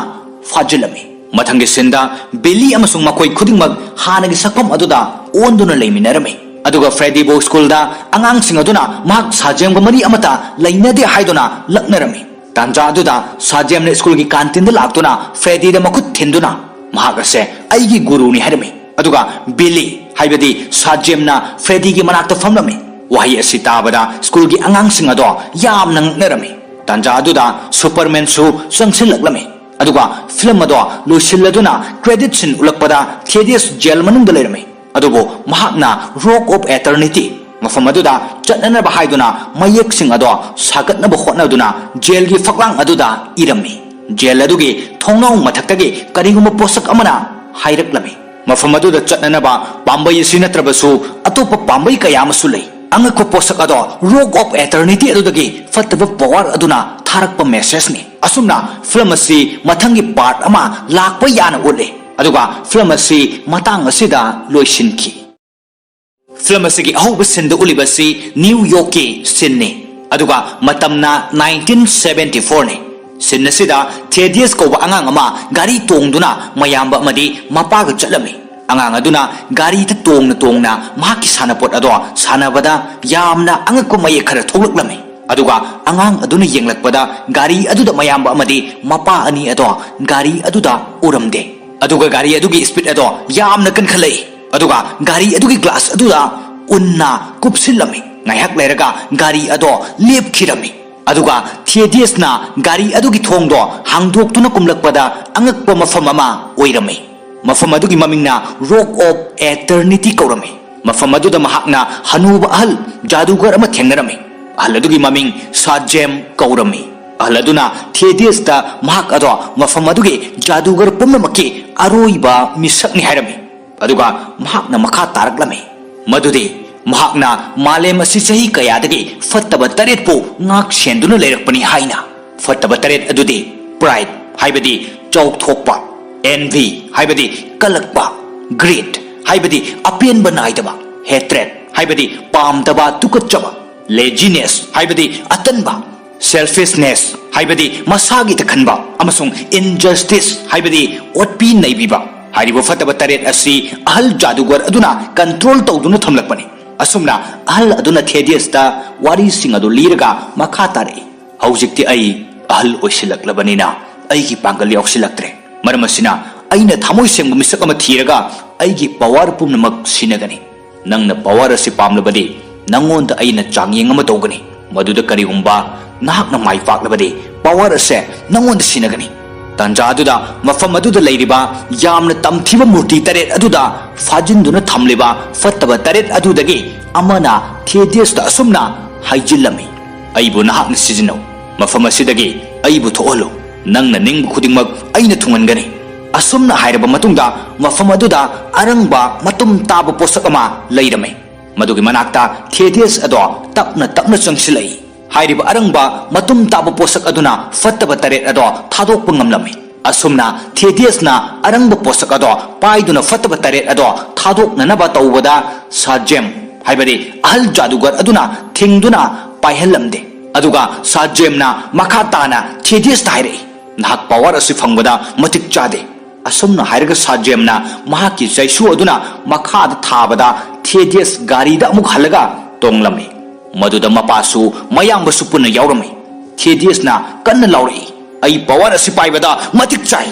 ꯐꯥꯖꯤꯜꯂꯝꯃꯤ꯫ ꯃꯊꯪꯒꯤ ꯁꯤꯟꯗ ꯕꯤꯂꯤ ꯑꯃꯁꯨꯡ ꯃꯈꯣꯏ ꯈꯨꯗꯤꯡꯃꯛ ꯍꯥꯟꯅꯒꯤ ꯁꯛꯐꯝ ꯑꯗꯨꯗ ꯑꯣꯟꯗꯨꯅ ꯂꯩꯃꯤꯟꯅꯔꯝꯃꯤ꯫ ꯑꯗꯨꯒ ꯐ꯭ꯔꯦꯗꯤꯕꯨ ꯁ꯭ꯀꯨꯜꯗ ꯑꯉꯥꯡꯁꯤꯡ ꯑꯗꯨꯅ ꯃꯍꯥꯛ ꯁꯥꯖꯦꯝꯒ ꯃꯔꯤ ꯑꯃꯠꯇ ꯂꯩꯅꯗꯦ ꯍꯥꯏꯗꯨꯅ ꯂꯛꯅꯔꯝꯃꯤ꯫ ꯇꯥꯟꯖꯥ ꯑꯗꯨꯗ ꯁꯥꯖꯦꯝꯅ ꯁ꯭ꯀꯨꯜꯒꯤ ꯀꯥꯟꯇꯤꯟꯗ ꯂꯥꯛꯇꯨꯅ ꯐ꯭ꯔꯦꯗꯤꯗ ꯃꯈꯨꯠ ꯊꯤꯟꯗꯨꯅ, "ꯃꯍꯥꯛ ꯑꯁꯦ ꯑꯩꯒꯤ ꯒꯨꯔꯨꯅꯤ" ꯍꯥꯏꯔꯝꯃꯤ꯫ ꯑꯗꯨꯒ ꯕꯤꯂꯤ, ꯍꯥꯏꯕꯗꯤ ꯁꯥꯖꯦꯝꯅ ꯐ꯭ꯔꯦꯗꯤꯒꯤ ꯃꯅꯥꯛꯇ ꯐꯝꯂꯝꯃꯤ꯫ ꯋꯥꯍꯩ ꯑꯁꯤ ꯇꯥꯕꯗ ꯁ꯭ꯀꯨꯜꯒꯤ ꯑꯉꯥꯡꯁꯤꯡ ꯑꯗꯣ ꯌꯥꯝꯅ ꯉꯛꯅꯔꯝꯃꯤ꯫ ꯇꯥꯟꯖꯥ ꯑꯗꯨꯗ ꯁꯨꯄꯔꯃꯦꯟꯁꯨ ꯆꯪꯁꯤꯜꯂꯛꯂꯝꯃꯤ꯫ ꯑꯗꯨꯒ ꯐꯤꯂꯝ ꯑꯗꯣ ꯂꯣꯏꯁꯤꯜꯂꯗꯨꯅ ꯀ꯭ꯔꯦꯗꯤꯠ ꯁꯤꯟ ꯎꯠꯂꯛꯄꯗ ꯊꯦꯗꯤꯁ ꯖꯦꯜ ꯃꯅꯨꯡꯗ ꯂꯩꯔꯝꯃꯤ꯫ ꯑꯗꯨꯕꯨ ꯃꯍꯥꯛꯅ ꯔꯣꯛ ꯑꯣꯐ ꯑꯦꯇꯔꯅꯤꯇꯤ, ꯃꯐꯝ ꯑꯗꯨꯗ ꯆꯠꯅꯅꯕ ꯍꯥꯏꯗꯨꯅ ꯃꯌꯦꯛꯁꯤꯡ ꯑꯗꯣ ꯁꯥꯒꯠꯅꯕ ꯍꯣꯠꯅꯗꯨꯅ ꯖꯦꯜꯒꯤ ꯐꯛꯂꯥꯡ ꯑꯗꯨꯗ ꯏꯔꯝꯃꯤ꯫ ꯖꯦꯜ ꯑꯗꯨꯒꯤ ꯊꯣꯡꯅꯥꯎ ꯃꯊꯛꯇꯒꯤ ꯀꯔꯤꯒꯨꯝꯕ ꯄꯣꯠꯁꯛ ꯑꯃꯅ ꯍꯥꯏꯔꯛꯂꯝꯃꯤ, "ꯃꯐꯝ ꯑꯗꯨꯗ ꯆꯠꯅꯅꯕ ꯄꯥꯝꯕꯩ ꯑꯁꯤ ꯅꯠꯇ꯭ꯔꯕꯁꯨ ꯑꯇꯣꯞꯄ ꯄꯥꯝꯕꯩ ꯀꯌꯥ ꯑꯃꯁꯨ ꯂꯩ꯫ ꯑꯉꯛꯄ ꯄꯣꯠꯁꯛ ꯑꯗꯣ ꯔꯣꯛ ꯑꯣꯐ ꯑꯦꯇꯔꯅꯤꯇꯤ ꯑꯗꯨꯗꯒꯤ ꯐꯠꯇꯕ ꯄꯋꯥꯔ ꯑꯗꯨꯅ ꯊꯥꯔꯛꯄ ꯃꯦꯁꯦꯖꯅꯤ"꯫ ꯑꯁꯨꯝꯅ ꯐꯤꯂꯝ ꯑꯁꯤ ꯃꯊꯪꯒꯤ ꯄꯥꯔꯠ ꯑꯃ ꯂꯥꯛꯄ ꯌꯥꯅ ꯎꯠꯂꯤ꯫ ꯑꯗꯨꯒ ꯐꯤꯂꯝ ꯑꯁꯤ ꯃꯇꯥꯡ ꯑꯁꯤꯗ ꯂꯣꯏꯁꯤꯟꯈꯤ꯫ ꯐꯤꯂꯝ ꯑꯁꯤꯒꯤ ꯑꯍꯧꯕ ꯁꯤꯟꯗ ꯎꯠꯂꯤꯕ ꯑꯁꯤ ꯅ꯭ꯌꯨ ꯌꯣꯔꯛꯀꯤ ꯁꯤꯟꯅꯤ꯫ ꯑꯗꯨꯒ ꯃꯇꯝꯅ ꯅꯥꯏꯟꯇꯤꯟ ꯁꯚꯦꯟꯇꯤ ꯐꯣꯔꯅꯤ꯫ ꯁꯤꯟ ꯑꯁꯤꯗ ꯊꯦꯗꯤꯌꯁ ꯀꯧꯕ ꯑꯉꯥꯡ ꯑꯃ ꯒꯥꯔꯤ ꯇꯣꯡꯗꯨꯅ ꯃꯌꯥꯝꯕ ꯑꯃꯗꯤ ꯃꯄꯥꯒ ꯆꯠꯂꯝꯃꯤ꯫ ꯑꯉꯥꯡ ꯑꯗꯨꯅ ꯒꯥꯔꯤꯗ ꯇꯣꯡꯅ ꯇꯣꯡꯅ ꯃꯍꯥꯛꯀꯤ ꯁꯥꯟꯅꯄꯣꯠ ꯑꯗꯣ ꯁꯥꯟꯅꯕꯗ ꯌꯥꯝꯅ ꯑꯉꯛꯄ ꯃꯌꯦꯛ ꯈꯔ ꯊꯣꯛꯂꯛꯂꯝꯃꯤ꯫ ꯑꯗꯨꯒ ꯑꯉꯥꯡ ꯑꯗꯨꯅ ꯌꯦꯡꯂꯛꯄꯗ ꯒꯥꯔꯤ ꯑꯗꯨꯗ ꯃꯌꯥꯝꯕ ꯑꯃꯗꯤ ꯃꯄꯥ ꯑꯅꯤ ꯑꯗꯣ ꯒꯥꯔꯤ ꯑꯗꯨꯗ ꯎꯔꯝꯗꯦ꯫ ꯑꯗꯨꯒ ꯒꯥꯔꯤ ꯑꯗꯨꯒꯤ ꯁ꯭ꯄꯤꯗ ꯑꯗꯣ ꯌꯥꯝꯅ ꯀꯟꯈꯠꯂꯛꯏ꯫ ꯑꯗꯨꯒ ꯒꯥꯔꯤ ꯑꯗꯨꯒꯤ ꯒ꯭ꯂꯥꯁ ꯑꯗꯨꯗ ꯎꯟꯅ ꯀꯨꯞꯁꯤꯜꯂꯝꯃꯤ꯫ ꯉꯥꯏꯍꯥꯛ ꯂꯩꯔꯒ ꯒꯥꯔꯤ ꯑꯗꯣ ꯂꯦꯞꯈꯤꯔꯝꯃꯤ꯫ ꯑꯗꯨꯒ ꯊꯦꯗꯤꯌꯁꯅ ꯒꯥꯔꯤ ꯑꯗꯨꯒꯤ ꯊꯣꯡꯗꯣ ꯍꯥꯡꯗꯣꯛꯇꯨꯅ ꯀꯨꯝꯂꯛꯄꯗ ꯑꯉꯛꯄ ꯃꯐꯝ ꯑꯃ ꯑꯣꯏꯔꯝꯃꯤ꯫ ꯃꯐꯝ ꯑꯗꯨꯒꯤ ꯃꯃꯤꯡꯅ ꯔꯣꯛ ꯑꯣꯐ ꯑꯦꯇꯔꯅꯤꯇꯤ ꯀꯧꯔꯝꯃꯤ꯫ ꯃꯐꯝ ꯑꯗꯨꯗ ꯃꯍꯥꯛꯅ ꯍꯅꯨꯕ ꯑꯍꯜ ꯖꯥꯗꯨꯒꯔ ꯑꯃ ꯊꯦꯡꯅꯔꯝꯃꯤ꯫ ꯑꯍꯜ ꯑꯗꯨꯒꯤ ꯃꯃꯤꯡ ꯁꯥꯖꯦꯝ ꯀꯧꯔꯝꯃꯤ꯫ ꯑꯍꯜ ꯑꯗꯨꯅ ꯊꯦꯗꯤꯌꯁꯇ ꯃꯍꯥꯛ ꯑꯗꯣ ꯃꯐꯝ ꯑꯗꯨꯒꯤ ꯖꯥꯗꯨꯒꯔ ꯄꯨꯝꯅꯃꯛꯀꯤ ꯑꯔꯣꯏꯕ ꯃꯤꯁꯛꯅꯤ ꯍꯥꯏꯔꯝꯃꯤ꯫ ꯑꯗꯨꯒ ꯃꯍꯥꯛꯅ ꯃꯈꯥ ꯇꯥꯔꯛꯂꯝꯃꯤ ꯃꯗꯨꯗꯤ ꯃꯍꯥꯛꯅ ꯃꯥꯂꯦꯝ ꯑꯁꯤ ꯆꯍꯤ ꯀꯌꯥꯗꯒꯤ ꯐꯠꯇꯕ ꯇꯔꯦꯠꯄꯨ ꯉꯥꯛ ꯁꯦꯟꯗꯨꯅ ꯂꯩꯔꯛꯄꯅꯤ ꯍꯥꯏꯅ꯫ ꯐꯠꯇꯕ ꯇꯔꯦꯠ ꯑꯗꯨꯗꯤ pride ꯍꯥꯏꯕꯗꯤ ꯆꯥꯎꯊꯣꯛꯄ, envy ꯍꯥꯏꯕꯗꯤ ꯀꯜꯂꯛꯄ, greed ꯍꯥꯏꯕꯗꯤ ꯑꯄꯦꯟꯕ ꯅꯥꯏꯗꯕ, hatred ꯍꯥꯏꯕꯗꯤ ꯄꯥꯝꯗꯕ, ꯇꯨꯀꯠꯆꯕ, laziness ꯍꯥꯏꯕꯗꯤ ꯑꯇꯟꯕ, selfishness ꯍꯥꯏꯕꯗꯤ ꯃꯁꯥꯒꯤꯇ ꯈꯟꯕ, ꯑꯃꯁꯨꯡ injustice ꯍꯥꯏꯕꯗꯤ ꯑꯣꯠꯄꯤ ꯅꯩꯕꯤꯕ꯫ ꯍꯥꯏꯔꯤꯕ ꯐꯠꯇꯕ ꯇꯔꯦꯠ ꯑꯁꯤ ꯑꯍꯜ ꯖꯥꯗꯨꯒꯔ ꯑꯗꯨꯅ control ꯇꯧꯗꯨꯅ ꯊꯝꯂꯛꯄꯅꯤ꯫ ꯑꯁꯨꯝꯅ ꯑꯍꯜ ꯑꯗꯨꯅ ꯊꯦꯗꯤꯌꯁꯇ ꯋꯥꯔꯤꯁꯤꯡ ꯑꯗꯨ ꯂꯤꯔꯒ ꯃꯈꯥ ꯇꯥꯔꯛꯏ, "ꯍꯧꯖꯤꯛꯇꯤ ꯑꯩ ꯑꯍꯜ ꯑꯣꯏꯁꯤꯜꯂꯛꯂꯕꯅꯤꯅ ꯑꯩꯒꯤ ꯄꯥꯡꯒꯜ ꯌꯥꯎꯁꯤꯜꯂꯛꯇ꯭ꯔꯦ꯫ ꯃꯔꯝ ꯑꯁꯤꯅ ꯑꯩꯅ ꯊꯃꯣꯏ ꯁꯦꯡꯕ ꯃꯤꯁꯛ ꯑꯃ ꯊꯤꯔꯒ ꯑꯩꯒꯤ power ꯄꯨꯝꯅꯃꯛ ꯁꯤꯟꯅꯒꯅꯤ꯫ ꯅꯪꯅ power ꯑꯁꯤ ꯄꯥꯝꯂꯕꯗꯤ ꯅꯪꯉꯣꯟꯗ ꯑꯩꯅ ꯆꯥꯡꯌꯦꯡ ꯑꯃ ꯇꯧꯒꯅꯤ꯫ ꯃꯗꯨꯗ ꯀꯔꯤꯒꯨꯝꯕ ꯅꯍꯥꯛꯅ ꯃꯥꯏ ꯄꯥꯛꯂꯕꯗꯤ power ꯑꯁꯦ ꯅꯪꯉꯣꯟꯗ ꯁꯤꯟꯅꯒꯅꯤ꯫" ꯇꯥꯟꯖꯥ ꯑꯗꯨꯗ ꯃꯐꯝ ꯑꯗꯨꯗ ꯂꯩꯔꯤꯕ ꯌꯥꯝꯅ ꯇꯝꯊꯤꯕ ꯃꯨꯔꯇꯤ ꯇꯔꯦꯠ ꯑꯗꯨꯗ ꯐꯥꯖꯤꯟꯗꯨꯅ ꯊꯝꯂꯤꯕ ꯐꯠꯇꯕ ꯇꯔꯦꯠ ꯑꯗꯨꯗꯒꯤ ꯑꯃꯅ ꯊꯦꯗꯤꯌꯁꯇ ꯑꯁꯨꯝꯅ ꯍꯥꯏꯖꯤꯜꯂꯝꯃꯤ, "ꯑꯩꯕꯨ ꯅꯍꯥꯛꯅ ꯁꯤꯖꯤꯟꯅꯧ꯫ ꯃꯐꯝ ꯑꯁꯤꯗꯒꯤ ꯑꯩꯕꯨ ꯊꯣꯛꯍꯜꯂꯨ꯫ ꯅꯪꯅ ꯅꯤꯡꯕ ꯈꯨꯗꯤꯡꯃꯛ ꯑꯩꯅ ꯊꯨꯡꯍꯟꯒꯅꯤ꯫" ꯑꯁꯨꯝꯅ ꯍꯥꯏꯔꯕ ꯃꯇꯨꯡꯗ ꯃꯐꯝ ꯑꯗꯨꯗ ꯑꯔꯪꯕ ꯃꯇꯨꯝ ꯇꯥꯕ ꯄꯣꯠꯁꯛ ꯑꯃ ꯂꯩꯔꯝꯃꯤ꯫ ꯃꯗꯨꯒꯤ ꯃꯅꯥꯛꯇ ꯊꯦꯗꯤꯌꯁ ꯑꯗꯣ ꯇꯞꯅ ꯇꯞꯅ ꯆꯪꯁꯤꯜꯂꯛꯏ꯫ ꯍꯥꯏꯔꯤꯕ ꯑꯔꯪꯕ ꯃꯇꯨꯝ ꯇꯥꯕ ꯄꯣꯠꯁꯛ ꯑꯗꯨꯅ ꯐꯠꯇꯕ ꯇꯔꯦꯠ ꯑꯗꯣ ꯊꯥꯗꯣꯛꯄ ꯉꯝꯂꯝꯃꯤ꯫ ꯑꯁꯨꯝꯅ ꯊꯦꯗꯤꯌꯁꯅ ꯑꯔꯪꯕ ꯄꯣꯠꯁꯛ ꯑꯗꯣ ꯄꯥꯏꯗꯨꯅ ꯐꯠꯇꯕ ꯇꯔꯦꯠ ꯑꯗꯣ ꯊꯥꯗꯣꯛꯅꯅꯕ ꯇꯧꯕꯗ ꯁꯥꯖꯦꯝ ꯍꯥꯏꯕꯗꯤ ꯑꯍꯜ ꯖꯥꯗꯨꯒꯔ ꯑꯗꯨꯅ ꯊꯤꯡꯗꯨꯅ ꯄꯥꯏꯍꯜꯂꯝꯗꯦ꯫ ꯑꯗꯨꯒ ꯁꯥꯖꯦꯝꯅ ꯃꯈꯥ ꯇꯥꯅ ꯊꯦꯗꯤꯌꯁꯇ ꯍꯥꯏꯔꯛꯏ, "ꯅꯍꯥꯛ power ꯑꯁꯤ ꯐꯪꯕꯗ ꯃꯇꯤꯛ ꯆꯥꯗꯦ꯫ ꯑꯁꯨꯝꯅ ꯍꯥꯏꯔꯒ ꯁꯥꯖꯦꯝꯅ ꯃꯍꯥꯛꯀꯤ ꯆꯩꯁꯨ ꯑꯗꯨꯅ ꯃꯈꯥꯗ ꯊꯥꯕꯗ ꯊꯦꯗꯤꯌꯁ ꯒꯥꯔꯤꯗ ꯑꯃꯨꯛ ꯍꯜꯂꯒ ꯇꯣꯡꯂꯝꯃꯤ꯫ ꯃꯗꯨꯗ ꯃꯄꯥꯁꯨ ꯃꯌꯥꯝꯕꯁꯨ ꯄꯨꯟꯅ ꯌꯥꯎꯔꯝꯃꯤ꯫ ꯊꯦꯗꯤꯌꯁꯅ ꯀꯟꯅ ꯂꯥꯎꯔꯛꯏ, "ꯑꯩ ꯄꯋꯥꯔ ꯑꯁꯤ ꯄꯥꯏꯕꯗ ꯃꯇꯤꯛ ꯆꯥꯏ!"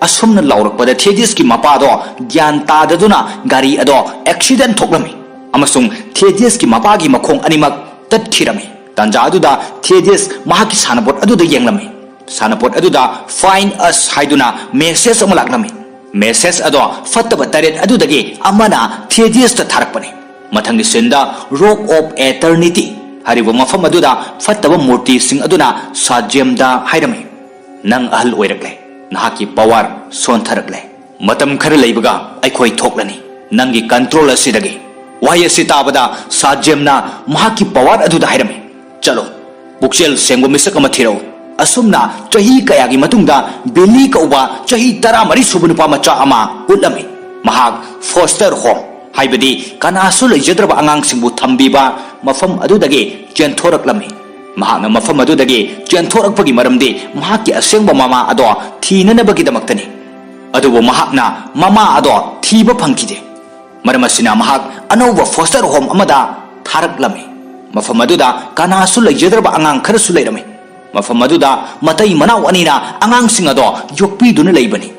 ꯑꯁꯨꯝꯅ ꯂꯥꯎꯔꯛꯄꯗ ꯊꯦꯗꯤꯌꯁꯀꯤ ꯃꯄꯥꯗꯣ ꯒ꯭ꯌꯥꯟ ꯇꯥꯗꯗꯨꯅ ꯒꯥꯔꯤ ꯑꯗꯣ ꯑꯦꯛꯁꯤꯗꯦꯟ ꯊꯣꯛꯂꯝꯃꯤ ꯑꯃꯁꯨꯡ ꯊꯦꯗꯤꯌꯁꯀꯤ ꯃꯄꯥꯒꯤ ꯃꯈꯣꯡ ꯑꯅꯤꯃꯛ ꯇꯠꯈꯤꯔꯝꯃꯤ꯫ ꯇꯥꯟꯖꯥ ꯑꯗꯨꯗ ꯊꯦꯗꯤꯌꯁ ꯃꯍꯥꯛꯀꯤ ꯁꯥꯟꯅꯄꯣꯠ ꯑꯗꯨꯗ ꯌꯦꯡꯂꯝꯃꯤ꯫ ꯁꯥꯟꯅꯄꯣꯠ ꯑꯗꯨꯗ "Find us" ꯍꯥꯏꯗꯨꯅ ꯃꯦꯁꯦꯖ ꯑꯃ ꯂꯥꯛꯂꯝꯃꯤ꯫ ꯃꯦꯁꯦꯖ ꯑꯗꯣ ꯐꯠꯇꯕ ꯇꯔꯦꯠ ꯑꯗꯨꯗꯒꯤ ꯑꯃꯅ ꯊꯦꯗꯤꯌꯁꯇ ꯊꯥꯔꯛꯄꯅꯤ꯫ ꯃꯊꯪꯒꯤ ꯁꯤꯟꯗ Rock of Eternity ꯍꯥꯏꯔꯤꯕ ꯃꯐꯝ ꯑꯗꯨꯗ ꯐꯠꯇꯕ ꯃꯨꯔꯇꯤꯁꯤꯡ ꯑꯗꯨꯅ ꯁꯥꯖꯦꯝꯗ ꯍꯥꯏꯔꯝꯃꯤ, "ꯅꯪ ꯑꯍꯜ ꯑꯣꯏꯔꯛꯂꯦ, ꯅꯍꯥꯛꯀꯤ ꯄꯋꯥꯔ ꯁꯣꯟꯊꯔꯛꯂꯦ꯫ ꯃꯇꯝ ꯈꯔ ꯂꯩꯕꯒ ꯑꯩꯈꯣꯏ ꯊꯣꯛꯂꯅꯤ ꯅꯪꯒꯤ ꯀꯟꯇ꯭ꯔꯣꯜ ꯑꯁꯤꯗꯒꯤ꯫ ꯋꯥꯍꯩ ꯑꯁꯤ ꯇꯥꯕꯗ ꯁꯥꯖꯦꯝꯅ ꯃꯍꯥꯛꯀꯤ ꯄꯋꯥꯔ ꯑꯗꯨꯗ ꯍꯥꯏꯔꯝꯃꯤ, "ꯆꯠꯂꯣ, ꯄꯨꯛꯆꯦꯜ ꯁꯦꯡꯕ ꯃꯤꯁꯛ ꯑꯃ ꯊꯤꯔꯛꯎ꯫" ꯑꯁꯨꯝꯅ ꯆꯍꯤ ꯀꯌꯥꯒꯤ ꯃꯇꯨꯡꯗ ꯕꯤꯂꯤ ꯀꯧꯕ ꯆꯍꯤ ꯇꯔꯥꯃꯔꯤ ꯁꯨꯕ ꯅꯨꯄꯥ ꯃꯆꯥ ꯑꯃ ꯎꯠꯂꯝꯃꯤ꯫ ꯃꯍꯥꯛ ꯐꯣꯁꯇꯔ ꯍꯣꯝ, ꯍꯥꯏꯕꯗꯤ ꯀꯅꯥꯁꯨ ꯂꯩꯖꯗ꯭ꯔꯕ ꯑꯉꯥꯡꯁꯤꯡꯕꯨ ꯊꯝꯕꯤꯕ ꯃꯐꯝ ꯑꯗꯨꯗꯒꯤ ꯆꯦꯟꯊꯣꯔꯛꯂꯝꯃꯤ꯫ ꯃꯍꯥꯛꯅ ꯃꯐꯝ ꯑꯗꯨꯗꯒꯤ ꯆꯦꯟꯊꯣꯔꯛꯄꯒꯤ ꯃꯔꯝꯗꯤ ꯃꯍꯥꯛꯀꯤ ꯑꯁꯦꯡꯕ ꯃꯃꯥ ꯑꯗꯣ ꯊꯤꯅꯅꯕꯒꯤꯗꯃꯛꯇꯅꯤ꯫ ꯑꯗꯨꯕꯨ ꯃꯍꯥꯛꯅ ꯃꯃꯥ ꯑꯗꯣ ꯊꯤꯕ ꯐꯪꯈꯤꯗꯦ꯫ ꯃꯔꯝ ꯑꯁꯤꯅ ꯃꯍꯥꯛ ꯑꯅꯧꯕ ꯐꯣꯁꯇꯔ ꯍꯣꯝ ꯑꯃꯗ ꯊꯥꯔꯛꯂꯝꯃꯤ꯫ ꯃꯐꯝ ꯑꯗꯨꯗ ꯀꯅꯥꯁꯨ ꯂꯩꯖꯗ꯭ꯔꯕ ꯑꯉꯥꯡ ꯈꯔꯁꯨ ꯂꯩꯔꯝꯃꯤ꯫ ꯃꯐꯝ ꯑꯗꯨꯗ ꯃꯇꯩ ꯃꯅꯥꯎ ꯑꯅꯤꯅ ꯑꯉꯥꯡꯁꯤꯡ ꯑꯗꯣ ꯌꯣꯛꯄꯤꯗꯨꯅ ꯂꯩꯕꯅꯤ꯫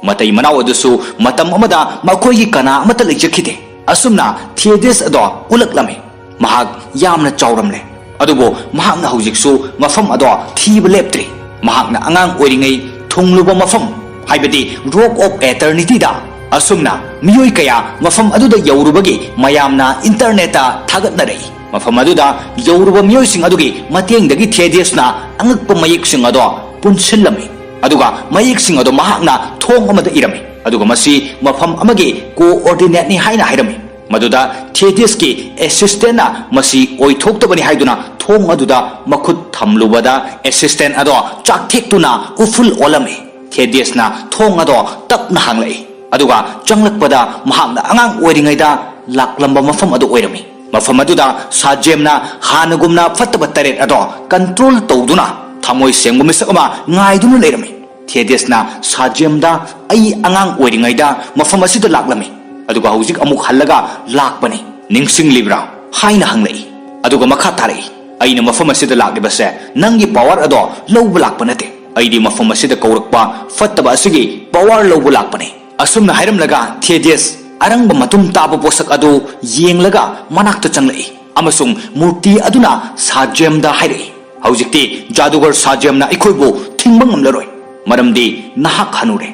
ꯃꯇꯩ ꯃꯅꯥꯎ ꯑꯗꯨꯁꯨ ꯃꯇꯝ ꯑꯃꯗ ꯃꯈꯣꯏꯒꯤ ꯀꯅꯥ ꯑꯃꯠꯇ ꯂꯩꯖꯈꯤꯗꯦ꯫ ꯑꯁꯨꯝꯅ ꯊꯦꯗꯤꯌꯁ ꯑꯗꯣ ꯎꯠꯂꯛꯂꯝꯃꯤ꯫ ꯃꯍꯥꯛ ꯌꯥꯝꯅ ꯆꯥꯎꯔꯝꯂꯦ꯫ ꯑꯗꯨꯕꯨ ꯃꯍꯥꯛꯅ ꯍꯧꯖꯤꯛꯁꯨ ꯃꯐꯝ ꯑꯗꯣ ꯊꯤꯕ ꯂꯦꯞꯇ꯭ꯔꯤ꯫ ꯃꯍꯥꯛꯅ ꯑꯉꯥꯡ ꯑꯣꯏꯔꯤꯉꯩ ꯊꯨꯡꯂꯨꯕ ꯃꯐꯝ, ꯍꯥꯏꯕꯗꯤ Rock of Eternity ꯗ꯫ ꯑꯁꯨꯝꯅ ꯃꯤꯑꯣꯏ ꯀꯌꯥ ꯃꯐꯝ ꯑꯗꯨꯗ ꯌꯧꯔꯨꯕꯒꯤ ꯃꯌꯥꯝꯅ ꯏꯟꯇꯔꯅꯦꯠꯇ ꯊꯥꯒꯠꯅꯔꯛꯏ꯫ ꯃꯐꯝ ꯑꯗꯨꯗ ꯌꯧꯔꯨꯕ ꯃꯤꯑꯣꯏꯁꯤꯡ ꯑꯗꯨꯒꯤ ꯃꯇꯦꯡꯗꯒꯤ ꯊꯦꯗꯤꯌꯁꯅ ꯑꯉꯛꯄ ꯃꯌꯦꯛꯁꯤꯡ ꯑꯗꯣ ꯄꯨꯟꯁꯤꯜꯂꯝꯃꯤ꯫ ꯑꯗꯨꯒ ꯃꯌꯦꯛꯁꯤꯡ ꯑꯗꯣ ꯃꯍꯥꯛꯅ ꯊꯣꯡ ꯑꯃꯗ ꯏꯔꯝꯃꯤ꯫ ꯑꯗꯨꯒ ꯃꯁꯤ ꯃꯐꯝ ꯑꯃꯒꯤ ꯀꯣꯑꯣꯔꯗꯤꯅꯦꯠꯅꯤ ꯍꯥꯏꯅ ꯍꯥꯏꯔꯝꯃꯤ꯫ ꯃꯗꯨꯗ ꯊꯦꯗꯤꯌꯁꯀꯤ ꯑꯦꯁꯤꯁꯇꯦꯟꯅ ꯃꯁꯤ ꯑꯣꯏꯊꯣꯛꯇꯕꯅꯤ ꯍꯥꯏꯗꯨꯅ ꯊꯣꯡ ꯑꯗꯨꯗ ꯃꯈꯨꯠ ꯊꯝꯂꯨꯕꯗ ꯑꯦꯁꯤꯁꯇꯦꯟ ꯑꯗꯣ ꯆꯥꯛꯊꯦꯛꯇꯨꯅ ꯎꯐꯨꯜ ꯑꯣꯜꯂꯝꯃꯤ꯫ ꯊꯦꯗꯤꯌꯁꯅ ꯊꯣꯡ ꯑꯗꯣ ꯇꯞꯅ ꯍꯥꯡꯂꯛꯏ꯫ ꯑꯗꯨꯒ ꯆꯪꯂꯛꯄꯗ ꯃꯍꯥꯛꯅ ꯑꯉꯥꯡ ꯑꯣꯏꯔꯤꯉꯩꯗ ꯂꯥꯛꯂꯝꯕ ꯃꯐꯝ ꯑꯗꯨ ꯑꯣꯏꯔꯝꯃꯤ꯫ ꯃꯐꯝ ꯑꯗꯨꯗ ꯁꯥꯖꯦꯝꯅ ꯍꯥꯟꯅꯒꯨꯝꯅ ꯐꯠꯇꯕ ꯇꯔꯦꯠ ꯑꯗꯣ ꯀꯟꯇ꯭ꯔꯣꯜ ꯇꯧꯗꯨꯅ ꯊꯃꯣꯏ ꯁꯦꯡꯕ ꯃꯤꯁꯛ ꯑꯃ ꯉꯥꯏꯗꯨꯅ ꯂꯩꯔꯝꯃꯤ꯫ ꯊꯦꯗꯤꯁꯅ ꯁꯥꯖꯦꯝꯗ, "ꯑꯩ ꯑꯉꯥꯡ ꯑꯣꯏꯔꯤꯉꯩꯗ ꯃꯐꯝ ꯑꯁꯤꯗ ꯂꯥꯛꯂꯝꯃꯤ, ꯑꯗꯨꯒ ꯍꯧꯖꯤꯛ ꯑꯃꯨꯛ ꯍꯜꯂꯒ ꯂꯥꯛꯄꯅꯤ꯫ ꯅꯤꯡꯁꯤꯡꯂꯤꯕ꯭ꯔꯥ?" ꯍꯥꯏꯅ ꯍꯪꯂꯛꯏ꯫ ꯑꯗꯨꯒ ꯃꯈꯥ ꯇꯥꯔꯛꯏ, "ꯑꯩꯅ ꯃꯐꯝ ꯑꯁꯤꯗ ꯂꯥꯛꯂꯤꯕꯁꯦ ꯅꯪꯒꯤ ꯄꯋꯥꯔ ꯑꯗꯣ ꯂꯧꯕ ꯂꯥꯛꯄ ꯅꯠꯇꯦ꯫ ꯑꯩꯗꯤ ꯃꯐꯝ ꯑꯁꯤꯗ ꯀꯧꯔꯛꯄ ꯐꯠꯇꯕ ꯑꯁꯤꯒꯤ ꯄꯋꯥꯔ ꯂꯧꯕ ꯂꯥꯛꯄꯅꯤ꯫" ꯑꯁꯨꯝꯅ ꯍꯥꯏꯔꯝꯂꯒ ꯊꯦꯗꯤꯁ ꯑꯔꯪꯕ ꯃꯇꯨꯝ ꯇꯥꯕ ꯄꯣꯠꯁꯛ ꯑꯗꯨ ꯌꯦꯡꯂꯒ ꯃꯅꯥꯛꯇ ꯆꯪꯂꯛꯏ ꯑꯃꯁꯨꯡ ꯃꯨꯔꯇꯤ ꯑꯗꯨꯅ ꯁꯥꯖꯦꯝꯗ ꯍꯥꯏꯔꯛꯏ, "ꯍꯧꯖꯤꯛꯇꯤ ꯖꯥꯗꯨꯒꯔ ꯁꯥꯖꯦꯝꯅ ꯑꯩꯈꯣꯏꯕꯨ ꯊꯤꯡꯕ ꯉꯝꯂꯔꯣꯏ, ꯃꯔꯝꯗꯤ ꯅꯍꯥꯛ ꯍꯅꯨꯔꯦ꯫"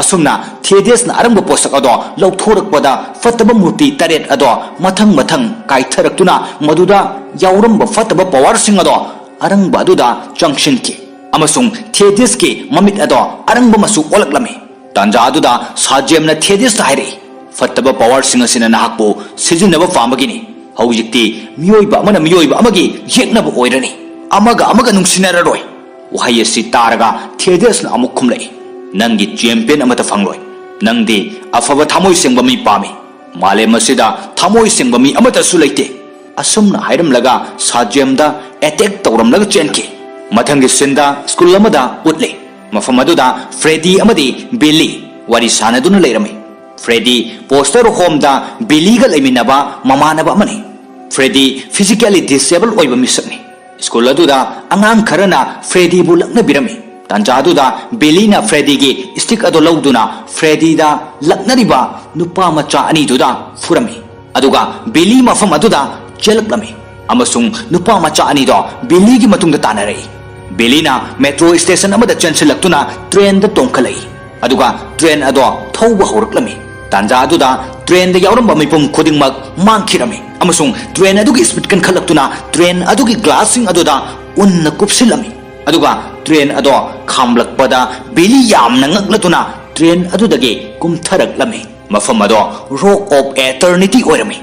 ꯑꯁꯨꯝꯅ ꯊꯦꯗꯤꯁꯅ ꯑꯔꯪꯕ ꯄꯣꯠꯁꯛ ꯑꯗꯣ ꯂꯧꯊꯣꯔꯛꯄꯗ ꯐꯠꯇꯕ ꯃꯨꯔꯇꯤ ꯇꯔꯦꯠ ꯑꯗꯣ ꯃꯊꯪ ꯃꯊꯪ ꯀꯥꯏꯊꯔꯛꯇꯨꯅ ꯃꯗꯨꯗ ꯌꯥꯎꯔꯝꯕ ꯐꯠꯇꯕ ꯄꯋꯥꯔꯁꯤꯡ ꯑꯗꯣ ꯑꯔꯪꯕ ꯑꯗꯨꯗ ꯆꯪꯁꯤꯟꯈꯤ ꯑꯃꯁꯨꯡ ꯊꯦꯗꯤꯁꯀꯤ ꯃꯃꯤꯠ ꯑꯗꯣ ꯑꯔꯪꯕ ꯃꯆꯨ ꯑꯣꯜꯂꯛꯂꯝꯃꯤ꯫ ꯇꯥꯟꯖꯥ ꯑꯗꯨꯗ ꯁꯥꯖꯦꯝꯅ ꯊꯦꯗꯤꯁꯇ ꯍꯥꯏꯔꯛꯏ, "ꯐꯠꯇꯕ ꯄꯋꯥꯔꯁꯤꯡ ꯑꯁꯤꯅ ꯅꯍꯥꯛꯄꯨ ꯁꯤꯖꯤꯟꯅꯕ ꯄꯥꯝꯕꯒꯤꯅꯤ꯫ ꯍꯧꯖꯤꯛꯇꯤ ꯃꯤꯑꯣꯏꯕ ꯑꯃꯅ ꯃꯤꯑꯣꯏꯕ ꯑꯃꯒꯤ ꯌꯦꯛꯅꯕ ꯑꯣꯏꯔꯅꯤ, ꯑꯃꯒ ꯑꯃꯒ ꯅꯨꯡꯁꯤꯅꯔꯔꯣꯏ꯫" ꯋꯥꯍꯩ ꯑꯁꯤ ꯇꯥꯔꯒ ꯊꯦꯗꯤꯁꯅ ꯑꯃꯨꯛ ꯈꯨꯝꯂꯛꯏ, "ꯅꯪꯒꯤ ꯆꯦꯝꯄꯤꯌꯟ ꯑꯃꯠꯇ ꯐꯪꯂꯣꯏ꯫ ꯅꯪꯗꯤ ꯑꯐꯕ ꯊꯃꯣꯏ ꯁꯦꯡꯕ ꯃꯤ ꯄꯥꯝꯃꯤ꯫ ꯃꯥꯂꯦꯝ ꯑꯁꯤꯗ ꯊꯃꯣꯏ ꯁꯦꯡꯕ ꯃꯤ ꯑꯃꯠꯇꯁꯨ ꯂꯩꯇꯦ꯫" ꯑꯁꯨꯝꯅ ꯍꯥꯏꯔꯝꯂꯒ ꯁꯥꯖꯦꯝꯗ ꯑꯦꯇꯦꯛ ꯇꯧꯔꯝꯂꯒ ꯆꯦꯟꯈꯤ꯫ ꯃꯊꯪꯒꯤ ꯁꯤꯟꯗ ꯁ꯭ꯀꯨꯜ ꯑꯃꯗ ꯎꯠꯂꯤ꯫ ꯃꯐꯝ ꯑꯗꯨꯗ ꯐ꯭ꯔꯦꯗꯤ ꯑꯃꯗꯤ ꯕꯤꯂꯤ ꯋꯥꯔꯤ ꯁꯥꯟꯅꯗꯨꯅ ꯂꯩꯔꯝꯃꯤ꯫ ꯐ꯭ꯔꯦꯗꯤ ꯄꯣꯁꯇꯔ ꯍꯣꯝꯗ ꯕꯤꯂꯤꯒ ꯂꯩꯃꯤꯟꯅꯕ ꯃꯃꯥꯟꯅꯕ ꯑꯃꯅꯤ꯫ ꯐ꯭ꯔꯦꯗꯤ ꯐꯤꯖꯤꯀꯦꯜꯂꯤ ꯗꯤꯁꯦꯕꯜ ꯑꯣꯏꯕ ꯃꯤꯁꯛꯅꯤ꯫ ꯁ꯭ꯀꯨꯜ ꯑꯗꯨꯗ ꯑꯉꯥꯡ ꯈꯔꯅ ꯐ꯭ꯔꯦꯗꯤꯕꯨ ꯂꯛꯅꯕꯤꯔꯝꯃꯤ꯫ ꯇꯥꯟꯖꯥ ꯑꯗꯨꯗ ꯕꯤꯂꯤꯅ ꯐ꯭ꯔꯦꯗꯤꯒꯤ ꯁ꯭ꯇꯤꯛ ꯑꯗꯨ ꯂꯧꯗꯨꯅ ꯐ꯭ꯔꯦꯗꯤꯗ ꯂꯛꯅꯔꯤꯕ ꯅꯨꯄꯥ ꯃꯆꯥ ꯑꯅꯤꯗꯨꯗ ꯐꯨꯔꯝꯃꯤ꯫ ꯑꯗꯨꯒ ꯕꯤꯂꯤ ꯃꯐꯝ ꯑꯗꯨꯗ ꯆꯦꯜꯂꯛꯂꯝꯃꯤ ꯑꯃꯁꯨꯡ ꯅꯨꯄꯥ ꯃꯆꯥ ꯑꯅꯤꯗꯣ ꯕꯤꯂꯤꯒꯤ ꯃꯇꯨꯡꯗ ꯇꯥꯟꯅꯔꯛꯏ꯫ ꯕꯤꯂꯤꯅ ꯃꯦꯇ꯭ꯔꯣ ꯁ꯭ꯇꯦꯁꯟ ꯑꯃꯗ ꯆꯦꯟꯁꯤꯜꯂꯛꯇꯨꯅ ꯇ꯭ꯔꯦꯟꯗ ꯇꯣꯡꯈꯠꯂꯛꯏ꯫ ꯑꯗꯨꯒ ꯇ꯭ꯔꯦꯟ ꯑꯗꯣ ꯊꯧꯕ ꯍꯧꯔꯛꯂꯝꯃꯤ꯫ ꯇꯥꯟꯖꯥ ꯑꯗꯨꯗ ꯇ꯭ꯔꯦꯟꯗ ꯌꯥꯎꯔꯝꯕ ꯃꯤꯄꯨꯝ ꯈꯨꯗꯤꯡꯃꯛ ꯃꯥꯡꯈꯤꯔꯝꯃꯤ ꯑꯃꯁꯨꯡ ꯇ꯭ꯔꯦꯟ ꯑꯗꯨꯒꯤ ꯁ꯭ꯄꯤꯗ ꯀꯟꯈꯠꯂꯛꯇꯨꯅ ꯇ꯭ꯔꯦꯟ ꯑꯗꯨꯒꯤ ꯒ꯭ꯂꯥꯁꯁꯤꯡ ꯑꯗꯨꯗ ꯎꯟꯅ ꯀꯨꯞꯁꯤꯜꯂꯝꯃꯤ꯫ ꯑꯗꯨꯒ ꯇ꯭ꯔꯦꯟ ꯑꯗꯣ ꯈꯥꯝꯂꯛꯄꯗ ꯕꯤꯂꯤ ꯌꯥꯝꯅ ꯉꯛꯂꯗꯨꯅ ꯇ꯭ꯔꯦꯟ ꯑꯗꯨꯗꯒꯤ ꯀꯨꯝꯊꯔꯛꯂꯝꯃꯤ꯫ ꯃꯐꯝ ꯑꯗꯣ ꯔꯣꯛ ꯑꯣꯐ ꯑꯦꯇꯔꯅꯤꯇꯤ ꯑꯣꯏꯔꯝꯃꯤ꯫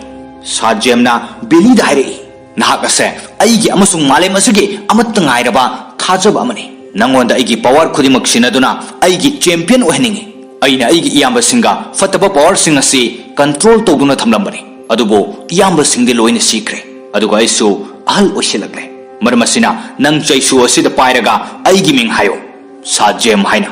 ꯁꯥꯖꯦꯝꯅ ꯕꯤꯂꯤꯗ ꯍꯥꯏꯔꯛꯏ, "ꯅꯍꯥꯛ ꯑꯁꯦ ꯑꯩꯒꯤ ꯑꯃꯁꯨꯡ ꯃꯥꯂꯦꯝ ꯑꯁꯤꯒꯤ ꯑꯃꯠꯇ ꯉꯥꯏꯔꯕ ꯊꯥꯖꯕ ꯑꯃꯅꯤ꯫ ꯅꯉꯣꯟꯗ ꯑꯩꯒꯤ ꯄꯋꯥꯔ ꯈꯨꯗꯤꯡꯃꯛ ꯁꯤꯟꯅꯗꯨꯅ ꯑꯩꯒꯤ ꯆꯦꯝꯄꯤꯌꯟ ꯑꯣꯏꯍꯟꯅꯤꯡꯏ꯫ ꯑꯩꯅ ꯑꯩꯒꯤ ꯏꯌꯥꯝꯕꯁꯤꯡꯒ ꯐꯠꯇꯕ ꯄꯋꯥꯔꯁꯤꯡ ꯑꯁꯤ ꯀꯟꯇ꯭ꯔꯣꯜ ꯇꯧꯗꯨꯅ ꯊꯝꯂꯝꯕꯅꯤ, ꯑꯗꯨꯕꯨ ꯏꯌꯥꯝꯕꯁꯤꯡꯗꯤ ꯂꯣꯏꯅ ꯁꯤꯈ꯭ꯔꯦ, ꯑꯗꯨꯒ ꯑꯩꯁꯨ ꯑꯍꯜ ꯑꯣꯏꯁꯤꯜꯂꯛꯂꯦ꯫ ꯃꯔꯝ ꯑꯁꯤꯅ ꯅꯪ ꯆꯩꯁꯨ ꯑꯁꯤꯗ ꯄꯥꯏꯔꯒ ꯑꯩꯒꯤ ꯃꯤꯡ ꯍꯥꯏꯌꯨ꯫" ꯁꯥꯖꯦꯝ ꯍꯥꯏꯅ꯫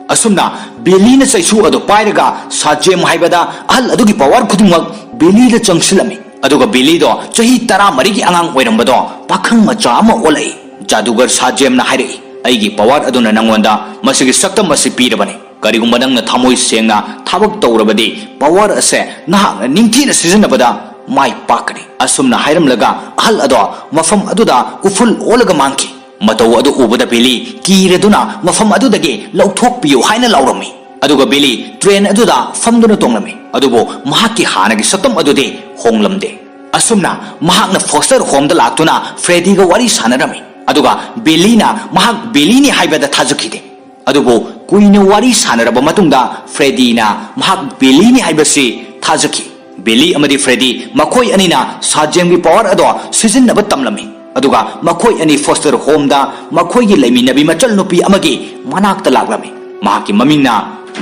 ꯑꯁꯨꯝꯅ ꯕꯤꯂꯤꯅ ꯆꯩꯁꯨ ꯑꯗꯨ ꯄꯥꯏꯔꯒ ꯁꯥꯖꯦꯝ ꯍꯥꯏꯕꯗ ꯑꯍꯜ ꯑꯗꯨꯒꯤ ꯄꯋꯥꯔ ꯈꯨꯗꯤꯡꯃꯛ ꯕꯤꯂꯤꯗ ꯆꯪꯁꯤꯜꯂꯝꯃꯤ꯫ ꯑꯗꯨꯒ ꯕꯤꯂꯤꯗꯣ ꯆꯍꯤ ꯇꯔꯥꯃꯔꯤꯒꯤ ꯑꯉꯥꯡ ꯑꯣꯏꯔꯝꯕꯗꯣ ꯄꯥꯈꯪ ꯃꯆꯥ ꯑꯃ ꯑꯣꯜꯂꯛꯏ꯫ ꯖꯥꯗꯨꯒꯔ ꯁꯥꯖꯦꯝꯅ ꯍꯥꯏꯔꯛꯏ, "ꯑꯩꯒꯤ ꯄꯋꯥꯔ ꯑꯗꯨꯅ ꯅꯪꯉꯣꯟꯗ ꯃꯁꯤꯒꯤ ꯁꯛꯇꯝ ꯑꯁꯤ ꯄꯤꯔꯕꯅꯤ꯫ ꯀꯔꯤꯒꯨꯝꯕ ꯅꯪꯅ ꯊꯃꯣꯏ ꯁꯦꯡꯅ ꯊꯕꯛ ꯇꯧꯔꯕꯗꯤ ꯄꯋꯥꯔ ꯑꯁꯦ ꯅꯍꯥꯛꯅ ꯅꯤꯡꯊꯤꯅ ꯁꯤꯖꯤꯟꯅꯕꯗ ꯃꯥꯏ ꯄꯥꯛꯀꯅꯤ"꯫ ꯑꯁꯨꯝꯅ ꯍꯥꯏꯔꯝꯂꯒ ꯑꯍꯜ ꯑꯗꯣ ꯃꯐꯝ ꯑꯗꯨꯗ ꯎꯐꯨꯜ ꯑꯣꯜꯂꯒ ꯃꯥꯡꯈꯤ꯫ ꯃꯇꯧ ꯑꯗꯨ ꯎꯕꯗ ꯕꯤꯂꯤ ꯀꯤꯔꯗꯨꯅ ꯃꯐꯝ ꯑꯗꯨꯗꯒꯤ ꯂꯧꯊꯣꯛꯄꯤꯌꯨ ꯍꯥꯏꯅ ꯂꯥꯎꯔꯝꯃꯤ꯫ ꯑꯗꯨꯒ ꯕꯤꯂꯤ ꯇ꯭ꯔꯦꯟ ꯑꯗꯨꯗ ꯐꯝꯗꯨꯅ ꯇꯣꯡꯂꯝꯃꯤ꯫ ꯑꯗꯨꯕꯨ ꯃꯍꯥꯛꯀꯤ ꯍꯥꯟꯅꯒꯤ ꯁꯛꯇꯝ ꯑꯗꯨꯗꯤ ꯍꯣꯡꯂꯝꯗꯦ꯫ ꯑꯁꯨꯝꯅ ꯃꯍꯥꯛꯅ ꯐꯣꯁꯇꯔ ꯍꯣꯝꯗ ꯂꯥꯛꯇꯨꯅ ꯐ꯭ꯔꯦꯗꯤꯒ ꯋꯥꯔꯤ ꯁꯥꯟꯅꯔꯝꯃꯤ꯫ ꯑꯗꯨꯒ ꯕꯤꯂꯤꯅ ꯃꯍꯥꯛ ꯕꯤꯂꯤꯅꯤ ꯍꯥꯏꯕꯗ ꯊꯥꯖꯈꯤꯗꯦ꯫ ꯑꯗꯨꯕꯨ ꯀꯨꯏꯅ ꯋꯥꯔꯤ ꯁꯥꯟꯅꯔꯕ ꯃꯇꯨꯡꯗ ꯐ꯭ꯔꯦꯗꯤꯅ ꯃꯍꯥꯛ ꯕꯤꯂꯤꯅꯤ ꯍꯥꯏꯕꯁꯤ ꯊꯥꯖꯈꯤ꯫ ꯕꯤꯂꯤ ꯑꯃꯗꯤ ꯐ꯭ꯔꯦꯗꯤ ꯃꯈꯣꯏ ꯑꯅꯤꯅ ꯁꯥꯖꯦꯝꯒꯤ ꯄꯋꯥꯔ ꯑꯗꯣ ꯁꯤꯖꯤꯟꯅꯕ ꯇꯝꯂꯝꯃꯤ꯫ ꯑꯗꯨꯒ ꯃꯈꯣꯏ ꯑꯅꯤ ꯐꯣꯁꯇꯔ ꯍꯣꯝꯗ ꯃꯈꯣꯏꯒꯤ ꯂꯩꯃꯤꯟꯅꯕꯤ ꯃꯆꯜꯅꯨꯄꯤ ꯑꯃꯒꯤ ꯃꯅꯥꯛꯇ ꯂꯥꯛꯂꯝꯃꯤ꯫ ꯃꯍꯥꯛꯀꯤ ꯃꯃꯤꯡꯅ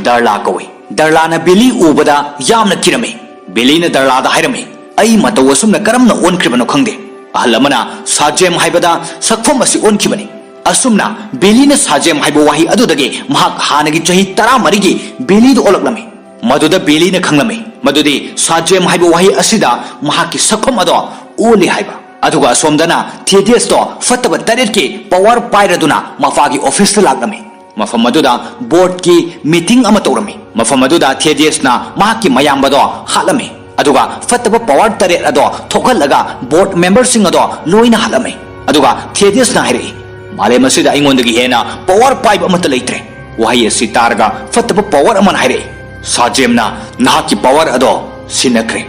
ꯗꯥꯔꯂꯥ ꯀꯧꯏ꯫ ꯗꯥꯔꯂꯥꯅ ꯕꯤꯂꯤ ꯎꯕꯗ ꯌꯥꯝꯅ ꯀꯤꯔꯝꯃꯤ꯫ ꯕꯤꯂꯤꯅ ꯗꯥꯔꯂꯥꯗ ꯍꯥꯏꯔꯝꯃꯤ, "ꯑꯩ ꯃꯇꯧ ꯑꯁꯨꯝꯅ ꯀꯔꯝꯅ ꯑꯣꯟꯈ꯭ꯔꯤꯕꯅꯣ ꯈꯪꯗꯦ"꯫ ꯑꯍꯜ ꯑꯃꯅ ꯁꯥꯖꯦꯝ ꯍꯥꯏꯕꯗ ꯁꯛꯐꯝ ꯑꯁꯤ ꯑꯣꯟꯈꯤꯕꯅꯤ꯫ ꯑꯁꯨꯝꯅ ꯕꯤꯂꯤꯅ ꯁꯥꯖꯦꯝ ꯍꯥꯏꯕ ꯋꯥꯍꯩ ꯑꯗꯨꯗꯒꯤ ꯃꯍꯥꯛ ꯍꯥꯟꯅꯒꯤ ꯆꯍꯤ ꯇꯔꯥꯃꯔꯤꯒꯤ ꯕꯤꯂꯤꯗꯨ ꯑꯣꯜꯂꯛꯂꯝꯃꯤ꯫ ꯃꯗꯨꯗ ꯕꯤꯂꯤꯅ ꯈꯪꯂꯝꯃꯤ ꯃꯗꯨꯗꯤ ꯁꯥꯖꯦꯝ ꯍꯥꯏꯕ ꯋꯥꯍꯩ ꯑꯁꯤꯗ ꯃꯍꯥꯛꯀꯤ ꯁꯛꯐꯝ ꯑꯗꯣ ꯑꯣꯜꯂꯤ ꯍꯥꯏꯕ꯫ ꯑꯗꯨꯒ ꯑꯁꯣꯝꯗꯅ ꯊꯦꯗꯤꯌꯁꯇꯣ ꯐꯠꯇꯕ ꯇꯔꯦꯠꯀꯤ ꯄꯋꯥꯔ ꯄꯥꯏꯔꯗꯨꯅ ꯃꯄꯥꯒꯤ ꯑꯣꯐꯤꯁꯇ ꯂꯥꯛꯂꯝꯃꯤ꯫ ꯃꯐꯝ ꯑꯗꯨꯗ ꯕꯣꯔꯗꯀꯤ ꯃꯤꯇꯤꯡ ꯑꯃ ꯇꯧꯔꯝꯃꯤ꯫ ꯃꯐꯝ ꯑꯗꯨꯗ ꯊꯦꯗꯤꯌꯁꯅ ꯃꯍꯥꯛꯀꯤ ꯃꯌꯥꯝꯕꯗꯣ ꯍꯥꯠꯂꯝꯃꯤ꯫ ꯑꯗꯨꯒ ꯐꯠꯇꯕ ꯄꯋꯥꯔ ꯇꯔꯦꯠ ꯑꯗꯣ ꯊꯣꯛꯍꯜꯂꯒ ꯕꯣꯔꯗ ꯃꯦꯝꯕꯔꯁꯤꯡ ꯑꯗꯣ ꯂꯣꯏꯅ ꯍꯥꯠꯂꯝꯃꯤ꯫ ꯑꯗꯨꯒ ꯊꯦꯗꯤꯌꯁꯅ ꯍꯥꯏꯔꯛꯏ, "ꯃꯥꯂꯦꯝ ꯑꯁꯤꯗ ꯑꯩꯉꯣꯟꯗꯒꯤ ꯍꯦꯟꯅ ꯄꯋꯥꯔ ꯄꯥꯏꯕ ꯑꯃꯠꯇ ꯂꯩꯇ꯭ꯔꯦ"꯫ ꯋꯥꯍꯩ ꯑꯁꯤ ꯇꯥꯔꯒ ꯐꯠꯇꯕ ꯄꯋꯥꯔ ꯑꯃꯅ ꯍꯥꯏꯔꯛꯏ, "ꯁꯥꯖꯦꯝꯅ ꯅꯍꯥꯛꯀꯤ ꯄꯋꯥꯔ ꯑꯗꯣ ꯁꯤꯟꯅꯈ꯭ꯔꯦ꯫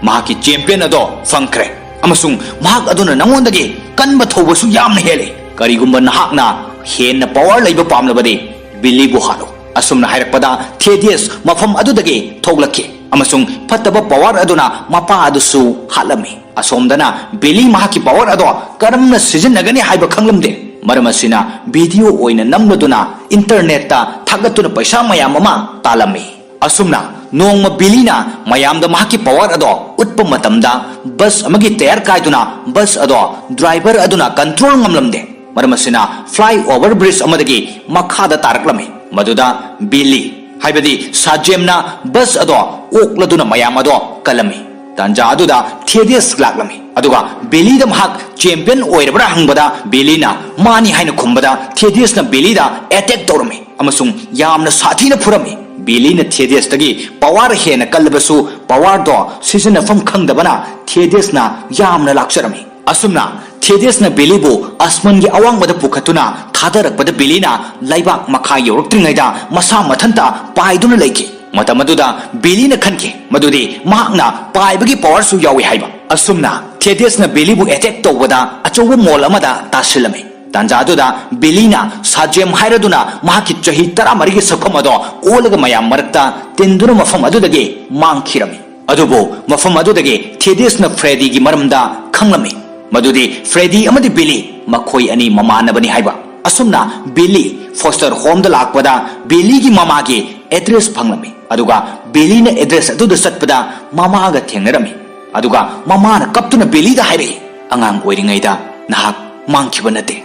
ꯃꯍꯥꯛꯀꯤ ꯆꯦꯝꯄꯤꯌꯟ ꯑꯗꯣ ꯐꯪꯈ꯭ꯔꯦ꯫ ꯑꯃꯁꯨꯡ ꯃꯍꯥꯛ ꯑꯗꯨꯅ ꯅꯉꯣꯟꯗꯒꯤ ꯀꯟꯕ ꯊꯧꯕꯁꯨ ꯌꯥꯝꯅ ꯍꯦꯜꯂꯤ꯫ ꯀꯔꯤꯒꯨꯝꯕ ꯅꯍꯥꯛꯅ ꯍꯦꯟꯅ ꯄꯋꯥꯔ ꯂꯩꯕ ꯄꯥꯝꯂꯕꯗꯤ ꯕꯤꯂꯤꯕꯨ ꯍꯥꯠꯂꯨ"꯫ ꯑꯁꯨꯝꯅ ꯍꯥꯏꯔꯛꯄꯗ ꯊꯦꯗꯤꯌꯁ ꯃꯐꯝ ꯑꯗꯨꯗꯒꯤ ꯊꯣꯛꯂꯛꯈꯤ ꯑꯃꯁꯨꯡ ꯐꯠꯇꯕ ꯄꯋꯥꯔ ꯑꯗꯨꯅ ꯃꯄꯥ ꯑꯗꯨꯁꯨ ꯍꯥꯠꯂꯝꯃꯤ꯫ ꯑꯁꯣꯝꯗꯅ ꯕꯤꯂꯤ ꯃꯍꯥꯛꯀꯤ ꯄꯋꯥꯔ ꯑꯗꯣ ꯀꯔꯝꯅ ꯁꯤꯖꯤꯟꯅꯒꯅꯤ ꯍꯥꯏꯕ ꯈꯪꯂꯝꯗꯦ꯫ ꯃꯔꯝ ꯑꯁꯤꯅ ꯚꯤꯗꯤꯑꯣ ꯑꯣꯏꯅ ꯅꯝꯂꯗꯨꯅ ꯏꯟꯇꯔꯅꯦꯠꯇ ꯊꯥꯒꯠꯇꯨꯅ ꯄꯩꯁꯥ ꯃꯌꯥꯝ ꯑꯃ ꯇꯥꯜꯂꯝꯃꯤ꯫ ꯑꯁꯨꯝꯅ ꯅꯣꯡꯃ ꯕꯤꯂꯤꯅ ꯃꯌꯥꯝꯗ ꯃꯍꯥꯛꯀꯤ ꯄꯋꯥꯔ ꯑꯗꯣ ꯎꯠꯄ ꯃꯇꯝꯗ ꯕꯁ ꯑꯃꯒꯤ ꯇꯌꯥꯔ ꯀꯥꯏꯗꯨꯅ ꯕꯁ ꯑꯗꯣ ꯗ꯭ꯔꯥꯏꯚꯔ ꯑꯗꯨꯅ ꯀꯟꯇ꯭ꯔꯣꯜ ꯉꯝꯂꯝꯗꯦ꯫ ꯃꯔꯝ ꯑꯁꯤꯅ, fly over bridge ꯑꯃꯗꯒꯤ ꯃꯈꯥꯗ ꯇꯥꯔꯛꯂꯝꯃꯤ꯫ ꯃꯗꯨꯗ ꯕꯤꯂꯤ, ꯍꯥꯏꯕꯗꯤ ꯁꯥꯖꯦꯝꯅ, ꯕꯁ ꯑꯗꯣ ꯑꯣꯛꯂꯗꯨꯅ ꯃꯌꯥꯝ ꯑꯗꯣ ꯀꯜꯂꯝꯃꯤ꯫ ꯇꯥꯟꯖꯥ ꯑꯗꯨꯗ ꯊꯦꯗꯤꯌꯁ ꯂꯥꯛꯂꯝꯃꯤ, ꯑꯗꯨꯒ ꯕꯤꯂꯤꯗ ꯃꯍꯥꯛ ꯆꯦꯝꯄꯤꯌꯟ ꯑꯣꯏꯔꯕ꯭ꯔꯥ ꯍꯪꯕꯗ, ꯕꯤꯂꯤꯅ ꯃꯥꯅꯤ ꯍꯥꯏꯅ ꯈꯨꯝꯕꯗ, ꯊꯦꯗꯤꯌꯁꯅ ꯕꯤꯂꯤꯗ ꯑꯦꯇꯦꯛ ꯇꯧꯔꯝꯃꯤ ꯑꯃꯁꯨꯡ ꯌꯥꯝꯅ ꯁꯥꯊꯤꯅ ꯐꯨꯔꯝꯃꯤ꯫ ꯕꯤꯂꯤꯅ ꯊꯦꯗꯤꯌꯁꯇꯒꯤ ꯄꯋꯥꯔ ꯍꯦꯟꯅ ꯀꯜꯂꯕꯁꯨ, ꯄꯋꯥꯔꯗꯣ ꯁꯤꯖꯤꯟꯅꯐꯝ ꯈꯪꯗꯕꯅ ꯊꯦꯗꯤꯌꯁꯅ ꯌꯥꯝꯅ ꯂꯥꯛꯆꯔꯝꯃꯤ꯫ ꯑꯁꯨꯝꯅ ꯊꯦꯗꯤꯌꯁꯅ ꯕꯤꯂꯤꯕꯨ ꯑꯁꯃꯟꯒꯤ ꯑꯋꯥꯡꯕꯗ ꯄꯨꯈꯠꯇꯨꯅ ꯊꯥꯗꯔꯛꯄꯗ, ꯕꯤꯂꯤꯅ ꯂꯩꯕꯥꯛ ꯃꯈꯥ ꯌꯧꯔꯛꯇ꯭ꯔꯤꯉꯩꯗ ꯃꯁꯥ ꯃꯊꯟꯇ ꯄꯥꯏꯗꯨꯅ ꯂꯩꯈꯤ꯫ ꯃꯇꯝ ꯑꯗꯨꯗ ꯕꯤꯂꯤꯅ ꯈꯟꯈꯤ ꯃꯗꯨꯗꯤ ꯃꯍꯥꯛꯅ ꯄꯥꯏꯕꯒꯤ ꯄꯋꯥꯔꯁꯨ ꯌꯥꯎꯏ ꯍꯥꯏꯕ꯫ ꯑꯁꯨꯝꯅ ꯊꯦꯗꯤꯌꯁꯅ ꯕꯤꯂꯤꯕꯨ ꯑꯦꯇꯦꯛ ꯇꯧꯕꯗ, ꯑꯆꯧꯕ ꯃꯣꯜ ꯑꯃꯗ ꯇꯥꯁꯤꯜꯂꯝꯃꯤ꯫ ꯇꯥꯟꯖꯥ ꯑꯗꯨꯗ ꯕꯤꯂꯤꯅ ꯁꯥꯖꯦꯝ ꯍꯥꯏꯔꯗꯨꯅ ꯃꯍꯥꯛꯀꯤ ꯆꯍꯤ ꯇꯔꯥꯃꯔꯤꯒꯤ ꯁꯛꯐꯝ ꯑꯗꯣ ꯑꯣꯜꯂꯒ ꯃꯌꯥꯝ ꯃꯔꯛꯇ ꯇꯤꯟꯗꯨꯅ ꯃꯐꯝ ꯑꯗꯨꯗꯒꯤ ꯃꯥꯡꯈꯤꯔꯝꯃꯤ꯫ ꯑꯗꯨꯕꯨ ꯃꯐꯝ ꯑꯗꯨꯗꯒꯤ ꯊꯦꯗꯤꯌꯁꯅ ꯐ꯭ꯔꯦꯗꯤꯒꯤ ꯃꯔꯝꯗ ꯈꯪꯂꯝꯃꯤ, ꯃꯗꯨꯗꯤ ꯐ꯭ꯔꯦꯗꯤ ꯑꯃꯗꯤ ꯕꯤꯂꯤ, ꯃꯈꯣꯏ ꯑꯅꯤ ꯃꯃꯥꯟꯅꯕꯅꯤ ꯍꯥꯏꯕ꯫ ꯑꯁꯨꯝꯅ ꯕꯤꯂꯤ ꯐꯣꯁꯇꯔ ꯍꯣꯝꯗ ꯂꯥꯛꯄꯗ, ꯕꯤꯂꯤꯒꯤ ꯃꯃꯥꯒꯤ ꯑꯦꯗ꯭ꯔꯦꯁ ꯐꯪꯂꯝꯃꯤ, ꯑꯗꯨꯒ ꯕꯤꯂꯤꯅ ꯑꯦꯗ꯭ꯔꯦꯁ ꯑꯗꯨꯗ ꯆꯠꯄꯗ ꯃꯃꯥꯒ ꯊꯦꯡꯅꯔꯝꯃꯤ, ꯑꯗꯨꯒ ꯃꯃꯥꯅ ꯀꯞꯇꯨꯅ ꯕꯤꯂꯤꯗ ꯍꯥꯏꯔꯛꯏ, "ꯑꯉꯥꯡ ꯑꯣꯏꯔꯤꯉꯩꯗ ꯅꯍꯥꯛ ꯃꯥꯡꯈꯤꯕ ꯅꯠꯇꯦ꯫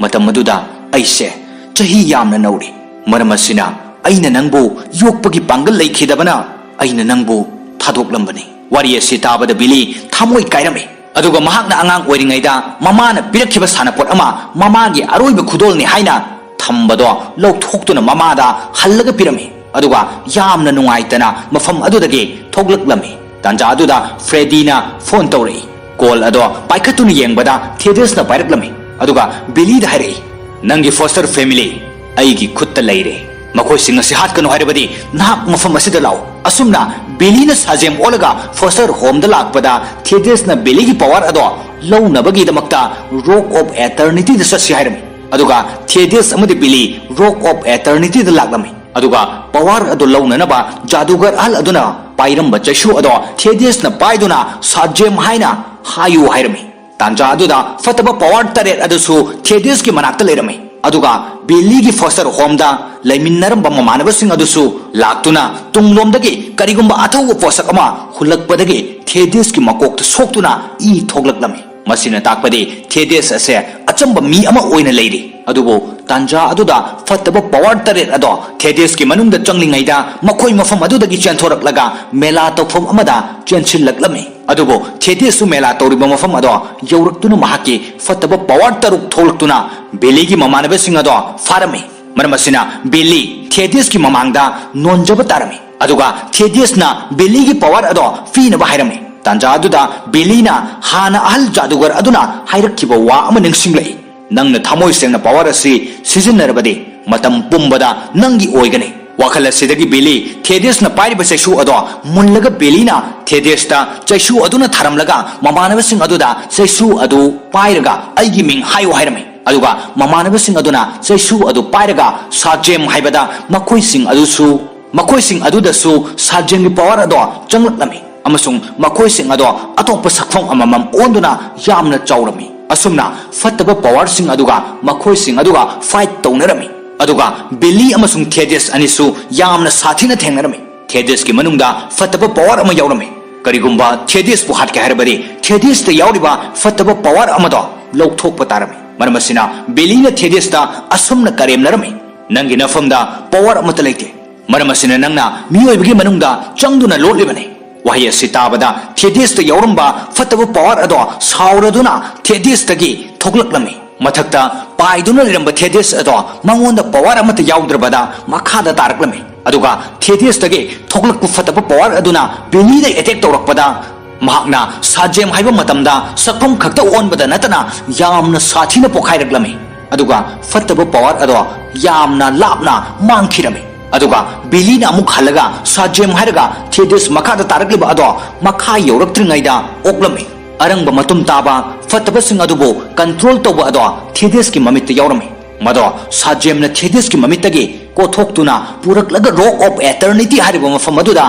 ꯃꯇꯝ ꯑꯗꯨꯗ ꯑꯩꯁꯦ ꯆꯍꯤ ꯌꯥꯝꯅ ꯅꯧꯔꯤ, ꯃꯔꯝ ꯑꯁꯤꯅ ꯑꯩꯅ ꯅꯪꯕꯨ ꯌꯣꯛꯄꯒꯤ ꯄꯥꯡꯒꯜ ꯂꯩꯈꯤꯗꯕꯅ ꯑꯩꯅ ꯅꯪꯕꯨ ꯊꯥꯗꯣꯛꯂꯝꯕꯅꯤ꯫" ꯋꯥꯔꯤ ꯑꯁꯤ ꯇꯥꯕꯗ ꯕꯤꯂꯤ ꯊꯃꯣꯏ ꯀꯥꯏꯔꯝꯃꯤ, ꯑꯗꯨꯒ ꯃꯍꯥꯛꯅ ꯑꯉꯥꯡ ꯑꯣꯏꯔꯤꯉꯩꯗ ꯃꯃꯥꯅ ꯄꯤꯔꯛꯈꯤꯕ ꯁꯥꯟꯅꯄꯣꯠ ꯑꯃ ꯃꯃꯥꯒꯤ ꯑꯔꯣꯏꯕ ꯈꯨꯗꯣꯜꯅꯤ ꯍꯥꯏꯅ ꯊꯝꯕꯗꯣ ꯂꯧꯊꯣꯛꯇꯨꯅ ꯃꯃꯥꯗ ꯍꯜꯂꯒ ꯄꯤꯔꯝꯃꯤ, ꯑꯗꯨꯒ ꯌꯥꯝꯅ ꯅꯨꯡꯉꯥꯏꯇꯅ ꯃꯐꯝ ꯑꯗꯨꯗꯒꯤ ꯊꯣꯛꯂꯛꯂꯝꯃꯤ꯫ ꯇꯥꯟꯖꯥ ꯑꯗꯨꯗ ꯐ꯭ꯔꯦꯗꯤꯅ ꯐꯣꯟ ꯇꯧꯔꯛꯏ꯫ ꯀꯣꯜ ꯑꯗꯣ ꯄꯥꯏꯈꯠꯇꯨꯅ ꯌꯦꯡꯕꯗ ꯊꯦꯗꯤꯌꯁꯅ ꯄꯥꯏꯔꯛꯂꯝꯃꯤ, ꯑꯗꯨꯒ ꯕꯤꯂꯤꯗ ꯍꯥꯏꯔꯛꯏ, "ꯅꯪꯒꯤ ꯐꯣꯁꯇꯔ ꯐꯦꯃꯤꯂꯤ ꯑꯩꯒꯤ ꯈꯨꯠꯇ ꯂꯩꯔꯦ꯫ ꯃꯈꯣꯏꯁꯤꯡ ꯑꯁꯤ ꯍꯥꯠꯀꯅꯨ ꯍꯥꯏꯔꯕꯗꯤ ꯅꯍꯥꯛ ꯃꯐꯝ ꯑꯁꯤꯗ ꯂꯥꯛꯎ꯫" ꯑꯁꯨꯝꯅ ꯕꯤꯂꯤꯅ ꯁꯥꯖꯦꯝ ꯑꯣꯜꯂꯒ ꯐꯣꯁꯇꯔ ꯍꯣꯝꯗ ꯂꯥꯛꯄꯗ, ꯊꯦꯗꯤꯌꯁꯅ ꯕꯤꯂꯤꯒꯤ ꯄꯋꯥꯔ ꯑꯗꯣ ꯂꯧꯅꯕꯒꯤꯗꯃꯛꯇ ꯔꯣꯛ ꯑꯣꯐ ꯑꯦꯇꯔꯅꯤꯇꯤꯗ ꯆꯠꯁꯤ ꯍꯥꯏꯔꯝꯃꯤ꯫ ꯑꯗꯨꯒ ꯊꯦꯗꯤꯌꯁ ꯑꯃꯗꯤ ꯕꯤꯂꯤ ꯔꯣꯛ ꯑꯣꯐ ꯑꯦꯇꯔꯅꯤꯇꯤꯗ ꯂꯥꯛꯂꯝꯃꯤ꯫ ꯑꯗꯨꯒ ꯄꯋꯥꯔ ꯑꯗꯨ ꯂꯧꯅꯅꯕ ꯖꯥꯗꯨꯒꯔ ꯑꯍꯜ ꯑꯗꯨꯅ ꯄꯥꯏꯔꯝꯕ ꯆꯩꯁꯨ ꯑꯗꯣ ꯊꯦꯗꯤꯌꯁꯅ ꯄꯥꯏꯗꯨꯅ ꯁꯥꯖꯦꯝ ꯍꯥꯏꯅ ꯍꯥꯏꯌꯨ ꯍꯥꯏꯔꯝꯃꯤ꯫ ꯇꯥꯟꯖꯥ ꯑꯗꯨꯗ ꯐꯠꯇꯕ ꯄꯋꯥꯔ ꯇꯔꯦꯠ ꯑꯗꯨꯁꯨ ꯊꯦꯗꯤꯌꯁꯀꯤ ꯃꯅꯥꯛꯇ ꯂꯩꯔꯝꯃꯤ꯫ ꯑꯗꯨꯒ ꯕꯤꯂꯤꯒꯤ ꯐꯣꯁꯇꯔ ꯍꯣꯝꯗ ꯂꯩꯃꯤꯟꯅꯔꯝꯕ ꯃꯃꯥꯟꯅꯕꯁꯤꯡ ꯑꯗꯨꯁꯨ ꯂꯥꯛꯇꯨꯅ ꯇꯨꯡꯂꯣꯝꯗꯒꯤ ꯀꯔꯤꯒꯨꯝꯕ ꯑꯊꯧꯕ ꯄꯣꯠꯁꯛ ꯑꯃ ꯍꯨꯜꯂꯛꯄꯗꯒꯤ ꯊꯦꯗꯤꯌꯁꯀꯤ ꯃꯀꯣꯛꯇ ꯁꯣꯛꯇꯨꯅ ꯏ ꯊꯣꯛꯂꯛꯂꯝꯃꯤ꯫ ꯃꯁꯤꯅ ꯇꯥꯛꯄꯗꯤ ꯊꯦꯗꯤꯌꯁ ꯑꯁꯦ ꯑꯆꯝꯕ ꯃꯤ ꯑꯃ ꯑꯣꯏꯅ ꯂꯩꯔꯤ꯫ ꯑꯗꯨꯕꯨ ꯇꯥꯟꯖꯥ ꯑꯗꯨꯗ ꯐꯠꯇꯕ ꯄꯋꯥꯔ ꯇꯔꯦꯠ ꯑꯗꯣ ꯊꯦꯗꯤꯁꯀꯤ ꯃꯅꯨꯡꯗ ꯆꯪꯂꯤꯉꯩꯗ ꯃꯈꯣꯏ ꯃꯐꯝ ꯑꯗꯨꯗꯒꯤ ꯆꯦꯟꯊꯣꯔꯛꯂꯒ ꯃꯦꯂꯥ ꯇꯧꯐꯝ ꯑꯃꯗ ꯆꯦꯟꯁꯤꯜꯂꯛꯂꯝꯃꯤ꯫ ꯑꯗꯨꯕꯨ ꯊꯦꯗꯤꯁꯁꯨ ꯃꯦꯂꯥ ꯇꯧꯔꯤꯕ ꯃꯐꯝ ꯑꯗꯣ ꯌꯧꯔꯛꯇꯨꯅ ꯃꯍꯥꯛꯀꯤ ꯐꯠꯇꯕ ꯄꯋꯥꯔ ꯇꯔꯨꯛ ꯊꯣꯛꯂꯛꯇꯨꯅ ꯕꯦꯂꯤꯒꯤ ꯃꯃꯥꯟꯅꯕꯁꯤꯡ ꯑꯗꯣ ꯐꯥꯔꯝꯃꯤ꯫ ꯃꯔꯝ ꯑꯁꯤꯅ ꯕꯦꯂꯤ ꯊꯦꯗꯤꯁꯀꯤ ꯃꯃꯥꯡꯗ ꯅꯣꯟꯖꯕ ꯇꯥꯔꯝꯃꯤ꯫ ꯑꯗꯨꯒ ꯊꯦꯗꯤꯁꯅ ꯕꯦꯂꯤꯒꯤ ꯄꯋꯥꯔ ꯑꯗꯣ ꯄꯤꯅꯕ ꯍꯥꯏꯔꯝꯃꯤ꯫ ꯇꯥꯟꯖꯥ ꯑꯗꯨꯗ ꯕꯦꯂꯤꯅ ꯍꯥꯟꯅ ꯑꯍꯜ ꯖꯥꯗꯨꯒꯔ ꯑꯗꯨꯅ ꯍꯥꯏꯔꯛꯈꯤꯕ ꯋꯥ ꯑꯃ ꯅꯤꯡꯁꯤꯡꯂꯛꯏ, "ꯅꯪꯅ ꯊꯃꯣꯏ ꯁꯦꯡꯅ ꯄꯋꯥꯔ ꯑꯁꯤ ꯁꯤꯖꯤꯟꯅꯔꯕꯗꯤ ꯃꯇꯝ ꯄꯨꯝꯕꯗ ꯅꯪꯒꯤ ꯑꯣꯏꯒꯅꯤ꯫" ꯋꯥꯈꯜ ꯑꯁꯤꯗꯒꯤ ꯕꯦꯂꯤ ꯊꯦꯗꯤꯁꯅ ꯄꯥꯏꯔꯤꯕ ꯆꯩꯁꯨ ꯑꯗꯣ ꯃꯨꯜꯂꯒ ꯕꯦꯂꯤꯅ ꯊꯦꯗꯤꯁꯇ ꯆꯩꯁꯨ ꯑꯗꯨꯅ ꯊꯥꯔꯝꯂꯒ ꯃꯃꯥꯟꯅꯕꯁꯤꯡ ꯑꯗꯨꯗ ꯆꯩꯁꯨ ꯑꯗꯨ ꯄꯥꯏꯔꯒ "ꯑꯩꯒꯤ ꯃꯤꯡ ꯍꯥꯏꯌꯨ" ꯍꯥꯏꯔꯝꯃꯤ꯫ ꯑꯗꯨꯒ ꯃꯃꯥꯟꯅꯕꯁꯤꯡ ꯑꯗꯨꯅ ꯆꯩꯁꯨ ꯑꯗꯨ ꯄꯥꯏꯔꯒ ꯁꯥꯖꯦꯝ ꯍꯥꯏꯕꯗ ꯃꯈꯣꯏꯁꯤꯡ ꯑꯗꯨꯁꯨ ꯃꯈꯣꯏꯁꯤꯡ ꯑꯗꯨꯗꯁꯨ ꯁꯥꯖꯦꯝꯒꯤ ꯄꯋꯥꯔ ꯑꯗꯣ ꯆꯪꯂꯛꯂꯝꯃꯤ ꯑꯃꯁꯨꯡ ꯃꯈꯣꯏꯁꯤꯡ ꯑꯗꯣ ꯑꯇꯣꯞꯄ ꯁꯛꯐꯝ ꯑꯃꯃꯝ ꯑꯣꯟꯗꯨꯅ ꯌꯥꯝꯅ ꯆꯥꯎꯔꯝꯃꯤ꯫ ꯑꯁꯨꯝꯅ ꯐꯠꯇꯕ ꯄꯋꯥꯔꯁꯤꯡ ꯑꯗꯨꯒ ꯃꯈꯣꯏꯁꯤꯡ ꯑꯗꯨꯒ ꯐꯥꯏꯠ ꯇꯧꯅꯔꯝꯃꯤ꯫ ꯑꯗꯨꯒ ꯕꯤꯂꯤ ꯑꯃꯁꯨꯡ ꯊꯦꯗꯤꯁ ꯑꯅꯤꯁꯨ ꯌꯥꯝꯅ ꯁꯥꯊꯤꯅ ꯊꯦꯡꯅꯔꯝꯃꯤ꯫ ꯊꯦꯗꯤꯁꯀꯤ ꯃꯅꯨꯡꯗ ꯐꯠꯇꯕ ꯄꯋꯥꯔ ꯑꯃ ꯌꯥꯎꯔꯝꯃꯤ꯫ ꯀꯔꯤꯒꯨꯝꯕ ꯊꯦꯗꯤꯁꯄꯨ ꯍꯥꯠꯀꯦ ꯍꯥꯏꯔꯕꯗꯤ ꯊꯦꯗꯤꯁꯇ ꯌꯥꯎꯔꯤꯕ ꯐꯠꯇꯕ ꯄꯋꯥꯔ ꯑꯃꯗꯣ ꯂꯧꯊꯣꯛꯄ ꯇꯥꯔꯝꯃꯤ꯫ ꯃꯔꯝ ꯑꯁꯤꯅ ꯕꯤꯂꯤꯅ ꯊꯦꯗꯤꯁꯇ ꯑꯁꯨꯝꯅ ꯀꯔꯦꯝꯅꯔꯝꯃꯤ, "ꯅꯪꯒꯤ ꯅꯐꯝꯗ ꯄꯋꯥꯔ ꯑꯃꯠꯇ ꯂꯩꯇꯦ꯫ ꯃꯔꯝ ꯑꯁꯤꯅ ꯅꯪꯅ ꯃꯤꯑꯣꯏꯕꯒꯤ ꯃꯅꯨꯡꯗ ꯆꯪꯗꯨꯅ ꯂꯣꯠꯂꯤꯕꯅꯤ꯫" ꯋꯥꯍꯩ ꯑꯁꯤ ꯇꯥꯕꯗ ꯊꯦꯗꯤꯁꯇ ꯌꯥꯎꯔꯝꯕ ꯐꯠꯇꯕ ꯄꯋꯥꯔ ꯑꯗꯣ ꯁꯥꯎꯔꯗꯨꯅ ꯊꯦꯗꯤꯁꯇꯒꯤ ꯊꯣꯛꯂꯛꯂꯝꯃꯤ꯫ ꯃꯊꯛꯇ ꯄꯥꯏꯗꯨꯅ ꯂꯩꯔꯝꯕ ꯊꯦꯗꯤꯁ ꯑꯗꯣ ꯃꯉꯣꯟꯗ ꯄꯋꯥꯔ ꯑꯃꯠꯇ ꯌꯥꯎꯗ꯭ꯔꯕꯗ ꯃꯈꯥꯗ ꯇꯥꯔꯛꯂꯝꯃꯤ꯫ ꯑꯗꯨꯒ ꯊꯦꯗꯤꯁꯇꯒꯤ ꯊꯣꯛꯂꯛꯄ ꯐꯠꯇꯕ ꯄꯋꯥꯔ ꯑꯗꯨꯅ ꯕꯤꯂꯤꯗ ꯑꯦꯇꯦꯛ ꯇꯧꯔꯛꯄꯗ ꯃꯍꯥꯛꯅ ꯁꯥꯖꯦꯝ ꯍꯥꯏꯕ ꯃꯇꯝꯗ ꯁꯛꯐꯝ ꯈꯛꯇ ꯑꯣꯟꯕꯗ ꯅꯠꯇꯅ ꯌꯥꯝꯅ ꯁꯥꯊꯤꯅ ꯄꯣꯈꯥꯏꯔꯛꯂꯝꯃꯤ꯫ ꯑꯗꯨꯒ ꯐꯠꯇꯕ ꯄꯋꯥꯔ ꯑꯗꯣ ꯌꯥꯝꯅ ꯂꯥꯞꯅ ꯃꯥꯡꯈꯤꯔꯝꯃꯤ꯫ ꯑꯗꯨꯒ ꯕꯤꯂꯤꯅ ꯑꯃꯨꯛ ꯍꯜꯂꯒ ꯁꯥꯖꯦꯝ ꯍꯥꯏꯔꯒ ꯊꯦꯗꯤꯁ ꯃꯈꯥꯗ ꯇꯥꯔꯛꯂꯤꯕ ꯑꯗꯣ ꯃꯈꯥ ꯌꯧꯔꯛꯇ꯭ꯔꯤꯉꯩꯗ ꯑꯣꯛꯂꯝꯃꯤ꯫ ꯑꯔꯪꯕ ꯃꯇꯨꯝ ꯇꯥꯕ ꯐꯠꯇꯕꯁꯤꯡ ꯑꯗꯨꯕꯨ ꯀꯟꯇ꯭ꯔꯣꯜ ꯇꯧꯕ ꯑꯗꯣ ꯊꯦꯗꯤꯁꯀꯤ ꯃꯃꯤꯠꯇ ꯌꯥꯎꯔꯝꯃꯤ꯫ ꯃꯗꯣ ꯁꯥꯖꯦꯝꯅ ꯊꯦꯗꯤꯁꯀꯤ ꯃꯃꯤꯠꯇꯒꯤ ꯀꯣꯊꯣꯛꯇꯨꯅ ꯄꯨꯔꯛꯂꯒ ꯔꯣꯛ ꯑꯣꯐ ꯑꯦꯇꯔꯅꯤꯇꯤ ꯍꯥꯏꯔꯤꯕ ꯃꯐꯝ ꯑꯗꯨꯗ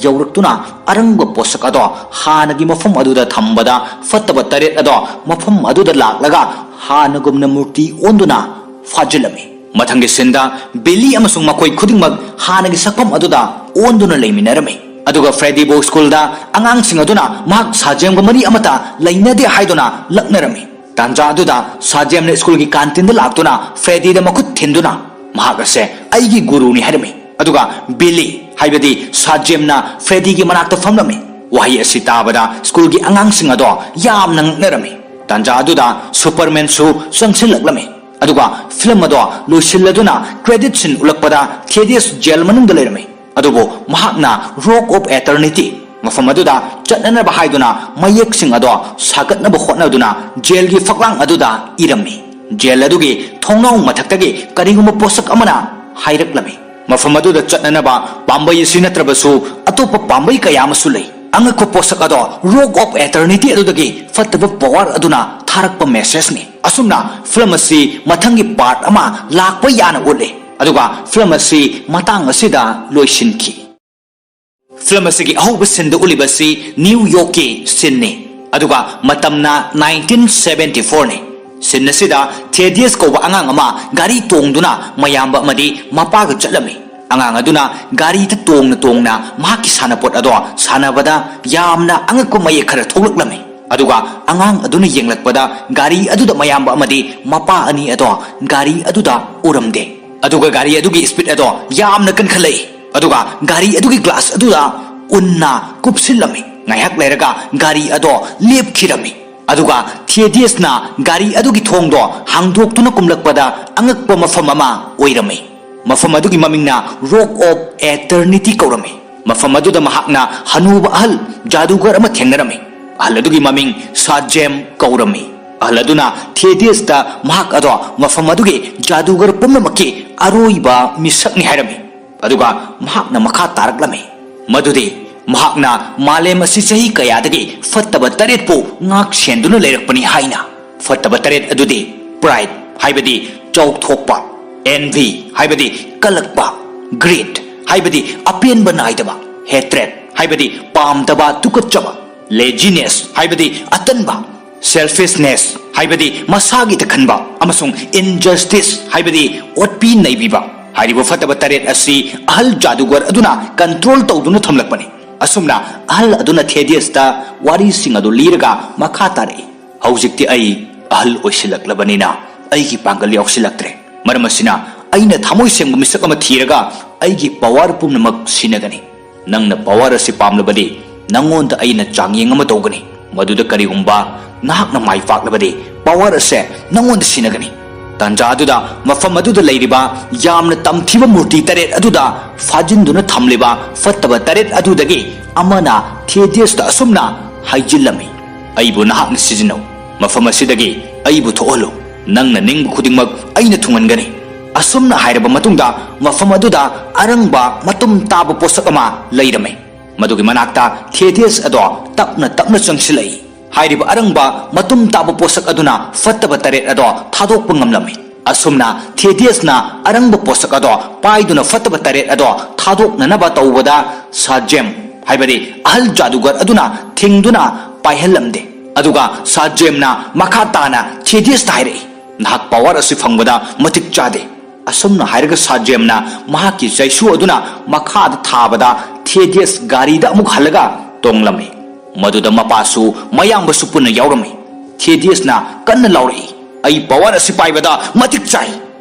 ꯌꯧꯔꯛꯇꯨꯅ ꯑꯔꯪꯕ ꯄꯣꯠꯁꯛ ꯑꯗꯣ ꯍꯥꯟꯅꯒꯤ ꯃꯐꯝ ꯑꯗꯨꯗ ꯊꯝꯕꯗ ꯐꯠꯇꯕ ꯇꯔꯦꯠ ꯑꯗꯣ ꯃꯐꯝ ꯑꯗꯨꯗ ꯂꯥꯛꯂꯒ ꯍꯥꯟꯅꯒꯨꯝꯅ ꯃꯨꯔꯇꯤ ꯑꯣꯟꯗꯨꯅ ꯐꯥꯖꯤꯜꯂꯝꯃꯤ꯫ ꯃꯊꯪꯒꯤ ꯁꯤꯟꯗ ꯕꯤꯂꯤ ꯑꯃꯁꯨꯡ ꯃꯈꯣꯏ ꯈꯨꯗꯤꯡꯃꯛ ꯍꯥꯟꯅꯒꯤ ꯁꯛꯐꯝ ꯑꯗꯨꯗ ꯑꯣꯟꯗꯨꯅ ꯂꯩꯃꯤꯟꯅꯔꯝꯃꯤ꯫ ꯑꯗꯨꯒ ꯐ꯭ꯔꯦꯗꯤꯕꯨ ꯁ꯭ꯀꯨꯜꯗ ꯑꯉꯥꯡꯁꯤꯡ ꯑꯗꯨꯅ ꯃꯍꯥꯛ ꯁꯥꯖꯦꯝꯒ ꯃꯔꯤ ꯑꯃꯠꯇ ꯂꯩꯅꯗꯦ ꯍꯥꯏꯗꯨꯅ ꯂꯛꯅꯔꯝꯃꯤ꯫ ꯇꯥꯟꯖꯥ ꯑꯗꯨꯗ ꯁꯥꯖꯦꯝꯅ ꯁ꯭ꯀꯨꯜꯒꯤ ꯀꯥꯟꯇꯤꯟꯗ ꯂꯥꯛꯇꯨꯅ ꯐ꯭ꯔꯦꯗꯤꯗ ꯃꯈꯨꯠ ꯊꯤꯟꯗꯨꯅ ꯃꯍꯥꯛ ꯑꯁꯦ ꯑꯩꯒꯤ ꯒꯨꯔꯨꯅꯤ ꯍꯥꯏꯔꯝꯃꯤ꯫ ꯑꯗꯨꯒ ꯕꯤꯂꯤ ꯍꯥꯏꯕꯗꯤ ꯁꯥꯖꯦꯝꯅ ꯐ꯭ꯔꯦꯗꯤꯒꯤ ꯃꯅꯥꯛꯇ ꯐꯝꯂꯝꯃꯤ꯫ ꯋꯥꯍꯩ ꯑꯁꯤ ꯇꯥꯕꯗ ꯁ꯭ꯀꯨꯜꯒꯤ ꯑꯉꯥꯡꯁꯤꯡ ꯑꯗꯣ ꯌꯥꯝꯅ ꯉꯛꯅꯔꯝꯃꯤ꯫ ꯇꯥꯟꯖꯥ ꯑꯗꯨꯗ ꯁꯨꯄꯔꯃꯦꯟꯁꯨ ꯆꯪꯁꯤꯜꯂꯛꯂꯝꯃꯤ꯫ ꯑꯗꯨꯒ ꯐꯤꯂꯝ ꯑꯗꯣ ꯂꯣꯏꯁꯤꯜꯂꯗꯨꯅ ꯀ꯭ꯔꯦꯗꯤꯠ ꯁꯤꯟ ꯎꯠꯂꯛꯄꯗ ꯊꯦꯗꯤꯌꯁ ꯖꯦꯜ ꯃꯅꯨꯡꯗ ꯂꯩꯔꯝꯃꯤ꯫ ꯑꯗꯨꯕꯨ ꯃꯍꯥꯛꯅ ꯔꯣꯛ ꯑꯣꯐ ꯑꯦꯇꯔꯅꯤꯇꯤ ꯃꯐꯝ ꯑꯗꯨꯗ ꯆꯠꯅꯅꯕ ꯍꯥꯏꯗꯨꯅ ꯃꯌꯦꯛꯁꯤꯡ ꯑꯗꯣ ꯁꯥꯒꯠꯅꯕ ꯍꯣꯠꯅꯗꯨꯅ ꯖꯦꯜꯒꯤ ꯐꯛꯂꯥꯡ ꯑꯗꯨꯗ ꯏꯔꯝꯃꯤ꯫ ꯖꯦꯜ ꯑꯗꯨꯒꯤ ꯊꯣꯡꯅꯥꯎ ꯃꯊꯛꯇꯒꯤ ꯀꯔꯤꯒꯨꯝꯕ ꯄꯣꯠꯁꯛ ꯑꯃꯅ ꯍꯥꯏꯔꯛꯂꯝꯃꯤ꯫ ꯃꯐꯝ ꯑꯗꯨꯗ ꯆꯠꯅꯅꯕ ꯄꯥꯝꯕꯩ ꯑꯁꯤ ꯅꯠꯇ꯭ꯔꯕꯁꯨ ꯑꯇꯣꯞꯄ ꯄꯥꯝꯕꯩ ꯀꯌꯥ ꯑꯃꯁꯨ ꯂꯩ꯫ ꯑꯉꯛꯄ ꯄꯣꯠꯁꯛ ꯑꯗꯣ ꯔꯣꯛ ꯑꯣꯐ ꯑꯦꯇꯔꯅꯤꯇꯤ ꯑꯗꯨꯗꯒꯤ ꯐꯠꯇꯕ ꯄꯋꯥꯔ ꯑꯗꯨꯅ ꯊꯥꯔꯛꯄ ꯃꯦꯁꯦꯖꯅꯤ꯫ ꯑꯁꯨꯝꯅ ꯐꯤꯂꯝ ꯑꯁꯤ ꯃꯊꯪꯒꯤ ꯄꯥꯔꯠ ꯑꯃ ꯂꯥꯛꯄ ꯌꯥꯅ ꯎꯠꯂꯤ꯫ ꯑꯗꯨꯒ ꯐꯤꯂꯝ ꯑꯁꯤ ꯃꯇꯥꯡ ꯑꯁꯤꯗ ꯂꯣꯏꯁꯤꯟꯈꯤ꯫ ꯐꯤꯂꯝ ꯑꯁꯤꯒꯤ ꯑꯍꯧꯕ ꯁꯤꯟꯗ ꯎꯠꯂꯤꯕ ꯑꯁꯤ ꯅ꯭ꯌꯨ ꯌꯣꯔꯛꯀꯤ ꯁꯤꯟꯅꯤ꯫ ꯑꯗꯨꯒ ꯃꯇꯝꯅ ꯅꯥꯏꯟꯇꯤꯟ ꯁꯚꯦꯟꯇꯤ ꯐꯣꯔꯅꯤ꯫ ꯁꯤꯟ ꯑꯁꯤꯗ ꯊꯦꯗꯤꯌꯁ ꯀꯧꯕ ꯑꯉꯥꯡ ꯑꯃ ꯒꯥꯔꯤ ꯇꯣꯡꯗꯨꯅ ꯃꯌꯥꯝꯕ ꯑꯃꯗꯤ ꯃꯄꯥꯒ ꯆꯠꯂꯝꯃꯤ꯫ ꯑꯉꯥꯡ ꯑꯗꯨꯅ ꯒꯥꯔꯤꯗ ꯇꯣꯡꯅ ꯇꯣꯡꯅ ꯃꯍꯥꯛꯀꯤ ꯁꯥꯟꯅꯄꯣꯠ ꯑꯗꯣ ꯁꯥꯟꯅꯕꯗ ꯌꯥꯝꯅ ꯑꯉꯛꯄ ꯃꯌꯦꯛ ꯈꯔ ꯊꯣꯛꯂꯛꯂꯝꯃꯤ꯫ ꯑꯗꯨꯒ ꯑꯉꯥꯡ ꯑꯗꯨꯅ ꯌꯦꯡꯂꯛꯄꯗ ꯒꯥꯔꯤ ꯑꯗꯨꯗ ꯃꯌꯥꯝꯕ ꯑꯃꯗꯤ ꯃꯄꯥ ꯑꯅꯤ ꯑꯗꯣ ꯒꯥꯔꯤ ꯑꯗꯨꯗ ꯎꯔꯝꯗꯦ꯫ ꯑꯗꯨꯒ ꯒꯥꯔꯤ ꯑꯗꯨꯒꯤ ꯁ꯭ꯄꯤꯗ ꯑꯗꯣ ꯌꯥꯝꯅ ꯀꯟꯈꯠꯂꯛꯏ꯫ ꯑꯗꯨꯒ ꯒꯥꯔꯤ ꯑꯗꯨꯒꯤ ꯒ꯭ꯂꯥꯁ ꯑꯗꯨꯗ ꯎꯟꯅ ꯀꯨꯞꯁꯤꯜꯂꯝꯃꯤ꯫ ꯉꯥꯏꯍꯥꯛ ꯂꯩꯔꯒ ꯒꯥꯔꯤ ꯑꯗꯣ ꯂꯦꯞꯈꯤꯔꯝꯃꯤ꯫ ꯑꯗꯨꯒ ꯊꯦꯗꯤꯌꯁꯅ ꯒꯥꯔꯤ ꯑꯗꯨꯒꯤ ꯊꯣꯡꯗꯣ ꯍꯥꯡꯗꯣꯛꯇꯨꯅ ꯀꯨꯝꯂꯛꯄꯗ ꯑꯉꯛꯄ ꯃꯐꯝ ꯑꯃ ꯑꯣꯏꯔꯝꯃꯤ꯫ ꯃꯐꯝ ꯑꯗꯨꯒꯤ ꯃꯃꯤꯡꯅ ꯔꯣꯛ ꯑꯣꯐ ꯑꯦꯇꯔꯅꯤꯇꯤ ꯀꯧꯔꯝꯃꯤ꯫ ꯃꯐꯝ ꯑꯗꯨꯗ ꯃꯍꯥꯛꯅ ꯍꯅꯨꯕ ꯑꯍꯜ ꯖꯥꯗꯨꯒꯔ ꯑꯃ ꯊꯦꯡꯅꯔꯝꯃꯤ꯫ ꯑꯍꯜ ꯑꯗꯨꯒꯤ ꯃꯃꯤꯡ ꯁꯥꯖꯦꯝ ꯀꯧꯔꯝꯃꯤ꯫ ꯑꯍꯜ ꯑꯗꯨꯅ ꯊꯦꯗꯤꯌꯁꯇ ꯃꯍꯥꯛ ꯑꯗꯣ ꯃꯐꯝ ꯑꯗꯨꯒꯤ ꯖꯥꯗꯨꯒꯔ ꯄꯨꯝꯅꯃꯛꯀꯤ ꯑꯔꯣꯏꯕ ꯃꯤꯁꯛꯅꯤ ꯍꯥꯏꯔꯝꯃꯤ꯫ ꯑꯗꯨꯒ ꯃꯍꯥꯛꯅ ꯃꯈꯥ ꯇꯥꯔꯛꯂꯝꯃꯤ ꯃꯗꯨꯗꯤ ꯃꯍꯥꯛꯅ ꯃꯥꯂꯦꯝ ꯑꯁꯤ ꯆꯍꯤ ꯀꯌꯥꯗꯒꯤ ꯐꯠꯇꯕ ꯇꯔꯦꯠꯄꯨ ꯉꯥꯛ ꯁꯦꯟꯗꯨꯅ ꯂꯩꯔꯛꯄꯅꯤ ꯍꯥꯏꯅ꯫ ꯐꯠꯇꯕ ꯇꯔꯦꯠ ꯑꯗꯨꯗꯤ ꯄ꯭ꯔꯥꯏꯗ ꯍꯥꯏꯕꯗꯤ ꯆꯥꯎꯊꯣꯛꯄ, ꯑꯦꯟꯚꯤ ꯍꯥꯏꯕꯗꯤ ꯀꯜꯂꯛꯄ, ꯒ꯭ꯔꯤꯗ ꯍꯥꯏꯕꯗꯤ ꯑꯄꯦꯟꯕ ꯅꯥꯏꯗꯕ, ꯍꯦꯇ꯭ꯔꯦꯗ ꯍꯥꯏꯕꯗꯤ ꯄꯥꯝꯗꯕ, ꯇꯨꯀꯠꯆꯕ, ꯂꯦꯖꯤꯅꯦꯁ ꯍꯥꯏꯕꯗꯤ ꯑꯇꯟꯕ, ꯁꯦꯜꯐꯤꯁꯅꯦꯁ ꯍꯥꯏꯕꯗꯤ ꯃꯁꯥꯒꯤꯇ ꯈꯟꯕ, ꯑꯃꯁꯨꯡ ꯏꯟꯖꯁꯇꯤꯁ ꯍꯥꯏꯕꯗꯤ ꯑꯣꯠꯄꯤ ꯅꯩꯕꯤꯕ꯫ ꯍꯥꯏꯔꯤꯕ ꯐꯠꯇꯕ ꯇꯔꯦꯠ ꯑꯁꯤ ꯑꯍꯜ ꯖꯥꯗꯨꯒꯔ ꯑꯗꯨꯅ ꯀꯟꯇ꯭ꯔꯣꯜ ꯇꯧꯗꯨꯅ ꯊꯝꯂꯛꯄꯅꯤ꯫ ꯑꯁꯨꯝꯅ ꯑꯍꯜ ꯑꯗꯨꯅ ꯊꯦꯗꯤꯌꯁꯇ ꯋꯥꯔꯤꯁꯤꯡ ꯑꯗꯨ ꯂꯤꯔꯒ ꯃꯈꯥ ꯇꯥꯔꯛꯏ꯫ ꯍꯧꯖꯤꯛꯇꯤ ꯑꯩ ꯑꯍꯜ ꯑꯣꯏꯁꯤꯜꯂꯛꯂꯕꯅꯤꯅ ꯑꯩꯒꯤ ꯄꯥꯡꯒꯜ ꯌꯥꯎꯁꯤꯜꯂꯛꯇ꯭ꯔꯦ꯫ ꯃꯔꯝ ꯑꯁꯤꯅ ꯑꯩꯅ ꯊꯃꯣꯏ ꯁꯦꯡꯕ ꯃꯤꯁꯛ ꯑꯃ ꯊꯤꯔꯒ ꯑꯩꯒꯤ ꯄꯋꯥꯔ ꯄꯨꯝꯅꯃꯛ ꯁꯤꯟꯅꯒꯅꯤ꯫ ꯅꯪꯅ ꯄꯋꯥꯔ ꯑꯁꯤ ꯄꯥꯝꯂꯕꯗꯤ ꯅꯪꯉꯣꯟꯗ ꯑꯩꯅ ꯆꯥꯡꯌꯦꯡ ꯑꯃ ꯇꯧꯒꯅꯤ꯫ ꯃꯗꯨꯗ ꯀꯔꯤꯒꯨꯝꯕ ꯅꯍꯥꯛꯅ ꯃꯥꯏ ꯄꯥꯛꯂꯕꯗꯤ ꯄꯋꯥꯔ ꯑꯁꯦ ꯅꯪꯉꯣꯟꯗ ꯁꯤꯟꯅꯒꯅꯤ꯫ ꯇꯥꯟꯖꯥ ꯑꯗꯨꯗ ꯃꯐꯝ ꯑꯗꯨꯗ ꯂꯩꯔꯤꯕ ꯌꯥꯝꯅ ꯇꯝꯊꯤꯕ ꯃꯨꯔꯇꯤ ꯇꯔꯦꯠ ꯑꯗꯨꯗ ꯐꯥꯖꯤꯟꯗꯨꯅ ꯊꯝꯂꯤꯕ ꯐꯠꯇꯕ ꯇꯔꯦꯠ ꯑꯗꯨꯗꯒꯤ ꯑꯃꯅ ꯊꯦꯗꯤꯌꯁꯇ ꯑꯁꯨꯝꯅ ꯍꯥꯏꯖꯤꯜꯂꯝꯃꯤ, "ꯑꯩꯕꯨ ꯅꯍꯥꯛꯅ ꯁꯤꯖꯤꯟꯅꯧ꯫ ꯃꯐꯝ ꯑꯁꯤꯗꯒꯤ ꯑꯩꯕꯨ ꯊꯣꯛꯍꯜꯂꯨ꯫ ꯅꯪꯅ ꯅꯤꯡꯕ ꯈꯨꯗꯤꯡꯃꯛ ꯑꯩꯅ ꯊꯨꯡꯍꯟꯒꯅꯤ꯫" ꯑꯁꯨꯝꯅ ꯍꯥꯏꯔꯕ ꯃꯇꯨꯡꯗ ꯃꯐꯝ ꯑꯗꯨꯗ ꯑꯔꯪꯕ ꯃꯇꯨꯝ ꯇꯥꯕ ꯄꯣꯠꯁꯛ ꯑꯃ ꯂꯩꯔꯝꯃꯤ꯫ ꯃꯗꯨꯒꯤ ꯃꯅꯥꯛꯇ ꯊꯦꯗꯤꯌꯁ ꯑꯗꯣ ꯇꯞꯅ ꯇꯞꯅ ꯆꯪꯁꯤꯜꯂꯛꯏ꯫ ꯍꯥꯏꯔꯤꯕ ꯑꯔꯪꯕ ꯃꯇꯨꯝ ꯇꯥꯕ ꯄꯣꯠꯁꯛ ꯑꯗꯨꯅ ꯐꯠꯇꯕ ꯇꯔꯦꯠ ꯑꯗꯣ ꯊꯥꯗꯣꯛꯄ ꯉꯝꯂꯝꯃꯤ꯫ ꯑꯁꯨꯝꯅ ꯊꯦꯗꯤꯌꯁꯅ ꯑꯔꯪꯕ ꯄꯣꯠꯁꯛ ꯑꯗꯣ ꯄꯥꯏꯗꯨꯅ ꯐꯠꯇꯕ ꯇꯔꯦꯠ ꯑꯗꯣ ꯊꯥꯗꯣꯛꯅꯅꯕ ꯇꯧꯕꯗ ꯁꯥꯖꯦꯝ, ꯍꯥꯏꯕꯗꯤ ꯑꯍꯜ ꯖꯥꯗꯨꯒꯔ ꯑꯗꯨꯅ ꯊꯤꯡꯗꯨꯅ ꯄꯥꯏꯍꯜꯂꯝꯗꯦ꯫ ꯑꯗꯨꯒ ꯁꯥꯖꯦꯝꯅ ꯃꯈꯥ ꯇꯥꯅ ꯊꯦꯗꯤꯌꯁꯇ ꯍꯥꯏꯔꯛꯏ, "ꯅꯍꯥꯛ ꯄꯋꯥꯔ ꯑꯁꯤ ꯐꯪꯕꯗ ꯃꯇꯤꯛ ꯆꯥꯗꯦ꯫" ꯑꯁꯨꯝꯅ ꯍꯥꯏꯔꯒ ꯁꯥꯖꯦꯝꯅ ꯃꯍꯥꯛꯀꯤ ꯆꯩꯁꯨ ꯑꯗꯨꯅ ꯃꯈꯥꯗ ꯊꯥꯕꯗ ꯊꯦꯗꯤꯌꯁ ꯒꯥꯔꯤꯗ ꯑꯃꯨꯛ ꯍꯜꯂꯒ ꯇꯣꯡꯂꯝꯃꯤ꯫ ꯃꯗꯨꯗ ꯃꯄꯥꯁꯨ ꯃꯌꯥꯝꯕꯁꯨ ꯄꯨꯟꯅ ꯌꯥꯎꯔꯝꯃꯤ꯫ ꯊꯦꯗꯤꯌꯁꯅ ꯀꯟꯅ ꯂꯥꯎꯔꯛꯏ, "ꯑꯩ ꯄꯋꯥꯔ ꯑꯁꯤ ꯄꯥꯏꯕꯗ ꯃꯇꯤꯛ ꯆꯥꯏ!"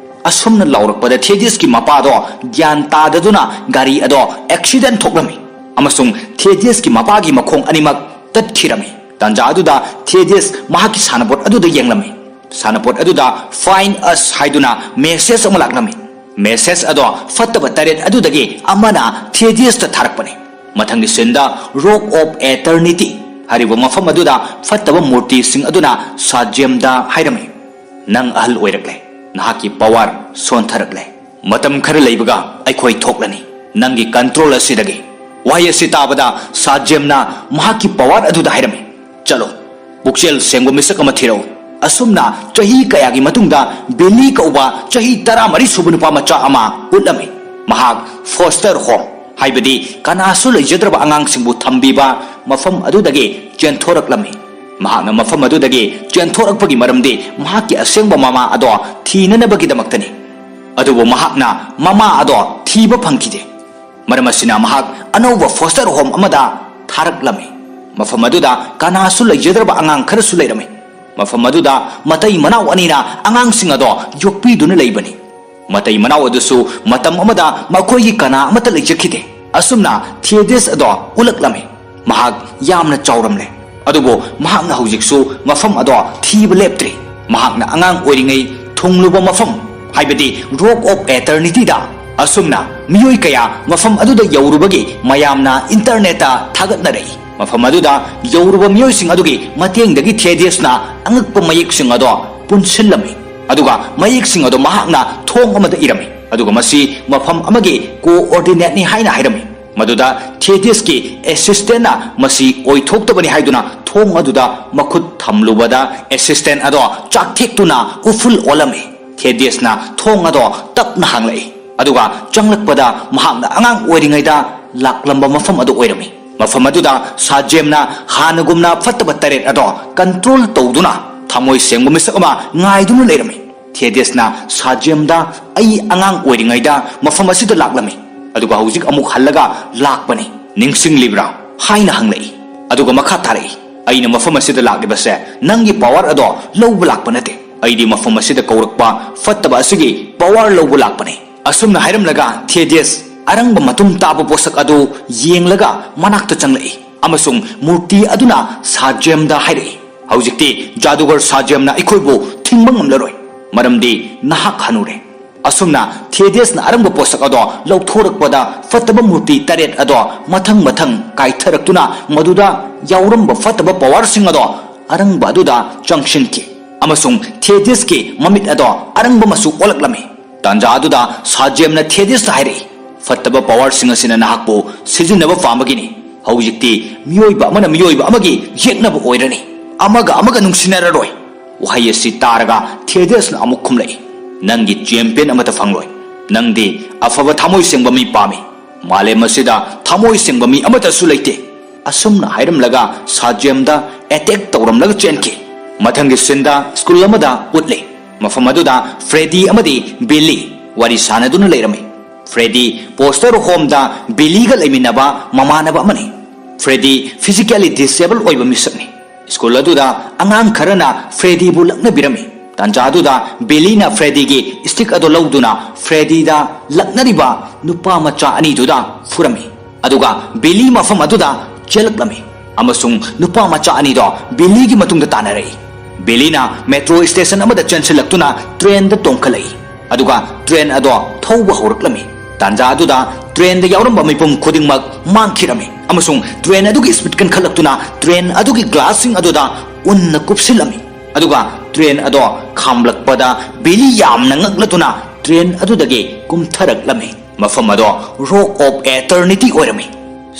ꯑꯁꯨꯝꯅ ꯂꯥꯎꯔꯛꯄꯗ ꯊꯦꯗꯤꯌꯁꯀꯤ ꯃꯄꯥꯗꯣ ꯒ꯭ꯌꯥꯟ ꯇꯥꯗꯗꯨꯅ ꯒꯥꯔꯤ ꯑꯗꯣ ꯑꯦꯛꯁꯤꯗꯦꯟ ꯊꯣꯛꯂꯝꯃꯤ ꯑꯃꯁꯨꯡ ꯊꯦꯗꯤꯌꯁꯀꯤ ꯃꯄꯥꯒꯤ ꯃꯈꯣꯡ ꯑꯅꯤꯃꯛ ꯇꯠꯈꯤꯔꯝꯃꯤ꯫ ꯇꯥꯟꯖꯥ ꯑꯗꯨꯗ ꯊꯦꯗꯤꯌꯁ ꯃꯍꯥꯛꯀꯤ ꯁꯥꯟꯅꯄꯣꯠ ꯑꯗꯨꯗ ꯌꯦꯡꯂꯝꯃꯤ꯫ ꯁꯥꯟꯅꯄꯣꯠ ꯑꯗꯨꯗ "Find Us" ꯍꯥꯏꯗꯨꯅ ꯃꯦꯁꯦꯖ ꯑꯃ ꯂꯥꯛꯂꯝꯃꯤ꯫ ꯃꯦꯁꯦꯖ ꯑꯗꯣ ꯐꯠꯇꯕ ꯇꯔꯦꯠ ꯑꯗꯨꯗꯒꯤ ꯑꯃꯅ ꯊꯦꯗꯤꯌꯁꯇ ꯊꯥꯔꯛꯄꯅꯤ꯫ ꯃꯊꯪꯒꯤ ꯁꯤꯟꯗ Rock of Eternity ꯍꯥꯏꯔꯤꯕ ꯃꯐꯝ ꯑꯗꯨꯗ ꯐꯠꯇꯕ ꯃꯨꯔꯇꯤꯁꯤꯡ ꯑꯗꯨꯅ ꯁꯥꯖꯦꯝꯗ ꯍꯥꯏꯔꯝꯃꯤ, "ꯅꯪ ꯑꯍꯜ ꯑꯣꯏꯔꯛꯂꯦ꯫ ꯅꯍꯥꯛꯀꯤ ꯄꯋꯥꯔ ꯁꯣꯟꯊꯔꯛꯂꯦ꯫ ꯃꯇꯝ ꯈꯔ ꯂꯩꯕꯒ ꯑꯩꯈꯣꯏ ꯊꯣꯛꯂꯅꯤ ꯅꯪꯒꯤ ꯀꯟꯇ꯭ꯔꯣꯜ ꯑꯁꯤꯗꯒꯤ꯫" ꯋꯥꯍꯩ ꯑꯁꯤ ꯇꯥꯕꯗ ꯁꯥꯖꯦꯝꯅ ꯃꯍꯥꯛꯀꯤ ꯄꯋꯥꯔ ꯑꯗꯨꯗ ꯍꯥꯏꯔꯝꯃꯤ, "ꯆꯠꯂꯣ, ꯄꯨꯛꯆꯦꯜ ꯁꯦꯡꯕ ꯃꯤꯁꯛ ꯑꯃ ꯊꯤꯔꯛꯎ꯫" ꯑꯁꯨꯝꯅ ꯆꯍꯤ ꯀꯌꯥꯒꯤ ꯃꯇꯨꯡꯗ ꯕꯤꯂꯤ ꯀꯧꯕ ꯆꯍꯤ ꯇꯔꯥꯃꯔꯤ ꯁꯨꯕ ꯅꯨꯄꯥ ꯃꯆꯥ ꯑꯃ ꯎꯠꯂꯝꯃꯤ꯫ ꯃꯍꯥꯛ ꯐꯣꯁꯇꯔ ꯍꯣꯝ, ꯍꯥꯏꯕꯗꯤ ꯀꯅꯥꯁꯨ ꯂꯩꯖꯗ꯭ꯔꯕ ꯑꯉꯥꯡꯁꯤꯡꯕꯨ ꯊꯝꯕꯤꯕ ꯃꯐꯝ ꯑꯗꯨꯗꯒꯤ ꯆꯦꯟꯊꯣꯔꯛꯂꯝꯃꯤ꯫ ꯃꯍꯥꯛꯅ ꯃꯐꯝ ꯑꯗꯨꯗꯒꯤ ꯆꯦꯟꯊꯣꯔꯛꯄꯒꯤ ꯃꯔꯝꯗꯤ ꯃꯍꯥꯛꯀꯤ ꯑꯁꯦꯡꯕ ꯃꯃꯥ ꯑꯗꯣ ꯊꯤꯅꯅꯕꯒꯤꯗꯃꯛꯇꯅꯤ꯫ ꯑꯗꯨꯕꯨ ꯃꯍꯥꯛꯅ ꯃꯃꯥ ꯑꯗꯣ ꯊꯤꯕ ꯐꯪꯈꯤꯗꯦ꯫ ꯃꯔꯝ ꯑꯁꯤꯅ ꯃꯍꯥꯛ ꯑꯅꯧꯕ ꯐꯣꯁꯇꯔ ꯍꯣꯝ ꯑꯃꯗ ꯊꯥꯔꯛꯂꯝꯃꯤ꯫ ꯃꯐꯝ ꯑꯗꯨꯗ ꯀꯅꯥꯁꯨ ꯂꯩꯖꯗ꯭ꯔꯕ ꯑꯉꯥꯡ ꯈꯔꯁꯨ ꯂꯩꯔꯝꯃꯤ꯫ ꯃꯐꯝ ꯑꯗꯨꯗ ꯃꯇꯩ ꯃꯅꯥꯎ ꯑꯅꯤꯅ ꯑꯉꯥꯡꯁꯤꯡ ꯑꯗꯣ ꯌꯣꯛꯄꯤꯗꯨꯅ ꯂꯩꯕꯅꯤ꯫ ꯃꯇꯩ ꯃꯅꯥꯎ ꯑꯗꯨꯁꯨ ꯃꯇꯝ ꯑꯃꯗ ꯃꯈꯣꯏꯒꯤ ꯀꯅꯥ ꯑꯃꯠꯇ ꯂꯩꯖꯈꯤꯗꯦ꯫ ꯑꯁꯨꯝꯅ ꯊꯦꯗꯤꯁ ꯑꯗꯣ ꯎꯠꯂꯛꯂꯝꯃꯤ꯫ ꯃꯍꯥꯛ ꯌꯥꯝꯅ ꯆꯥꯎꯔꯝꯂꯦ, ꯑꯗꯨꯕꯨ ꯃꯍꯥꯛꯅ ꯍꯧꯖꯤꯛꯁꯨ ꯃꯐꯝ ꯑꯗꯣ ꯊꯤꯕ ꯂꯦꯞꯇ꯭ꯔꯤ꯫ ꯃꯍꯥꯛꯅ ꯑꯉꯥꯡ ꯑꯣꯏꯔꯤꯉꯩ ꯊꯨꯡꯂꯨꯕ ꯃꯐꯝ, ꯍꯥꯏꯕꯗꯤ ꯔꯣꯛ ꯑꯣꯐ ꯑꯦꯇꯔꯅꯤꯇꯤꯗ, ꯑꯁꯨꯝꯅ ꯃꯤꯑꯣꯏ ꯀꯌꯥ ꯃꯐꯝ ꯑꯗꯨꯗ ꯌꯧꯔꯨꯕꯒꯤ ꯃꯌꯥꯝꯅ ꯏꯟꯇꯔꯅꯦꯠꯇ ꯊꯥꯒꯠꯅꯔꯛꯏ꯫ ꯃꯐꯝ ꯑꯗꯨꯗ ꯌꯧꯔꯨꯕ ꯃꯤꯑꯣꯏꯁꯤꯡ ꯑꯗꯨꯒꯤ ꯃꯇꯦꯡꯗꯒꯤ ꯊꯦꯗꯤꯁꯅ ꯑꯉꯛꯄ ꯃꯌꯦꯛꯁꯤꯡ ꯑꯗꯣ ꯄꯨꯟꯁꯤꯜꯂꯝꯃꯤ, ꯑꯗꯨꯒ ꯃꯌꯦꯛꯁꯤꯡ ꯑꯗꯣ ꯃꯍꯥꯛꯅ ꯊꯣꯡ ꯑꯃꯗ ꯏꯔꯝꯃꯤ, ꯑꯗꯨꯒ ꯃꯁꯤ ꯃꯐꯝ ꯑꯃꯒꯤ ꯀꯣꯑꯣꯔꯗꯤꯅꯦꯠꯅꯤ ꯍꯥꯏꯅ ꯍꯥꯏꯔꯝꯃꯤ꯫ ꯃꯗꯨꯗ ꯊꯦꯗꯤꯁꯀꯤ ꯑꯦꯁꯤꯁꯇꯦꯟꯅ ꯃꯁꯤ ꯑꯣꯏꯊꯣꯛꯇꯕꯅꯤ ꯍꯥꯏꯗꯨꯅ ꯊꯣꯡ ꯑꯗꯨꯗ ꯃꯈꯨꯠ ꯊꯝꯂꯨꯕꯗ, ꯑꯦꯁꯤꯁꯇꯦꯟ ꯑꯗꯣ ꯆꯥꯛꯊꯦꯛꯇꯨꯅ ꯎꯐꯨꯜ ꯑꯣꯜꯂꯝꯃꯤ꯫ ꯊꯦꯗꯤꯁꯅ ꯊꯣꯡ ꯑꯗꯣ ꯇꯞꯅ ꯍꯥꯡꯂꯛꯏ, ꯑꯗꯨꯒ ꯆꯪꯂꯛꯄꯗ ꯃꯍꯥꯛꯅ ꯑꯉꯥꯡ ꯑꯣꯏꯔꯤꯉꯩꯗ ꯂꯥꯛꯂꯝꯕ ꯃꯐꯝ ꯑꯗꯨ ꯑꯣꯏꯔꯝꯃꯤ꯫ ꯃꯐꯝ ꯑꯗꯨꯗ ꯁꯥꯖꯦꯝꯅ ꯍꯥꯟꯅꯒꯨꯝꯅ ꯐꯠꯇꯕ ꯇꯔꯦꯠ ꯑꯗꯣ ꯀꯟꯇ꯭ꯔꯣꯜ ꯇꯧꯗꯨꯅ ꯊꯃꯣꯏ ꯁꯦꯡꯕ ꯃꯤꯁꯛ ꯑꯃ ꯉꯥꯏꯗꯨꯅ ꯂꯩꯔꯝꯃꯤ꯫ ꯊꯦꯗꯤꯁꯅ ꯁꯥꯖꯦꯝꯗ, "ꯑꯩ ꯑꯉꯥꯡ ꯑꯣꯏꯔꯤꯉꯩꯗ ꯃꯐꯝ ꯑꯁꯤꯗ ꯂꯥꯛꯂꯝꯃꯤ, ꯑꯗꯨꯒ ꯍꯧꯖꯤꯛ ꯑꯃꯨꯛ ꯍꯜꯂꯒ ꯂꯥꯛꯄꯅꯤ꯫ ꯅꯤꯡꯁꯤꯡꯂꯤꯕ꯭ꯔꯥ?" ꯍꯥꯏꯅ ꯍꯪꯂꯛꯏ꯫ ꯑꯗꯨꯒ ꯃꯈꯥ ꯇꯥꯔꯛꯏ, "ꯑꯩꯅ ꯃꯐꯝ ꯑꯁꯤꯗ ꯂꯥꯛꯂꯤꯕꯁꯦ ꯅꯪꯒꯤ ꯄꯋꯥꯔ ꯑꯗꯣ ꯂꯧꯕ ꯂꯥꯛꯄ ꯅꯠꯇꯦ꯫ ꯑꯩꯗꯤ ꯃꯐꯝ ꯑꯁꯤꯗ ꯀꯧꯔꯛꯄ ꯐꯠꯇꯕ ꯑꯁꯤꯒꯤ ꯄꯋꯥꯔ ꯂꯧꯕ ꯂꯥꯛꯄꯅꯤ꯫" ꯑꯁꯨꯝꯅ ꯍꯥꯏꯔꯝꯂꯒ ꯊꯦꯗꯤꯁ ꯑꯔꯪꯕ ꯃꯇꯨꯝ ꯇꯥꯕ ꯄꯣꯠꯁꯛ ꯑꯗꯨ ꯌꯦꯡꯂꯒ ꯃꯅꯥꯛꯇ ꯆꯪꯂꯛꯏ, ꯑꯃꯁꯨꯡ ꯃꯨꯔꯇꯤ ꯑꯗꯨꯅ ꯁꯥꯖꯦꯝꯗ ꯍꯥꯏꯔꯛꯏ, "ꯍꯧꯖꯤꯛꯇꯤ ꯖꯥꯗꯨꯒꯔ ꯁꯥꯖꯦꯝꯅ ꯑꯩꯈꯣꯏꯕꯨ ꯊꯤꯡꯕ ꯉꯝꯂꯔꯣꯏ, ꯃꯔꯝꯗꯤ ꯅꯍꯥꯛ ꯍꯅꯨꯔꯦ꯫" ꯑꯁꯨꯝꯅ ꯊꯦꯗꯤꯁꯅ ꯑꯔꯪꯕ ꯄꯣꯠꯁꯛ ꯑꯗꯣ ꯂꯧꯊꯣꯔꯛꯄꯗ, ꯐꯠꯇꯕ ꯃꯨꯔꯇꯤ ꯇꯔꯦꯠ ꯑꯗꯣ ꯃꯊꯪ ꯃꯊꯪ ꯀꯥꯏꯊꯔꯛꯇꯨꯅ ꯃꯗꯨꯗ ꯌꯥꯎꯔꯝꯕ ꯐꯠꯇꯕ ꯄꯋꯥꯔꯁꯤꯡ ꯑꯗꯣ ꯑꯔꯪꯕ ꯑꯗꯨꯗ ꯆꯪꯁꯤꯟꯈꯤ, ꯑꯃꯁꯨꯡ ꯊꯦꯗꯤꯁꯀꯤ ꯃꯃꯤꯠ ꯑꯗꯣ ꯑꯔꯪꯕ ꯃꯆꯨ ꯑꯣꯜꯂꯛꯂꯝꯃꯤ꯫ ꯇꯥꯟꯖꯥ ꯑꯗꯨꯗ ꯁꯥꯖꯦꯝꯅ ꯊꯦꯗꯤꯁꯇ ꯍꯥꯏꯔꯛꯏ, "ꯐꯠꯇꯕ ꯄꯋꯥꯔꯁꯤꯡ ꯑꯁꯤꯅ ꯅꯍꯥꯛꯄꯨ ꯁꯤꯖꯤꯟꯅꯕ ꯄꯥꯝꯕꯒꯤꯅꯤ꯫ ꯍꯧꯖꯤꯛꯇꯤ ꯃꯤꯑꯣꯏꯕ ꯑꯃꯅ ꯃꯤꯑꯣꯏꯕ ꯑꯃꯒꯤ ꯌꯦꯛꯅꯕ ꯑꯣꯏꯔꯅꯤ, ꯑꯃꯒ ꯑꯃꯒ ꯅꯨꯡꯁꯤꯅꯔꯔꯣꯏ꯫" ꯋꯥꯍꯩ ꯑꯁꯤ ꯇꯥꯔꯒ ꯊꯦꯗꯤꯁꯅ ꯑꯃꯨꯛ ꯈꯨꯝꯂꯛꯏ, "ꯅꯪꯒꯤ ꯆꯦꯝꯄꯤꯌꯟ ꯑꯃꯠꯇ ꯐꯪꯂꯣꯏ꯫ ꯅꯪꯗꯤ ꯑꯐꯕ ꯊꯃꯣꯏ ꯁꯦꯡꯕ ꯃꯤ ꯄꯥꯝꯃꯤ꯫ ꯃꯥꯂꯦꯝ ꯑꯁꯤꯗ ꯊꯃꯣꯏ ꯁꯦꯡꯕ ꯃꯤ ꯑꯃꯠꯇꯁꯨ ꯂꯩꯇꯦ꯫" ꯑꯁꯨꯝꯅ ꯍꯥꯏꯔꯝꯂꯒ ꯁꯥꯖꯦꯝꯗ ꯑꯦꯇꯦꯛ ꯇꯧꯔꯝꯂꯒ ꯆꯦꯟꯈꯤ꯫ ꯃꯊꯪꯒꯤ ꯁꯤꯟꯗ ꯁ꯭ꯀꯨꯜ ꯑꯃꯗ ꯎꯠꯂꯤ꯫ ꯃꯐꯝ ꯑꯗꯨꯗ ꯐ꯭ꯔꯦꯗꯤ ꯑꯃꯗꯤ ꯕꯤꯜꯂꯤ ꯋꯥꯔꯤ ꯁꯥꯟꯅꯗꯨꯅ ꯂꯩꯔꯝꯃꯤ꯫ ꯐ꯭ꯔꯦꯗꯤ ꯄꯣꯁꯇꯔ ꯍꯣꯝꯗ ꯕꯤꯜꯂꯤꯒ ꯂꯩꯃꯤꯟꯅꯕ ꯃꯃꯥꯟꯅꯕ ꯑꯃꯅꯤ꯫ ꯐ꯭ꯔꯦꯗꯤ ꯐꯤꯖꯤꯀꯦꯜꯂꯤ ꯗꯤꯁꯦꯕꯜ ꯑꯣꯏꯕ ꯃꯤꯁꯛꯅꯤ꯫ ꯁ꯭ꯀꯨꯜ ꯑꯗꯨꯗ ꯑꯉꯥꯡ ꯈꯔꯅ ꯐ꯭ꯔꯦꯗꯤꯕꯨ ꯂꯛꯅꯕꯤꯔꯝꯃꯤ꯫ ꯇꯥꯟꯖꯥ ꯑꯗꯨꯗ ꯕꯤꯂꯤꯅ ꯐ꯭ꯔꯦꯗꯤꯒꯤ ꯁ꯭ꯇꯤꯛ ꯑꯗꯨ ꯂꯧꯗꯨꯅ ꯐ꯭ꯔꯦꯗꯤꯗ ꯂꯛꯅꯔꯤꯕ ꯅꯨꯄꯥ ꯃꯆꯥ ꯑꯅꯤꯗꯨꯗ ꯐꯨꯔꯝꯃꯤ꯫ ꯑꯗꯨꯒ ꯕꯤꯂꯤ ꯃꯐꯝ ꯑꯗꯨꯗ ꯆꯦꯜꯂꯛꯂꯝꯃꯤ ꯑꯃꯁꯨꯡ ꯅꯨꯄꯥ ꯃꯆꯥ ꯑꯅꯤꯗꯣ ꯕꯤꯂꯤꯒꯤ ꯃꯇꯨꯡꯗ ꯇꯥꯟꯅꯔꯛꯏ꯫ ꯕꯤꯂꯤꯅ ꯃꯦꯇ꯭ꯔꯣ ꯁ꯭ꯇꯦꯁꯟ ꯑꯃꯗ ꯆꯦꯟꯁꯤꯜꯂꯛꯇꯨꯅ ꯇ꯭ꯔꯦꯟꯗ ꯇꯣꯡꯈꯠꯂꯛꯏ꯫ ꯑꯗꯨꯒ ꯇ꯭ꯔꯦꯟ ꯑꯗꯣ ꯊꯧꯕ ꯍꯧꯔꯛꯂꯝꯃꯤ꯫ ꯇꯥꯟꯖꯥ ꯑꯗꯨꯗ ꯇ꯭ꯔꯦꯟꯗ ꯌꯥꯎꯔꯝꯕ ꯃꯤꯄꯨꯝ ꯈꯨꯗꯤꯡꯃꯛ ꯃꯥꯡꯈꯤꯔꯝꯃꯤ ꯑꯃꯁꯨꯡ ꯇ꯭ꯔꯦꯟ ꯑꯗꯨꯒꯤ ꯁ꯭ꯄꯤꯗ ꯀꯟꯈꯠꯂꯛꯇꯨꯅ ꯇ꯭ꯔꯦꯟ ꯑꯗꯨꯒꯤ ꯒ꯭ꯂꯥꯁꯁꯤꯡ ꯑꯗꯨꯗ ꯎꯟꯅ ꯀꯨꯞꯁꯤꯜꯂꯝꯃꯤ꯫ ꯑꯗꯨꯒ ꯇ꯭ꯔꯦꯟ ꯑꯗꯣ ꯈꯥꯝꯂꯛꯄꯗ ꯕꯤꯂꯤ ꯌꯥꯝꯅ ꯉꯛꯂꯗꯨꯅ ꯇ꯭ꯔꯦꯟ ꯑꯗꯨꯗꯒꯤ ꯀꯨꯝꯊꯔꯛꯂꯝꯃꯤ꯫ ꯃꯐꯝ ꯑꯗꯣ ꯔꯣꯛ ꯑꯣꯐ ꯑꯦꯇꯔꯅꯤꯇꯤ ꯑꯣꯏꯔꯝꯃꯤ꯫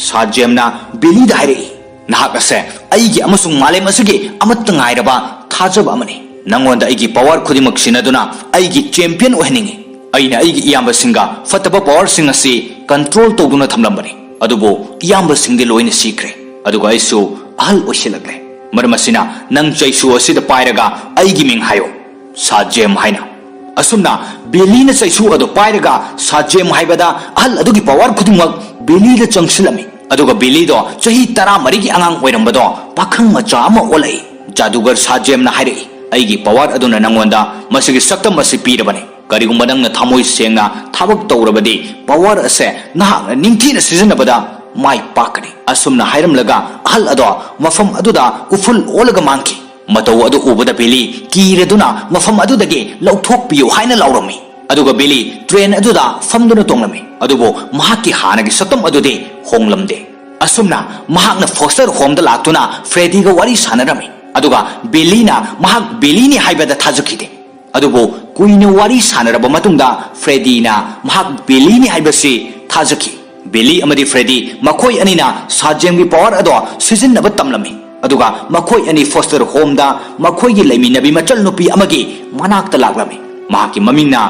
ꯁꯥ ꯖꯦꯝꯅ ꯕꯤꯂꯤꯗ ꯍꯥꯏꯔꯛꯏ, "ꯅꯍꯥꯛ ꯑꯁꯦ ꯑꯩꯒꯤ ꯑꯃꯁꯨꯡ ꯃꯥꯂꯦꯝ ꯑꯁꯤꯒꯤ ꯑꯃꯠꯇ ꯉꯥꯏꯔꯕ ꯊꯥꯖꯕ ꯑꯃꯅꯤ꯫ ꯅꯉꯣꯟꯗ ꯑꯩꯒꯤ ꯄꯋꯥꯔ ꯈꯨꯗꯤꯡꯃꯛ ꯁꯤꯟꯅꯗꯨꯅ ꯑꯩꯒꯤ ꯆꯦꯝꯄꯤꯌꯟ ꯑꯣꯏꯍꯟꯅꯤꯡꯏ꯫ ꯑꯩꯅ ꯑꯩꯒꯤ ꯏꯌꯥꯝꯕꯁꯤꯡꯒ ꯐꯠꯇꯕ ꯄꯋꯥꯔꯁꯤꯡ ꯑꯁꯤ ꯀꯟꯇ꯭ꯔꯣꯜ ꯇꯧꯗꯨꯅ ꯊꯝꯂꯝꯕꯅꯤ, ꯑꯗꯨꯕꯨ ꯏꯌꯥꯝꯕꯁꯤꯡꯗꯤ ꯂꯣꯏꯅ ꯁꯤꯈ꯭ꯔꯦ, ꯑꯗꯨꯒ ꯑꯩꯁꯨ ꯑꯍꯜ ꯑꯣꯏꯁꯤꯜꯂꯛꯂꯦ꯫ ꯃꯔꯝ ꯑꯁꯤꯅ, ꯅꯪ ꯆꯩꯁꯨ ꯑꯁꯤꯗ ꯄꯥꯏꯔꯒ ꯑꯩꯒꯤ ꯃꯤꯡ ꯍꯥꯏꯌꯨ, ꯁꯥ ꯖꯦꯝ ꯍꯥꯏꯅ"꯫ ꯑꯁꯨꯝꯅ ꯕꯤꯂꯤꯅ ꯆꯩꯁꯨ ꯑꯗꯨ ꯄꯥꯏꯔꯒ ꯁꯥ ꯖꯦꯝ ꯍꯥꯏꯕꯗ ꯑꯍꯜ ꯑꯗꯨꯒꯤ ꯄꯋꯥꯔ ꯈꯨꯗꯤꯡꯃꯛ ꯕꯤꯂꯤꯗ ꯆꯪꯁꯤꯜꯂꯝꯃꯤ꯫ ꯑꯗꯨꯒ ꯕꯤꯂꯤꯗꯣ ꯆꯍꯤ ꯇꯔꯥꯃꯔꯤꯒꯤ ꯑꯉꯥꯡ ꯑꯣꯏꯔꯝꯕꯗꯣ ꯄꯥꯈꯪ ꯃꯆꯥ ꯑꯃ ꯑꯣꯜꯂꯛꯏ꯫ ꯖꯥꯗꯨꯒꯔ ꯁꯥ ꯖꯦꯝꯅ ꯍꯥꯏꯔꯛꯏ, "ꯑꯩꯒꯤ ꯄꯋꯥꯔ ꯑꯗꯨꯅ ꯅꯪꯉꯣꯟꯗ ꯃꯁꯤꯒꯤ ꯁꯛꯇꯝ ꯑꯁꯤ ꯄꯤꯔꯕꯅꯤ꯫ ꯀꯔꯤꯒꯨꯝꯕ ꯅꯪꯅ ꯊꯃꯣꯏ ꯁꯦꯡꯅ ꯊꯕꯛ ꯇꯧꯔꯕꯗꯤ, ꯄꯋꯥꯔ ꯑꯁꯦ ꯅꯍꯥꯛꯅ ꯅꯤꯡꯊꯤꯅ ꯁꯤꯖꯤꯟꯅꯕꯗ ꯃꯥꯏ ꯄꯥꯛꯀꯅꯤ"꯫ ꯑꯁꯨꯝꯅ ꯍꯥꯏꯔꯝꯂꯒ ꯑꯍꯜ ꯑꯗꯣ ꯃꯐꯝ ꯑꯗꯨꯗ ꯎꯐꯨꯜ ꯑꯣꯜꯂꯒ ꯃꯥꯡꯈꯤ꯫ ꯃꯇꯧ ꯑꯗꯨ ꯎꯕꯗ ꯕꯤꯂꯤ ꯀꯤꯔꯗꯨꯅ ꯃꯐꯝ ꯑꯗꯨꯗꯒꯤ ꯂꯧꯊꯣꯛꯄꯤꯌꯨ ꯍꯥꯏꯅ ꯂꯥꯎꯔꯝꯃꯤ꯫ ꯑꯗꯨꯒ ꯕꯤꯂꯤ ꯇ꯭ꯔꯦꯟ ꯑꯗꯨꯗ ꯐꯝꯗꯨꯅ ꯇꯣꯡꯂꯝꯃꯤ, ꯑꯗꯨꯕꯨ ꯃꯍꯥꯛꯀꯤ ꯍꯥꯟꯅꯒꯤ ꯁꯛꯇꯝ ꯑꯗꯨꯗꯤ ꯍꯣꯡꯂꯝꯗꯦ꯫ ꯑꯁꯨꯝꯅ ꯃꯍꯥꯛꯅ ꯐꯣꯁꯇꯔ ꯍꯣꯝꯗ ꯂꯥꯛꯇꯨꯅ ꯐ꯭ꯔꯦꯗꯤꯒ ꯋꯥꯔꯤ ꯁꯥꯟꯅꯔꯝꯃꯤ, ꯑꯗꯨꯒ ꯕꯤꯂꯤꯅ ꯃꯍꯥꯛ ꯕꯤꯂꯤꯅꯤ ꯍꯥꯏꯕꯗ ꯊꯥꯖꯈꯤꯗꯦ꯫ ꯑꯗꯨꯕꯨ ꯀꯨꯏꯅ ꯋꯥꯔꯤ ꯁꯥꯟꯅꯔꯕ ꯃꯇꯨꯡꯗ ꯐ꯭ꯔꯦꯗꯤꯅ ꯃꯍꯥꯛ ꯕꯤꯂꯤꯅꯤ ꯍꯥꯏꯕꯁꯤ ꯊꯥꯖꯈꯤ꯫ ꯕꯤꯂꯤ ꯑꯃꯗꯤ ꯐ꯭ꯔꯦꯗꯤ ꯃꯈꯣꯏ ꯑꯅꯤꯅ ꯁꯥ ꯖꯦꯝꯒꯤ ꯄꯋꯥꯔ ꯑꯗꯣ ꯁꯤꯖꯤꯟꯅꯕ ꯇꯝꯂꯝꯃꯤ, ꯑꯗꯨꯒ ꯃꯈꯣꯏ ꯑꯅꯤ ꯐꯣꯁꯇꯔ ꯍꯣꯝꯗ ꯃꯈꯣꯏꯒꯤ ꯂꯩꯃꯤꯟꯅꯕꯤ ꯃꯆꯜ ꯅꯨꯄꯤ ꯑꯃꯒꯤ ꯃꯅꯥꯛꯇ ꯂꯥꯛꯂꯝꯃꯤ꯫ ꯃꯍꯥꯛꯀꯤ ꯃꯃꯤꯡꯅ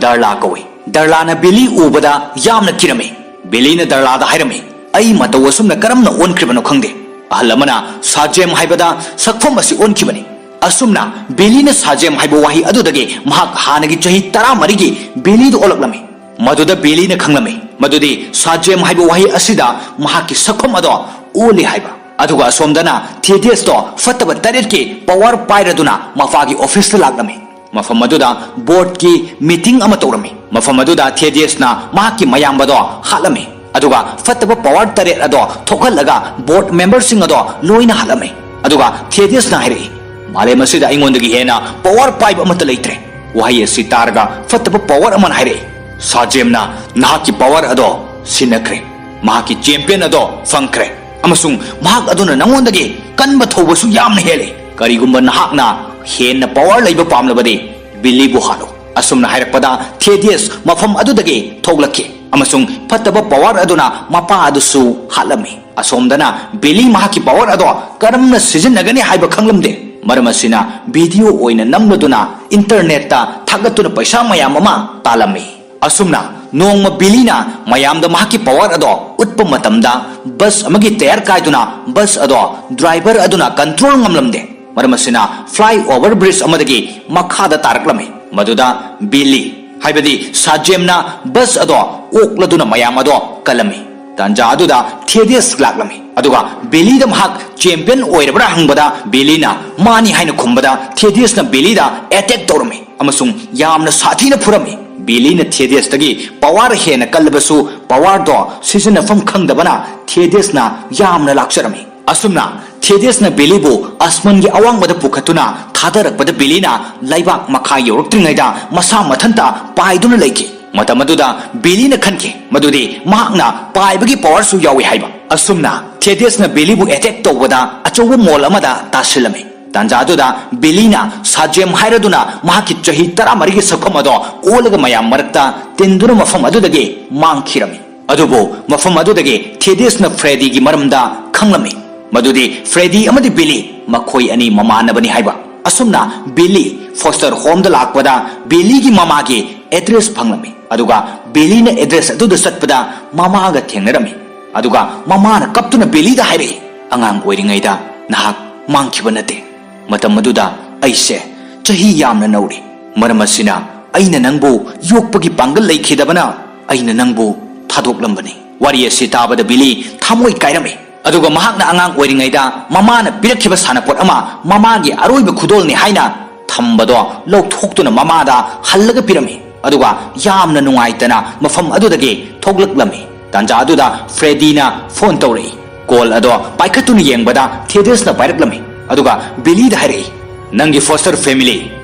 ꯗꯥꯔꯂꯥ ꯀꯧꯏ꯫ ꯗꯥꯔꯂꯥꯅ ꯕꯤꯂꯤ ꯎꯕꯗ ꯌꯥꯝꯅ ꯀꯤꯔꯝꯃꯤ꯫ ꯕꯤꯂꯤꯅ ꯗꯥꯔꯂꯥꯗ ꯍꯥꯏꯔꯝꯃꯤ, "ꯑꯩ ꯃꯇꯧ ꯑꯁꯨꯝꯅ ꯀꯔꯝꯅ ꯑꯣꯟꯈ꯭ꯔꯤꯕꯅꯣ ꯈꯪꯗꯦ꯫ ꯑꯍꯜ ꯑꯃꯅ ꯁꯥꯖꯦꯝ ꯍꯥꯏꯕꯗ ꯁꯛꯐꯝ ꯑꯁꯤ ꯑꯣꯟꯈꯤꯕꯅꯤ"꯫ ꯑꯁꯨꯝꯅ ꯕꯤꯂꯤꯅ ꯁꯥꯖꯦꯝ ꯍꯥꯏꯕ ꯋꯥꯍꯩ ꯑꯗꯨꯗꯒꯤ ꯃꯍꯥꯛ ꯍꯥꯟꯅꯒꯤ ꯆꯍꯤ ꯇꯔꯥꯃꯔꯤꯒꯤ ꯕꯤꯂꯤꯗꯨ ꯑꯣꯜꯂꯛꯂꯝꯃꯤ꯫ ꯃꯗꯨꯗ ꯕꯤꯂꯤꯅ ꯈꯪꯂꯝꯃꯤ ꯃꯗꯨꯗꯤ ꯁꯥꯖꯦꯝ ꯍꯥꯏꯕ ꯋꯥꯍꯩ ꯑꯁꯤꯗ ꯃꯍꯥꯛꯀꯤ ꯁꯛꯐꯝ ꯑꯗꯣ ꯑꯣꯜꯂꯤ ꯍꯥꯏꯕ꯫ ꯑꯗꯨꯒ ꯑꯁꯣꯝꯗꯅ ꯊꯦꯗꯤꯌꯁꯇꯣ ꯐꯠꯇꯕ ꯇꯔꯦꯠꯀꯤ ꯄꯋꯥꯔ ꯄꯥꯏꯔꯗꯨꯅ ꯃꯄꯥꯒꯤ ꯑꯣꯐꯤꯁꯇ ꯂꯥꯛꯂꯝꯃꯤ꯫ ꯃꯐꯝ ꯑꯗꯨꯗ ꯕꯣꯔꯗꯀꯤ ꯃꯤꯇꯤꯡ ꯑꯃ ꯇꯧꯔꯝꯃꯤ꯫ ꯃꯐꯝ ꯑꯗꯨꯗ ꯊꯦꯗꯤꯌꯁꯅ ꯃꯍꯥꯛꯀꯤ ꯃꯌꯥꯝꯕꯗꯣ ꯍꯥꯠꯂꯝꯃꯤ꯫ ꯑꯗꯨꯒ ꯐꯠꯇꯕ ꯄꯋꯥꯔ ꯇꯔꯦꯠ ꯑꯗꯣ ꯊꯣꯛꯍꯜꯂꯒ ꯕꯣꯔꯗ ꯃꯦꯝꯕꯔꯁꯤꯡ ꯑꯗꯣ ꯂꯣꯏꯅ ꯍꯥꯠꯂꯝꯃꯤ꯫ ꯑꯗꯨꯒ ꯊꯦꯗꯤꯌꯁꯅ ꯍꯥꯏꯔꯛꯏ, "ꯃꯥꯂꯦꯝ ꯑꯁꯤꯗ ꯑꯩꯉꯣꯟꯗꯒꯤ ꯍꯦꯟꯅ ꯄꯋꯥꯔ ꯄꯥꯏꯕ ꯑꯃꯠꯇ ꯂꯩꯇ꯭ꯔꯦ꯫" ꯋꯥꯍꯩ ꯑꯁꯤ ꯇꯥꯔꯒ ꯐꯠꯇꯕ ꯄꯋꯥꯔ ꯑꯃꯅ ꯍꯥꯏꯔꯛꯏ, "ꯁꯥꯖꯦꯝꯅ ꯅꯍꯥꯛꯀꯤ ꯄꯋꯥꯔ ꯑꯗꯣ ꯁꯤꯟꯅꯈ꯭ꯔꯦ꯫ ꯃꯍꯥꯛꯀꯤ ꯆꯦꯝꯄꯤꯌꯟ ꯑꯗꯣ ꯐꯪꯈ꯭ꯔꯦ꯫ ꯑꯃꯁꯨꯡ ꯃꯍꯥꯛ ꯑꯗꯨꯅ ꯅꯉꯣꯟꯗꯒꯤ ꯀꯟꯕ ꯊꯧꯕꯁꯨ ꯌꯥꯝꯅ ꯍꯦꯜꯂꯤ꯫ ꯀꯔꯤꯒꯨꯝꯕ ꯅꯍꯥꯛꯅ ꯍꯦꯟꯅ ꯄꯋꯥꯔ ꯂꯩꯕ ꯄꯥꯝꯂꯕꯗꯤ ꯕꯤꯂꯤꯕꯨ ꯍꯥꯠꯂꯨ꯫" ꯑꯁꯨꯝꯅ ꯍꯥꯏꯔꯛꯄꯗ ꯊꯦꯗꯤꯌꯁ ꯃꯐꯝ ꯑꯗꯨꯗꯒꯤ ꯊꯣꯛꯂꯛꯈꯤ ꯑꯃꯁꯨꯡ ꯐꯠꯇꯕ ꯄꯋꯥꯔ ꯑꯗꯨꯅ ꯃꯄꯥ ꯑꯗꯨꯁꯨ ꯍꯥꯠꯂꯝꯃꯤ꯫ ꯑꯁꯣꯝꯗꯅ ꯕꯤꯂꯤ ꯃꯍꯥꯛꯀꯤ ꯄꯋꯥꯔ ꯑꯗꯣ ꯀꯔꯝꯅ ꯁꯤꯖꯤꯟꯅꯒꯅꯤ ꯍꯥꯏꯕ ꯈꯪꯂꯝꯗꯦ꯫ ꯃꯔꯝ ꯑꯁꯤꯅ ꯚꯤꯗꯤꯑꯣ ꯑꯣꯏꯅ ꯅꯝꯂꯗꯨꯅ ꯏꯟꯇꯔꯅꯦꯠꯇ ꯊꯥꯒꯠꯇꯨꯅ ꯄꯩꯁꯥ ꯃꯌꯥꯝ ꯑꯃ ꯇꯥꯜꯂꯝꯃꯤ꯫ ꯑꯁꯨꯝꯅ ꯅꯣꯡꯃ ꯕꯤꯂꯤꯅ ꯃꯌꯥꯝꯗ ꯃꯍꯥꯛꯀꯤ ꯄꯋꯥꯔ ꯑꯗꯣ ꯎꯠꯄ ꯃꯇꯝꯗ ꯕꯁ ꯑꯃꯒꯤ ꯇꯌꯥꯔ ꯀꯥꯏꯗꯨꯅ ꯕꯁ ꯑꯗꯣ ꯗ꯭ꯔꯥꯏꯚꯔ ꯑꯗꯨꯅ ꯀꯟꯇ꯭ꯔꯣꯜ ꯉꯝꯂꯝꯗꯦ꯫ ꯃꯔꯝ ꯑꯁꯤꯅ ꯐ꯭ꯂꯥꯏ ꯑꯣꯚꯔ ꯕ꯭ꯔꯤꯖ ꯑꯃꯗꯒꯤ ꯃꯈꯥꯗ ꯇꯥꯔꯛꯂꯝꯃꯤ꯫ ꯃꯗꯨꯗ ꯕꯤꯂꯤ, ꯍꯥꯏꯕꯗꯤ ꯁꯥꯖꯦꯝꯅ ꯕꯁ ꯑꯗꯣ ꯑꯣꯛꯂꯗꯨꯅ ꯃꯌꯥꯝ ꯑꯗꯣ ꯀꯜꯂꯝꯃꯤ꯫ ꯇꯥꯟꯖꯥ ꯑꯗꯨꯗ ꯊꯦꯗꯤꯌꯁ ꯂꯥꯛꯂꯝꯃꯤ꯫ ꯑꯗꯨꯒ ꯕꯤꯂꯤꯗ ꯃꯍꯥꯛ ꯆꯦꯝꯄꯤꯌꯟ ꯑꯣꯏꯔꯕ꯭ꯔꯥ ꯍꯪꯕꯗ ꯕꯤꯂꯤꯅ ꯃꯥꯅꯤ ꯍꯥꯏꯅ ꯈꯨꯝꯕꯗ ꯊꯦꯗꯤꯌꯁꯅ ꯕꯤꯂꯤꯗ ꯑꯦꯇꯦꯛ ꯇꯧꯔꯝꯃꯤ ꯑꯃꯁꯨꯡ ꯌꯥꯝꯅ ꯁꯥꯊꯤꯅ ꯐꯨꯔꯝꯃꯤ꯫ ꯕꯤꯂꯤꯅ ꯊꯦꯗꯤꯌꯁꯇꯒꯤ ꯄꯋꯥꯔ ꯍꯦꯟꯅ ꯀꯜꯂꯕꯁꯨ ꯄꯋꯥꯔꯗꯣ ꯁꯤꯖꯤꯟꯅꯐꯝ ꯈꯪꯗꯕꯅ ꯊꯦꯗꯤꯌꯁꯅ ꯌꯥꯝꯅ ꯂꯥꯛꯆꯔꯝꯃꯤ꯫ ꯑꯁꯨꯝꯅ ꯊꯦꯗꯤꯌꯁꯅ ꯕꯤꯂꯤꯕꯨ ꯑꯁꯃꯟꯒꯤ ꯑꯋꯥꯡꯕꯗ ꯄꯨꯈꯠꯇꯨꯅ ꯊꯥꯗꯔꯛꯄꯗ ꯕꯤꯂꯤꯅ ꯂꯩꯕꯥꯛ ꯃꯈꯥ ꯌꯧꯔꯛꯇ꯭ꯔꯤꯉꯩꯗ ꯃꯁꯥ ꯃꯊꯟꯇ ꯄꯥꯏꯗꯨꯅ ꯂꯩꯈꯤ꯫ ꯃꯇꯝ ꯑꯗꯨꯗ ꯕꯤꯂꯤꯅ ꯈꯟꯈꯤ ꯃꯗꯨꯗꯤ ꯃꯍꯥꯛꯅ ꯄꯥꯏꯕꯒꯤ ꯄꯋꯥꯔꯁꯨ ꯌꯥꯎꯏ ꯍꯥꯏꯕ꯫ ꯑꯁꯨꯝꯅ ꯊꯦꯗꯤꯌꯁꯅ ꯕꯤꯂꯤꯕꯨ ꯑꯦꯇꯦꯛ ꯇꯧꯕꯗ ꯑꯆꯧꯕ ꯃꯣꯜ ꯑꯃꯗ ꯇꯥꯁꯤꯜꯂꯝꯃꯤ꯫ ꯇꯥꯟꯖꯥ ꯑꯗꯨꯗ ꯕꯤꯂꯤꯅ ꯁꯥꯖꯦꯝ ꯍꯥꯏꯔꯗꯨꯅ ꯃꯍꯥꯛꯀꯤ ꯆꯍꯤ ꯇꯔꯥꯃꯔꯤꯒꯤ ꯁꯛꯐꯝ ꯑꯗꯣ ꯑꯣꯜꯂꯒ ꯃꯌꯥꯝ ꯃꯔꯛꯇ ꯇꯤꯟꯗꯨꯅ ꯃꯐꯝ ꯑꯗꯨꯗꯒꯤ ꯃꯥꯡꯈꯤꯔꯝꯃꯤ꯫ ꯑꯗꯨꯕꯨ ꯃꯐꯝ ꯑꯗꯨꯗꯒꯤ ꯊꯦꯗꯤꯌꯁꯅ ꯐ꯭ꯔꯦꯗꯤꯒꯤ ꯃꯔꯝꯗ ꯈꯪꯂꯝꯃꯤ, ꯃꯗꯨꯗꯤ ꯐ꯭ꯔꯦꯗꯤ ꯑꯃꯗꯤ ꯕꯤꯂꯤ ꯃꯈꯣꯏ ꯑꯅꯤ ꯃꯃꯥꯟꯅꯕꯅꯤ ꯍꯥꯏꯕ꯫ ꯑꯁꯨꯝꯅ ꯕꯤꯂꯤ ꯐꯣꯁꯇꯔ ꯍꯣꯝꯗ ꯂꯥꯛꯄꯗ ꯕꯤꯂꯤꯒꯤ ꯃꯃꯥꯒꯤ ꯑꯦꯗ꯭ꯔꯦꯁ ꯐꯪꯂꯝꯃꯤ, ꯑꯗꯨꯒ ꯕꯤꯂꯤꯅ ꯑꯦꯗ꯭ꯔꯦꯁ ꯑꯗꯨꯗ ꯆꯠꯄꯗ ꯃꯃꯥꯒ ꯊꯦꯡꯅꯔꯝꯃꯤ꯫ ꯑꯗꯨꯒ ꯃꯃꯥꯅ ꯀꯞꯇꯨꯅ ꯕꯤꯂꯤꯗ ꯍꯥꯏꯔꯛꯏ, "ꯑꯉꯥꯡ ꯑꯣꯏꯔꯤꯉꯩꯗ ꯅꯍꯥꯛ ꯃꯥꯡꯈꯤꯕ ꯅꯠꯇꯦ꯫ ꯃꯇꯝ ꯑꯗꯨꯗ ꯑꯩꯁꯦ ꯆꯍꯤ ꯌꯥꯝꯅ ꯅꯧꯔꯤ꯫ ꯃꯔꯝ ꯑꯁꯤꯅ ꯑꯩꯅ ꯅꯪꯕꯨ ꯌꯣꯛꯄꯒꯤ ꯄꯥꯡꯒꯜ ꯂꯩꯈꯤꯗꯕꯅ ꯑꯩꯅ ꯅꯪꯕꯨ ꯊꯥꯗꯣꯛꯂꯝꯕꯅꯤ꯫" ꯋꯥꯔꯤ ꯑꯁꯤ ꯇꯥꯕꯗ ꯕꯤꯂꯤ ꯊꯃꯣꯏ ꯀꯥꯏꯔꯝꯃꯤ꯫ ꯑꯗꯨꯒ ꯃꯍꯥꯛꯅ ꯑꯉꯥꯡ ꯑꯣꯏꯔꯤꯉꯩꯗ ꯃꯃꯥꯅ ꯄꯤꯔꯛꯈꯤꯕ ꯁꯥꯟꯅꯄꯣꯠ ꯑꯃ ꯃꯃꯥꯒꯤ ꯑꯔꯣꯏꯕ ꯈꯨꯗꯣꯜꯅꯤ ꯍꯥꯏꯅ ꯊꯝꯕꯗꯣ ꯂꯧꯊꯣꯛꯇꯨꯅ ꯃꯃꯥꯗ ꯍꯜꯂꯒ ꯄꯤꯔꯝꯃꯤ꯫ ꯑꯗꯨꯒ ꯌꯥꯝꯅ ꯅꯨꯡꯉꯥꯏꯇꯅ ꯃꯐꯝ ꯑꯗꯨꯗꯒꯤ ꯊꯣꯛꯂꯛꯂꯝꯃꯤ꯫ ꯇꯥꯟꯖꯥ ꯑꯗꯨꯗ ꯐ꯭ꯔꯦꯗꯤꯅ ꯐꯣꯟ ꯇꯧꯔꯛꯏ꯫ ꯀꯣꯜ ꯑꯗꯣ ꯄꯥꯏꯈꯠꯇꯨꯅ ꯌꯦꯡꯕꯗ ꯊꯦꯗꯤꯁꯅ ꯄꯥꯏꯔꯛꯂꯝꯃꯤ꯫ ꯑꯗꯨꯒ ꯕꯤꯂꯤꯗ ꯍꯥꯏꯔꯛꯏ, "ꯅꯪꯒꯤ ꯐꯣꯁꯇꯔ ꯐꯦꯃꯤꯂꯤ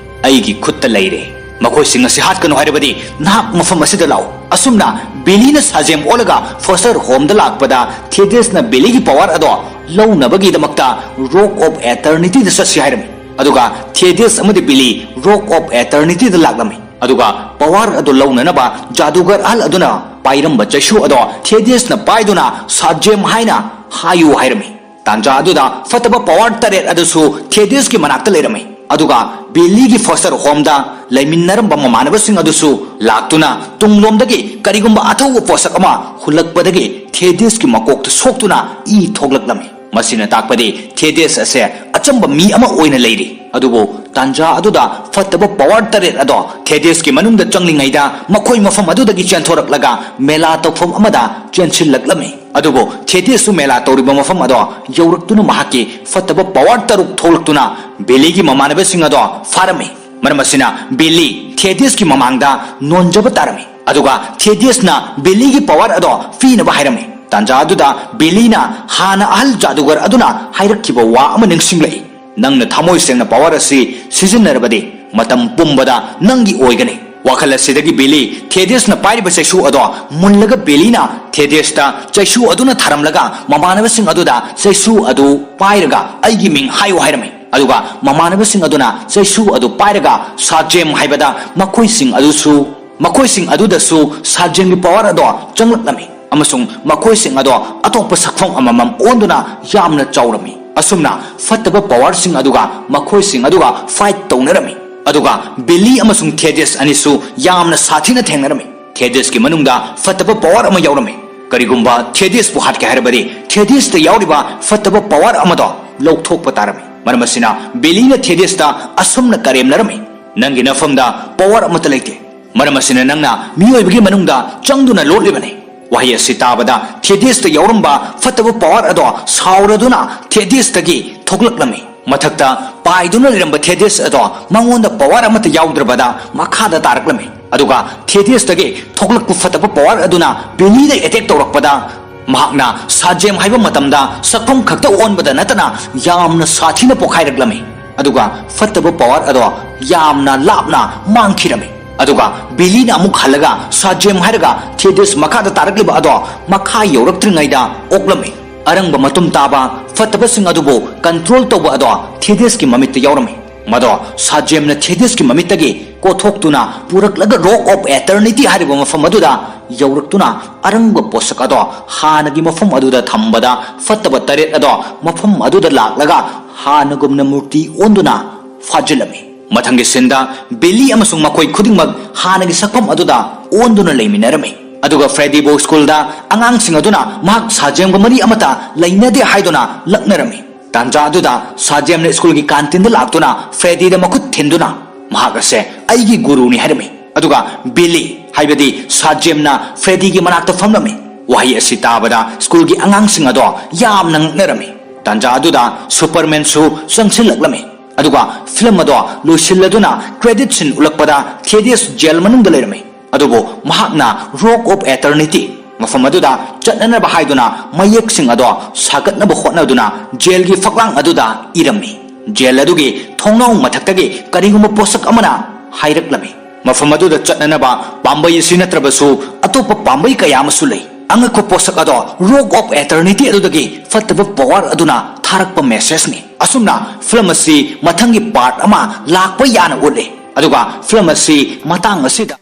ꯑꯩꯒꯤ ꯈꯨꯠꯇ ꯂꯩꯔꯦ꯫ ꯃꯈꯣꯏꯁꯤꯡ ꯑꯁꯤ ꯍꯥꯠꯀꯅꯨ ꯍꯥꯏꯔꯕꯗꯤ ꯅꯍꯥꯛ ꯃꯐꯝ ꯑꯁꯤꯗ ꯂꯥꯛꯎ꯫" ꯑꯁꯨꯝꯅ ꯕꯤꯂꯤꯅ ꯁꯥꯖꯦꯝ ꯑꯣꯜꯂꯒ ꯐꯣꯁꯇꯔ ꯍꯣꯝꯗ ꯂꯥꯛꯄꯗ ꯊꯦꯗꯤꯁꯅ ꯕꯤꯂꯤꯒꯤ ꯄꯋꯥꯔ ꯑꯗꯣ ꯂꯧꯅꯕꯒꯤꯗꯃꯛꯇ ꯔꯣꯛ ꯑꯣꯐ ꯑꯦꯇꯔꯅꯤꯇꯤꯗ ꯆꯠꯁꯤ ꯍꯥꯏꯔꯝꯃꯤ꯫ ꯑꯗꯨꯒ ꯊꯦꯗꯤꯁ ꯑꯃꯗꯤ ꯕꯤꯂꯤ ꯔꯣꯛ ꯑꯣꯐ ꯑꯦꯇꯔꯅꯤꯇꯤꯗ ꯂꯥꯛꯂꯝꯃꯤ꯫ ꯑꯗꯨꯒ ꯄꯋꯥꯔ ꯑꯗꯨ ꯂꯧꯅꯅꯕ ꯖꯥꯗꯨꯒꯔ ꯑꯍꯜ ꯑꯗꯨꯅ ꯄꯥꯏꯔꯝꯕ ꯆꯩꯁꯨ ꯑꯗꯣ ꯊꯦꯗꯤꯁꯅ ꯄꯥꯏꯗꯨꯅ ꯁꯥꯖꯦꯝ ꯍꯥꯏꯅ ꯍꯥꯏꯌꯨ ꯍꯥꯏꯔꯝꯃꯤ꯫ ꯇꯥꯟꯖꯥ ꯑꯗꯨꯗ ꯐꯠꯇꯕ ꯄꯋꯥꯔ ꯇꯔꯦꯠ ꯑꯗꯨꯁꯨ ꯊꯦꯗꯤꯁꯀꯤ ꯃꯅꯥꯛꯇ ꯂꯩꯔꯝꯃꯤ꯫ ꯑꯗꯨꯒ ꯕꯤꯂꯤꯒꯤ ꯐꯣꯁꯇꯔ ꯍꯣꯝꯗ ꯂꯩꯃꯤꯟꯅꯔꯝꯕ ꯃꯃꯥꯟꯅꯕꯁꯤꯡ ꯑꯗꯨꯁꯨ ꯂꯥꯛꯇꯨꯅ ꯇꯨꯡꯂꯣꯝꯗꯒꯤ ꯀꯔꯤꯒꯨꯝꯕ ꯑꯊꯧꯕ ꯄꯣꯠꯁꯛ ꯑꯃ ꯍꯨꯜꯂꯛꯄꯗꯒꯤ ꯊꯦꯗꯤꯁꯀꯤ ꯃꯀꯣꯛꯇ ꯁꯣꯛꯇꯨꯅ ꯏ ꯊꯣꯛꯂꯛꯂꯝꯃꯤ꯫ ꯃꯁꯤꯅ ꯇꯥꯛꯄꯗꯤ ꯊꯦꯗꯤꯁ ꯑꯁꯦ ꯑꯆꯝꯕ ꯃꯤ ꯑꯃ ꯑꯣꯏꯅ ꯂꯩꯔꯤ꯫ ꯑꯗꯨꯕꯨ ꯇꯥꯟꯖꯥ ꯑꯗꯨꯗ ꯐꯠꯇꯕ ꯄꯋꯥꯔ ꯇꯔꯦꯠ ꯑꯗꯣ ꯊꯦꯗꯤꯁꯀꯤ ꯃꯅꯨꯡꯗ ꯆꯪꯂꯤꯉꯩꯗ ꯃꯈꯣꯏ ꯃꯐꯝ ꯑꯗꯨꯗꯒꯤ ꯆꯦꯟꯊꯣꯔꯛꯂꯒ ꯃꯦꯂꯥ ꯇꯧꯐꯝ ꯑꯃꯗ ꯆꯦꯟꯁꯤꯜꯂꯛꯂꯝꯃꯤ꯫ ꯑꯗꯨꯕꯨ ꯊꯦꯗꯤꯁꯁꯨ ꯃꯦꯂꯥ ꯇꯧꯔꯤꯕ ꯃꯐꯝ ꯑꯗꯣ ꯌꯧꯔꯛꯇꯨꯅ ꯃꯍꯥꯛꯀꯤ ꯐꯠꯇꯕ ꯄꯋꯥꯔ ꯇꯔꯨꯛ ꯊꯣꯛꯂꯛꯇꯨꯅ ꯕꯤꯂꯤꯒꯤ ꯃꯃꯥꯟꯅꯕꯁꯤꯡ ꯑꯗꯣ ꯐꯥꯔꯝꯃꯤ꯫ ꯃꯔꯝ ꯑꯁꯤꯅ ꯕꯤꯂꯤ ꯊꯦꯗꯤꯁꯀꯤ ꯃꯃꯥꯡꯗ ꯅꯣꯟꯖꯕ ꯇꯥꯔꯝꯃꯤ꯫ ꯑꯗꯨꯒ ꯊꯦꯗꯤꯁꯅ ꯕꯤꯂꯤꯒꯤ ꯄꯋꯥꯔ ꯑꯗꯣ ꯄꯤꯅꯕ ꯍꯥꯏꯔꯝꯃꯤ꯫ ꯇꯥꯟꯖꯥ ꯑꯗꯨꯗ ꯕꯤꯂꯤꯅ ꯍꯥꯟꯅ ꯑꯍꯜ ꯖꯥꯗꯨꯒꯔ ꯑꯗꯨꯅ ꯍꯥꯏꯔꯛꯈꯤꯕ ꯋꯥ ꯑꯃ ꯅꯤꯡꯁꯤꯡꯂꯛꯏ, "ꯅꯪꯅ ꯊꯃꯣꯏ ꯁꯦꯡꯅ ꯄꯋꯥꯔ ꯑꯁꯤ ꯁꯤꯖꯤꯟꯅꯔꯕꯗꯤ ꯃꯇꯝ ꯄꯨꯝꯕꯗ ꯅꯪꯒꯤ ꯑꯣꯏꯒꯅꯤ꯫" ꯋꯥꯈꯜ ꯑꯁꯤꯗꯒꯤ ꯕꯤꯂꯤ ꯊꯦꯗꯤꯁꯅ ꯄꯥꯏꯔꯤꯕ ꯆꯩꯁꯨ ꯑꯗꯣ ꯃꯨꯜꯂꯒ ꯕꯤꯂꯤꯅ ꯊꯦꯗꯤꯁꯇ ꯆꯩꯁꯨ ꯑꯗꯨꯅ ꯊꯥꯔꯝꯂꯒ ꯃꯃꯥꯟꯅꯕꯁꯤꯡ ꯑꯗꯨꯗ ꯆꯩꯁꯨ ꯑꯗꯨ ꯄꯥꯏꯔꯒ "ꯑꯩꯒꯤ ꯃꯤꯡ ꯍꯥꯏꯌꯨ" ꯍꯥꯏꯔꯝꯃꯤ꯫ ꯑꯗꯨꯒ ꯃꯃꯥꯟꯅꯕꯁꯤꯡ ꯑꯗꯨꯅ ꯆꯩꯁꯨ ꯑꯗꯨ ꯄꯥꯏꯔꯒ ꯁꯥꯖꯦꯝ ꯍꯥꯏꯕꯗ ꯃꯈꯣꯏꯁꯤꯡ ꯑꯗꯨꯁꯨ, ꯃꯈꯣꯏꯁꯤꯡ ꯑꯗꯨꯗꯁꯨ ꯁꯥꯖꯦꯝꯒꯤ ꯄꯋꯥꯔ ꯑꯗꯣ ꯆꯪꯂꯛꯂꯝꯃꯤ꯫ ꯑꯃꯁꯨꯡ ꯃꯈꯣꯏꯁꯤꯡ ꯑꯗꯣ ꯑꯇꯣꯞꯄ ꯁꯛꯐꯝ ꯑꯃꯃꯝ ꯑꯣꯟꯗꯨꯅ ꯌꯥꯝꯅ ꯆꯥꯎꯔꯝꯃꯤ꯫ ꯑꯁꯨꯝꯅ ꯐꯠꯇꯕ ꯄꯋꯥꯔꯁꯤꯡ ꯑꯗꯨꯒ ꯃꯈꯣꯏꯁꯤꯡ ꯑꯗꯨꯒ ꯐꯥꯏꯠ ꯇꯧꯅꯔꯝꯃꯤ꯫ ꯑꯗꯨꯒ ꯕꯤꯂꯤ ꯑꯃꯁꯨꯡ ꯊꯦꯗꯤꯁ ꯑꯅꯤꯁꯨ ꯌꯥꯝꯅ ꯁꯥꯊꯤꯅ ꯊꯦꯡꯅꯔꯝꯃꯤ꯫ ꯊꯦꯗꯤꯁꯀꯤ ꯃꯅꯨꯡꯗ ꯐꯠꯇꯕ ꯄꯋꯥꯔ ꯑꯃ ꯌꯥꯎꯔꯝꯃꯤ꯫ ꯀꯔꯤꯒꯨꯝꯕ ꯊꯦꯗꯤꯁꯄꯨ ꯍꯥꯠꯀꯦ ꯍꯥꯏꯔꯕꯗꯤ ꯊꯦꯗꯤꯁꯇ ꯌꯥꯎꯔꯤꯕ ꯐꯠꯇꯕ ꯄꯋꯥꯔ ꯑꯃꯗꯣ ꯂꯧꯊꯣꯛꯄ ꯇꯥꯔꯝꯃꯤ꯫ ꯃꯔꯝ ꯑꯁꯤꯅ ꯕꯤꯂꯤꯅ ꯊꯦꯗꯤꯁꯇ ꯑꯁꯨꯝꯅ ꯀꯔꯦꯝꯅꯔꯝꯃꯤ, "ꯅꯪꯒꯤ ꯅꯐꯝꯗ ꯄꯋꯥꯔ ꯑꯃꯠꯇ ꯂꯩꯇꯦ꯫ ꯃꯔꯝ ꯑꯁꯤꯅ ꯅꯪꯅ ꯃꯤꯑꯣꯏꯕꯒꯤ ꯃꯅꯨꯡꯗ ꯆꯪꯗꯨꯅ ꯂꯣꯠꯂꯤꯕꯅꯤ꯫ ꯋꯥꯍꯩ ꯑꯁꯤ ꯇꯥꯕꯗ ꯊꯦꯗꯤꯁꯇ ꯌꯥꯎꯔꯝꯕ ꯐꯠꯇꯕ ꯄꯋꯥꯔ ꯑꯗꯣ ꯁꯥꯎꯔꯗꯨꯅ ꯊꯦꯗꯤꯁꯇꯒꯤ ꯊꯣꯛꯂꯛꯂꯝꯃꯤ꯫ ꯃꯊꯛꯇ ꯄꯥꯏꯗꯨꯅ ꯂꯩꯔꯝꯕ ꯊꯦꯗꯤꯁ ꯑꯗꯣ ꯃꯉꯣꯟꯗ ꯄꯋꯥꯔ ꯑꯃꯠꯇ ꯌꯥꯎꯗ꯭ꯔꯕꯗ ꯃꯈꯥꯗ ꯇꯥꯔꯛꯂꯝꯃꯤ꯫ ꯑꯗꯨꯒ ꯊꯦꯗꯤꯁꯇꯒꯤ ꯊꯣꯛꯂꯛꯄ ꯐꯠꯇꯕ ꯄꯋꯥꯔ ꯑꯗꯨꯅ ꯕꯤꯂꯤꯗ ꯑꯦꯇꯦꯛ ꯇꯧꯔꯛꯄꯗ ꯃꯍꯥꯛꯅ ꯁꯥꯖꯦꯝ ꯍꯥꯏꯕ ꯃꯇꯝꯗ ꯁꯛꯐꯝ ꯈꯛꯇ ꯑꯣꯟꯕꯗ ꯅꯠꯇꯅ ꯌꯥꯝꯅ ꯁꯥꯊꯤꯅ ꯄꯣꯈꯥꯏꯔꯛꯂꯝꯃꯤ꯫ ꯑꯗꯨꯒ ꯐꯠꯇꯕ ꯄꯋꯥꯔ ꯑꯗꯣ ꯌꯥꯝꯅ ꯂꯥꯞꯅ ꯃꯥꯡꯈꯤꯔꯝꯃꯤ꯫ ꯑꯗꯨꯒ ꯕꯤꯂꯤꯅ ꯑꯃꯨꯛ ꯍꯜꯂꯒ ꯁꯥꯖꯦꯝ ꯍꯥꯏꯔꯒ ꯊꯦꯗꯤꯁ ꯃꯈꯥꯗ ꯇꯥꯔꯛꯂꯤꯕ ꯑꯗꯣ ꯃꯈꯥ ꯌꯧꯔꯛꯇ꯭ꯔꯤꯉꯩꯗ ꯑꯣꯛꯂꯝꯃꯤ꯫ ꯑꯔꯪꯕ ꯃꯇꯨꯝ ꯇꯥꯕ ꯐꯠꯇꯕꯁꯤꯡ ꯑꯗꯨꯕꯨ ꯀꯟꯇ꯭ꯔꯣꯜ ꯇꯧꯕ ꯑꯗꯣ ꯊꯦꯗꯤꯁꯀꯤ ꯃꯃꯤꯠꯇ ꯌꯥꯎꯔꯝꯃꯤ꯫ ꯃꯗꯣ ꯁꯥꯖꯦꯝꯅ ꯊꯦꯗꯤꯁꯀꯤ ꯃꯃꯤꯠꯇꯒꯤ ꯀꯣꯊꯣꯛꯇꯨꯅ ꯄꯨꯔꯛꯂꯒ ꯔꯣꯛ ꯑꯣꯐ ꯑꯦꯇꯔꯅꯤꯇꯤ ꯍꯥꯏꯔꯤꯕ ꯃꯐꯝ ꯑꯗꯨꯗ ꯌꯧꯔꯛꯇꯨꯅ ꯑꯔꯪꯕ ꯄꯣꯠꯁꯛ ꯑꯗꯣ ꯍꯥꯟꯅꯒꯤ ꯃꯐꯝ ꯑꯗꯨꯗ ꯊꯝꯕꯗ ꯐꯠꯇꯕ ꯇꯔꯦꯠ ꯑꯗꯣ ꯃꯐꯝ ꯑꯗꯨꯗ ꯂꯥꯛꯂꯒ ꯍꯥꯟꯅꯒꯨꯝꯅ ꯃꯨꯔꯇꯤ ꯑꯣꯟꯗꯨꯅ ꯐꯥꯖꯤꯜꯂꯝꯃꯤ꯫ ꯃꯊꯪꯒꯤ ꯁꯤꯟꯗ ꯕꯤꯂꯤ ꯑꯃꯁꯨꯡ ꯃꯈꯣꯏ ꯈꯨꯗꯤꯡꯃꯛ ꯍꯥꯟꯅꯒꯤ ꯁꯛꯐꯝ ꯑꯗꯨꯗ ꯑꯣꯟꯗꯨꯅ ꯂꯩꯃꯤꯟꯅꯔꯝꯃꯤ꯫ ꯑꯗꯨꯒ ꯐ꯭ꯔꯦꯗꯤꯕꯨ ꯁ꯭ꯀꯨꯜꯗ ꯑꯉꯥꯡꯁꯤꯡ ꯑꯗꯨꯅ ꯃꯍꯥꯛ ꯁꯥꯖꯦꯝꯒ ꯃꯔꯤ ꯑꯃꯠꯇ ꯂꯩꯅꯗꯦ ꯍꯥꯏꯗꯨꯅ ꯂꯛꯅꯔꯝꯃꯤ꯫ ꯇꯥꯟꯖꯥ ꯑꯗꯨꯗ ꯁꯥꯖꯦꯝꯅ ꯁ꯭ꯀꯨꯜꯒꯤ ꯀꯥꯟꯇꯤꯟꯗ ꯂꯥꯛꯇꯨꯅ ꯐ꯭ꯔꯦꯗꯤꯗ ꯃꯈꯨꯠ ꯊꯤꯟꯗꯨꯅ, "ꯃꯍꯥꯛ ꯑꯁꯦ ꯑꯩꯒꯤ ꯒꯨꯔꯨꯅꯤ" ꯍꯥꯏꯔꯝꯃꯤ꯫ ꯑꯗꯨꯒ ꯕꯤꯂꯤ, ꯍꯥꯏꯕꯗꯤ ꯁꯥꯖꯦꯝꯅ ꯐ꯭ꯔꯦꯗꯤꯒꯤ ꯃꯅꯥꯛꯇ ꯐꯝꯂꯝꯃꯤ꯫ ꯋꯥꯍꯩ ꯑꯁꯤ ꯇꯥꯕꯗ ꯁ꯭ꯀꯨꯜꯒꯤ ꯑꯉꯥꯡꯁꯤꯡ ꯑꯗꯣ ꯌꯥꯝꯅ ꯉꯛꯅꯔꯝꯃꯤ꯫ ꯇꯥꯟꯖꯥ ꯑꯗꯨꯗ ꯁꯨꯄꯔꯃꯦꯟꯁꯨ ꯆꯪꯁꯤꯜꯂꯛꯂꯝꯃꯤ꯫ ꯑꯗꯨꯒ ꯐꯤꯂꯝ ꯑꯗꯣ ꯂꯣꯏꯁꯤꯜꯂꯗꯨꯅ ꯀ꯭ꯔꯦꯗꯤꯠ ꯁꯤꯟ ꯎꯠꯂꯛꯄꯗ ꯊꯦꯗꯤꯁ ꯖꯦꯜ ꯃꯅꯨꯡꯗ ꯂꯩꯔꯝꯃꯤ꯫ ꯑꯗꯨꯕꯨ ꯃꯍꯥꯛꯅ ꯔꯣꯛ ꯑꯣꯐ ꯑꯦꯇꯔꯅꯤꯇꯤ ꯃꯐꯝ ꯑꯗꯨꯗ ꯆꯠꯅꯅꯕ ꯍꯥꯏꯗꯨꯅ ꯃꯌꯦꯛꯁꯤꯡ ꯑꯗꯣ ꯁꯥꯒꯠꯅꯕ ꯍꯣꯠꯅꯗꯨꯅ ꯖꯦꯜꯒꯤ ꯐꯛꯂꯥꯡ ꯑꯗꯨꯗ ꯏꯔꯝꯃꯤ꯫ ꯖꯦꯜ ꯑꯗꯨꯒꯤ ꯊꯣꯡꯅꯥꯎ ꯃꯊꯛꯇꯒꯤ ꯀꯔꯤꯒꯨꯝꯕ ꯄꯣꯠꯁꯛ ꯑꯃꯅ ꯍꯥꯏꯔꯛꯂꯝꯃꯤ꯫ ꯃꯐꯝ ꯑꯗꯨꯗ ꯆꯠꯅꯅꯕ ꯄꯥꯝꯕꯩ ꯑꯁꯤ ꯅꯠꯇ꯭ꯔꯕꯁꯨ ꯑꯇꯣꯞꯄ ꯄꯥꯝꯕꯩ ꯀꯌꯥ ꯑꯃꯁꯨ ꯂꯩ꯫ ꯑꯉꯛꯄ ꯄꯣꯠꯁꯛ ꯑꯗꯣ ꯔꯣꯛ ꯑꯣꯐ ꯑꯦꯇꯔꯅꯤꯇꯤ ꯑꯗꯨꯗꯒꯤ ꯐꯠꯇꯕ ꯄꯋꯥꯔ ꯑꯗꯨꯅ ꯊꯥꯔꯛꯄ ꯃꯦꯁꯦꯖꯅꯤ꯫ ꯑꯁꯨꯝꯅ ꯐꯤꯂꯝ ꯑꯁꯤ ꯃꯊꯪꯒꯤ ꯄꯥꯔꯠ ꯑꯃ ꯂꯥꯛꯄ ꯌꯥꯅ ꯎꯠꯂꯤ꯫ ꯑꯗꯨꯒ ꯐꯤꯂꯝ ꯑꯁꯤ ꯃꯇꯥꯡ ꯑꯁꯤꯗ